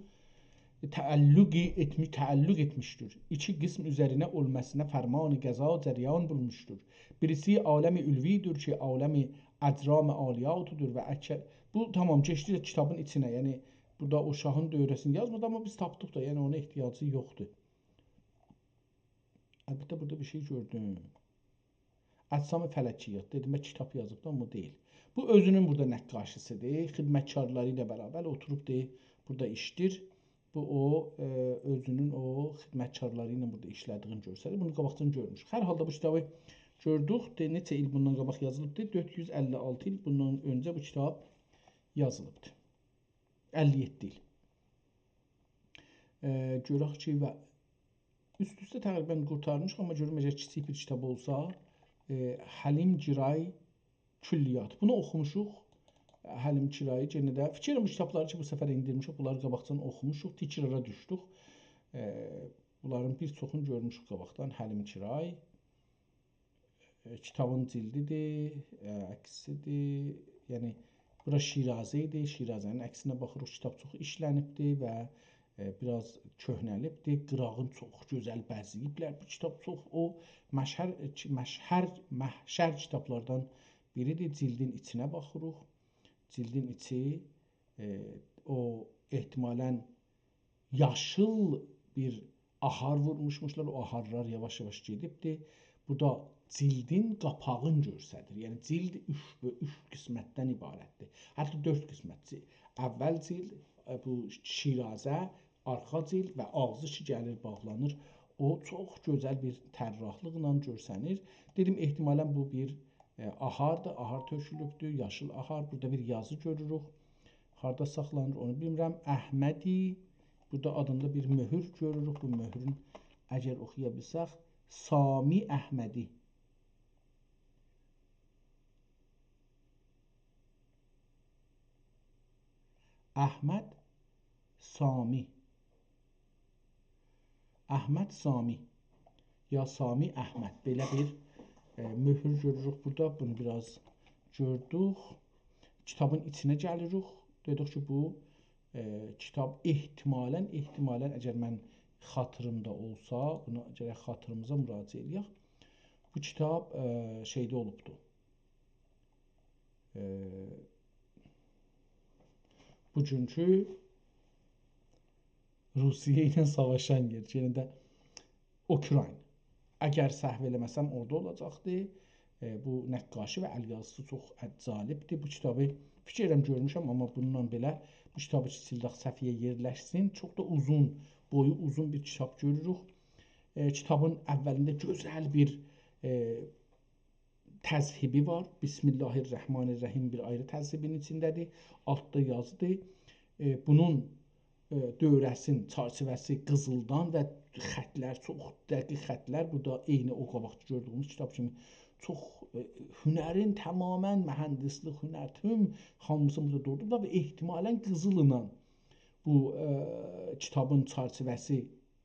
تعلق ائتمی-، تعلق ائتمیشدیر. ایکی قسم اوزرینه اولماسینا فرمان قضا جریان بولموشدور. بیریسی عالم علوی‌دیر کی، عالم اجرام عالیاتی‌دیر و اکثر... بو، تامام، کئچدی ده کیتابین ایچینه. یعنی، بورادا او شاهین دؤوره‌سینی یازمادی، اما بیز تاپدیق دا، یعنی اونا احتیاجی یوخدور. البته، بورادا بیر شئی گؤردوم. اجسام فلکیات. دئدیم، بلکه کیتاب یازیب دا، اما دئییل. بو اؤزونون بورادا نقاشی‌سی‌دیر. خدمتکارلاری ایله برابر اوتوروب، دئییر، بورادا ایشله‌ییر. بو او، ائ، اؤزونون او خدمتکارلاری ایله بورادا ایشله‌دیگینی گؤستریر. بونو قاباقجادان گؤرموش. هر حالدا بو کیتابی گؤردوک. دئ، نئچه ایل بوندان قاباق یازیلیبدی؟ دؤرد یوز اللی آلتی ایل بوندان اؤنجه بو کیتاب یازیلیبدی. اللی یئددی ایل. ائ، گؤرک کی، و اوست-اوسته تقریباً قورتارمیشیق، اما گؤروم اگر کیچیک بیر کیتاب اولسا، ائ، حلیم گیرای کلیات. بونو اوخوموشوق. حلیم گیرایی یئنه ده. فیکیر ائدیرم بو کیتابلاری کی، بو سفر ائندیرمیشیک، بونلاری قاباقجادان اوخوموشوق، تکرارا دوشدوک. ائ، بونلارین بیر چوخونو گؤرموشوک قاباقدان. حلیم گیرای. ائ، کیتابین جلدی‌دیر، ائ، عکسی‌دیر. یعنی، بورا شیرازه ایدی. شیرازه‌نین عکسینه باخیریق. کیتاب چوخ ایشله‌نیبدیر و، ائ، بیر آز کؤهنه‌لیبدیر. قیراغین چوخ گؤزل بزه‌ییبلر. بو کیتاب چوخ او مشهر، ائ، کی-، مشهر، محشر کیتابلاردان بیری‌دیر. جلدین ایچینه باخیریق. جلدین ایچی، ائ، او احتمالاً یاشیل بیر آهار وورموشموشلار، او آهارلار یاواش-یاواش گئدیبدی. بو دا جلدین قاپاغینی گؤستریر. یعنی جلد اوچ، اوچ قسمتدن عبارتدیر. حتی دؤرد قسمت. اول جلد، ائ، بو شیرازه، آرخا جلد و آغزی کی گلیر، باغلانیر. او چوخ گؤزل بیر طراحلیقلا گؤرسنیر. دئدیم، احتمالاً بو بیر ائ، آهاردیر، آهار تؤکولوبدور، یاشیل آهار. بورادا بیر یازی گؤروروک. هاردا ساخلانیر، اونو بیلمیرم. احمدی، بورادا آدیندا بیر مؤهور گؤروروک. بو مؤهورون، اگر اوخویا بیلسک، سامی احمدی. احمد سامی. احمد سامی. یا سامی احمد. بئله بیر، ائ، مؤهور گؤروروک بورادا. بونو بیر آز گؤردوک. کیتابین ایچینه گلیریک. دئدیک کی، بو، ائ، کیتاب احتمالاً، احتمالاً، اگر من خاطیریمدا اولسا، بونو گرک خاطیریمیزا مراجعه ائله‌یک. بو کیتاب، ائ، شئیده اولوبدو. ائ، بوگونکو روسیه ایله ساواشان یئر، یعنی ده اوکراین. اگر سهو ائله‌مه‌سم، اورادا اولاجاقدی. ائ، بو نقاشی و ال یازیسی چوخ ع-، جالبدیر. بو کیتابی فیکیر ائدیرم گؤرموشم، اما بونونلا بئله بو کیتابی کی، سیلداق صفحه‌یه یئرلشسین. چوخ دا اوزون، بویو اوزون بیر کیتاب گؤروروک. ائ، کیتابین اولینده گؤزل بیر، ائ، تذهیبی وار. بسم الله الرحمن الرحیم بیر آیری تذهیبین ایچینده‌دیر. آلتدا یازیدیر. ائ، بونون، ائ، دؤوره‌سین، چرچیوه‌سی قیزیلدان و خطلر، چوخ دقیق خطلر. بورادا عینی او قاباقکی گؤردویوموز کیتاب کیمی چوخ، ائ، هنرین تماماً، مهندسلیک، هنر، توم هامیسی بورادا دوردو و احتمالاً قیزیللا بو، ائ، کیتابین چرچیوه‌سی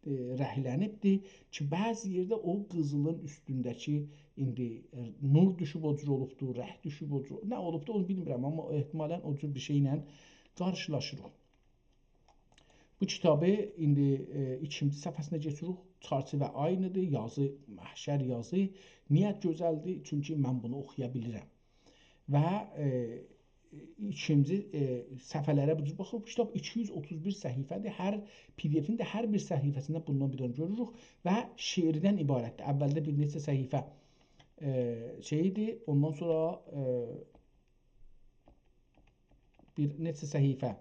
ائ، رنگلنیبدیر کی، بعضی یئرده او قیزیلین اوستونده‌کی ایندی، ائ، نور دوشوب او جور اولوبدور، رنگ دوشوب او جور، نه اولوبدور اونو بیلمیرم، اما احتمالاً او جور بیر شئیله قارشیلاشیریق. بو کیتابی ایندی، ائ، ایکینجی صفحه‌سینه کئچیریک. چرچیوه عینی‌دیر، یازی، محشر یازی. نییه گؤزلدیر؟ چونکی من بونو اوخویا بیلیرم. و، ائ، ایکینجی، ائ، صفحه‌لره بو جور باخیریق. بو کیتاب ایکی یوز اوتوز بیر صفحه‌دیر. هر پی دی افین ده هر بیر صفحه‌سینده بوندان بیر دنه گؤروروک و شعردن عبارتدیر. اولده بیر نئچه صفحه، ائ، شئی ایدی، اوندان سونرا، ائ، بیر نئچه صفحه،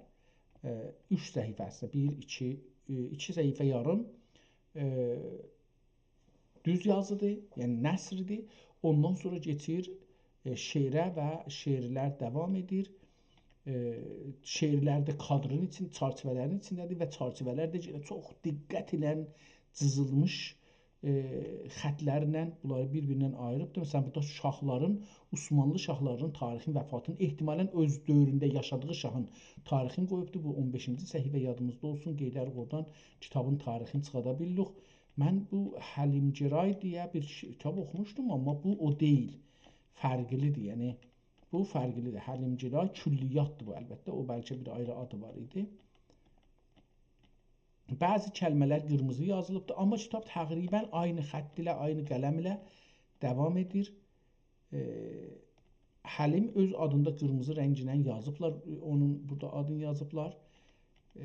ائ، اوچ صفحه اصلینده، بیر، ایکی، ائ، ایکی صفحه یاریم، ائ، دوز یازیدیر، یعنی نثردیر. اوندان سونرا کئچیر، ائ، شعره و شعرلر داوام ائدیر. ائ، شعرلر ده کادرین ایچین-، چرچیوه‌لرین ایچینده‌دیر و چرچیوه‌لر ده یئنه چوخ دقت ایله جیزیلمیش، ائ، خطلرله بونلاری بیر-بیریندن آییریبدیر. مثلا، بورادا شاهلارین، عثمانلی شاهلارینین تاریخین، وفاتین، احتمالا اؤز دؤورونده یاشادیغی شاهین تاریخینی قویوبدور. بو اون بئشینجی صفحه یادیمیزدا اولسون، قئییدریک اورادان کیتابین تاریخینی چیخادا بیلیریک. من بو حلیم‌گرای دئیه بیر کیتاب اوخوموشدوم، آمما بو او دئییل. فرقلی‌دیر، یعنی بو فرقلی‌دیر. حلیم‌گرای کلیات‌دیر بو، البته. او بلکه بیر آیری آدی وار ایدی. بعضی کلمه‌لر قیرمیزی یازیلیبدیر، آمما کیتاب تقریبا عینی خط ایله، عینی قلم ایله داوام ائدیر. ائ، حلیم اؤز آدینی دا قیرمیزی رنگینن یازیبلار، اونون بورادا آدینی یازیبلار. ائ،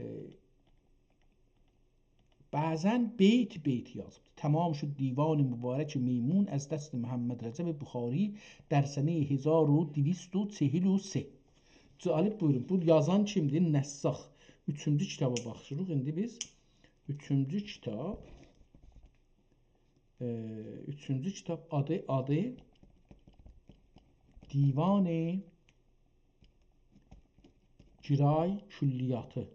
بعضا بیت بیت یازیبدیر. «تمام شد دیوان مبارک میمون، از دست محمدرضا بخاری، در سنهٔ هزار و دویست و چهل و سه.» جالب، بویورون. بو یازان کیمدیر؟ نساخ. اوچونجو کیتابا باخیریق ایندی بیز. اوچونجو کیتاب. ائ، اوچونجو کیتاب آدی، آدی دیوان گرای کلیاتی.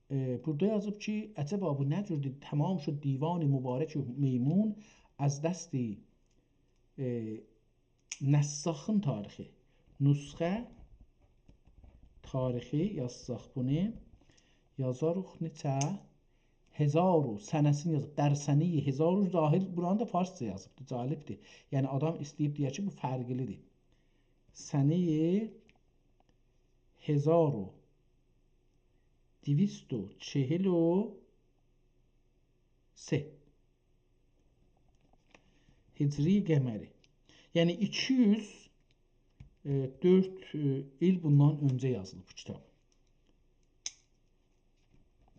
ائ، بورادا یازیب کی، عجبا بو نه جوردور؟ «تمام شد دیوان مبارک میمون، از دست، ائ، نساخین تاریخی.» نسخه تاریخی یازساق بونو، یازاریق نئچه؟ هزار و، سنه‌سینی یازیب. «در سنهٔ هزار و»، ظاهر بورانی دا فارسجا یازیبدیر، جالبدیر. یعنی آدام ایسته‌ییب دئیه کی، بو فرقلی‌دیر. سنهٔ هزار و دویست و چهل و سه. هجری قمری. یعنی ایکی یوز دؤرد، ائ، ایل بوندان اؤنجه یازیلیب بو کیتاب.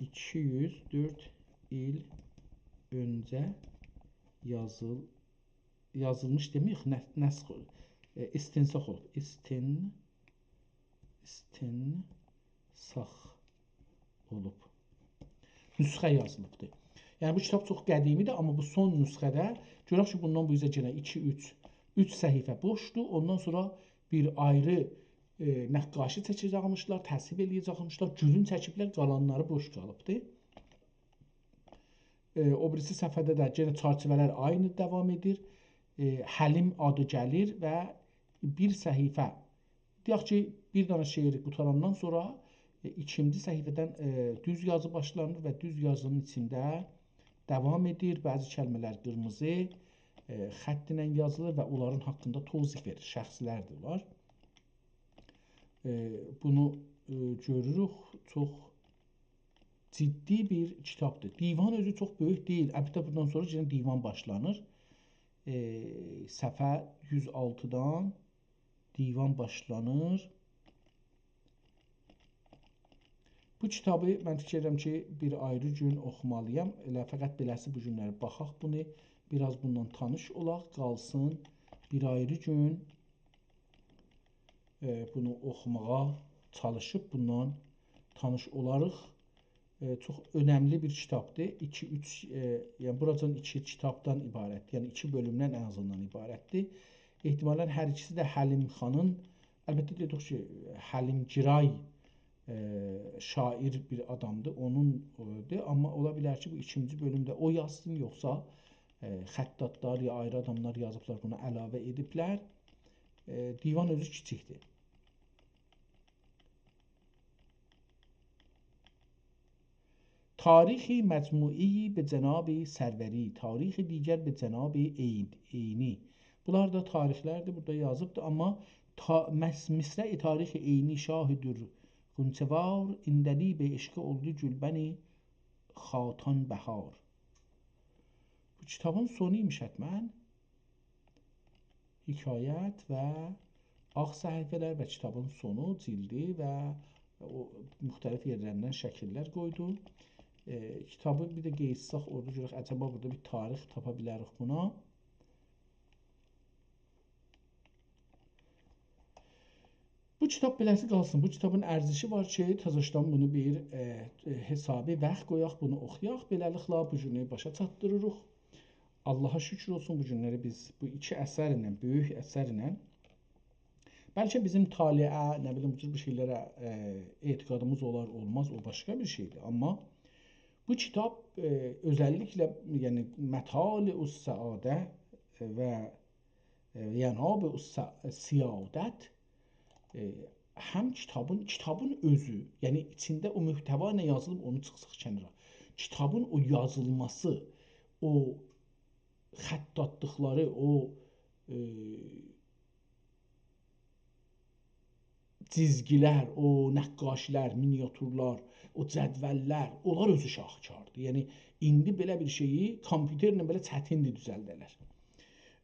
ایکی یوز دؤرد ایل اؤنجه یازیل-، یازیلمیش دئمه‌یک، نه-، نسخ اول-، ائ، استنساخ اولوب. استن-، استنساخ اولوب. نسخه یازیلیبدیر. یعنی بو کیتاب چوخ قدیمی‌دیر، آمما بو سون نسخه‌ده، گؤرک کی، بوندان بو اوزه یئنه ایکی، اوچ، اوچ صفحه بوشدور. اوندان سونرا بیر آیری، ائ، نقاشی چکه‌جکمیشلر، تصحیح ائله‌یه‌جکمیشلر، گولون چکیبلر، قالانلاری بوش قالیبدیر. ائ، او بیریسی صفحه‌ده ده یئنه چرچیوه‌لر عینی داوام ائدیر. ائ، حلیم آدی گلیر و بیر صفحه، دئیک کی، بیر دنه شعری قوتاراندان سونرا، ائ، ایکینجی صفحه‌دن، ائ، دوز یازی باشلانیر و دوز یازینین ایچینده داوام ائدیر. بعضی کلمه‌لر قیرمیزی، ائ، خط ایله یازیلیر و اونلارین حاقیندا توضیح وئریر. شخصلردیر اونلار. ائ، بونو، ائ، گؤروروک. چوخ جدی بیر کیتابدیر. دیوان اؤزو چوخ بؤیوک دئییل. البته، بوندان سونرا یئنه دیوان باشلانیر. ائ، صفحه یوز آلتیدان دیوان باشلانیر. بو کیتابی من فیکیر ائدیرم کی، بیر آیری گون اوخومالییام. ائله فقط بئله‌سی بو گونلری باخاق بونو. بیر آز بوندان تانیش اولاق، قالسین. بیر آیری گون ائ، بونو اوخوماغا چالیشیب بوندان تانیش اولاریق. ائ، چوخ اؤنملی بیر کیتابدیر. ایکی، اوچ، ائ، یعنی بوراجان ایکی کیتابدان عبارتدیر. یعنی ایکی بؤلومدن ان آزیندان عبارتدیر. احتمالا هر ایکیسی ده حلیم خانین، البته دئدیک کی، حلیم گرای، ائ، شاعر بیر آدامدیر، اونون، ائ، دیر. آمما اولا بیلر کی، بو ایکینجی بؤلومده او یازسین، یوخسا، ائ، خطاطلار یا آیری آداملار یازیبلار، بونا علاوه ائدیبلر. ائ، دیوان اؤزو کیچیکدیر. تاریخ مجموعه‌ای به جناب سروری، تاریخ دیگر به جناب عین-، عینی. بونلار دا تاریخلردیر، بورادا یازیبدیر، آمما تا-، مس-، مصرع تاریخ عینی شاهدیر غنچه‌وار، عندلیب عشقه اولدو گلبن خاتان بهار. بو کیتابین سونو ایمیش حتما. حکایت و آغ صفحه‌لر و کیتابین سونو، جلدی و او مختلف یئرلریندن شکیللر قویدو. ائ، کیتابی بیر ده قئییتساق، اورادا گؤرک، عجبا بورادا بیر تاریخ تاپا بیلریک بونا. بو کیتاب بئله‌سی قالسین. بو کیتابین ارزشی وار کی، تزاشدان بونو بیر، ائ، ائ، حسابی واخت قویاق، بونو اوخویاق. بئله‌لیکله، بو گونو باشا چاتدیریریق. آللاها شوکور اولسون، بو گونلری بیز بو ایکی اثر ایله، بؤیوک اثر ایله، بلکه بیزیم طالعه، نه بیلیم، بو جور بیر شئیلره، ائ، اعتقادیمیز اولار، اولماز، او باشقا بیر شئیدیر. آمما بو کیتاب، ائ، اؤزللیکله، یعنی، مطالع السعاده و، ائ، ینابیع الس-، سعادت، ائ، هم کیتابین، کیتابین اؤزو، یعنی ایچینده او محتوا نه یازیلیب، اونو چیخساق کنارا. کیتابین او یازیلماسی، او خط‌آتدیقلاری، او، ائ، جیزگیلر، او نقاشی‌لر، مینیاتورلار، او جدول‌لر، اونلار اؤزو شاهکاردیر. یعنی، ایندی بئله بیر شئیی کامپیوترله بئله چتیندیر دوزلده‌لر.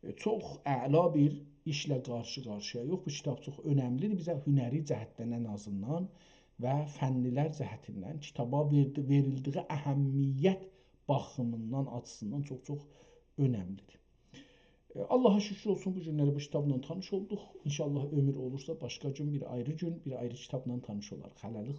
ائ، چوخ اعلا بیر ایشله قارشی-قارشییایوخ. بو کیتاب چوخ اؤنملیدیر. بیزه هنری جهتدن ان آزیندان و فنی‌لر جهتیندن کیتابا وئردی-، وئریلدیگی اهمیت باخیمیندان، آچیسیندان چوخ-چوخ اؤنملیدیر. ائ، آللاها شوکور اولسون، بو گونلری بو کیتابلا تانیش اولدوق. ان‌شاءالله عؤمور اولورسا، باشقا گون، بیر آیری گون، بیر آیری کیتابلا تانیش اولاریق. هله‌لیک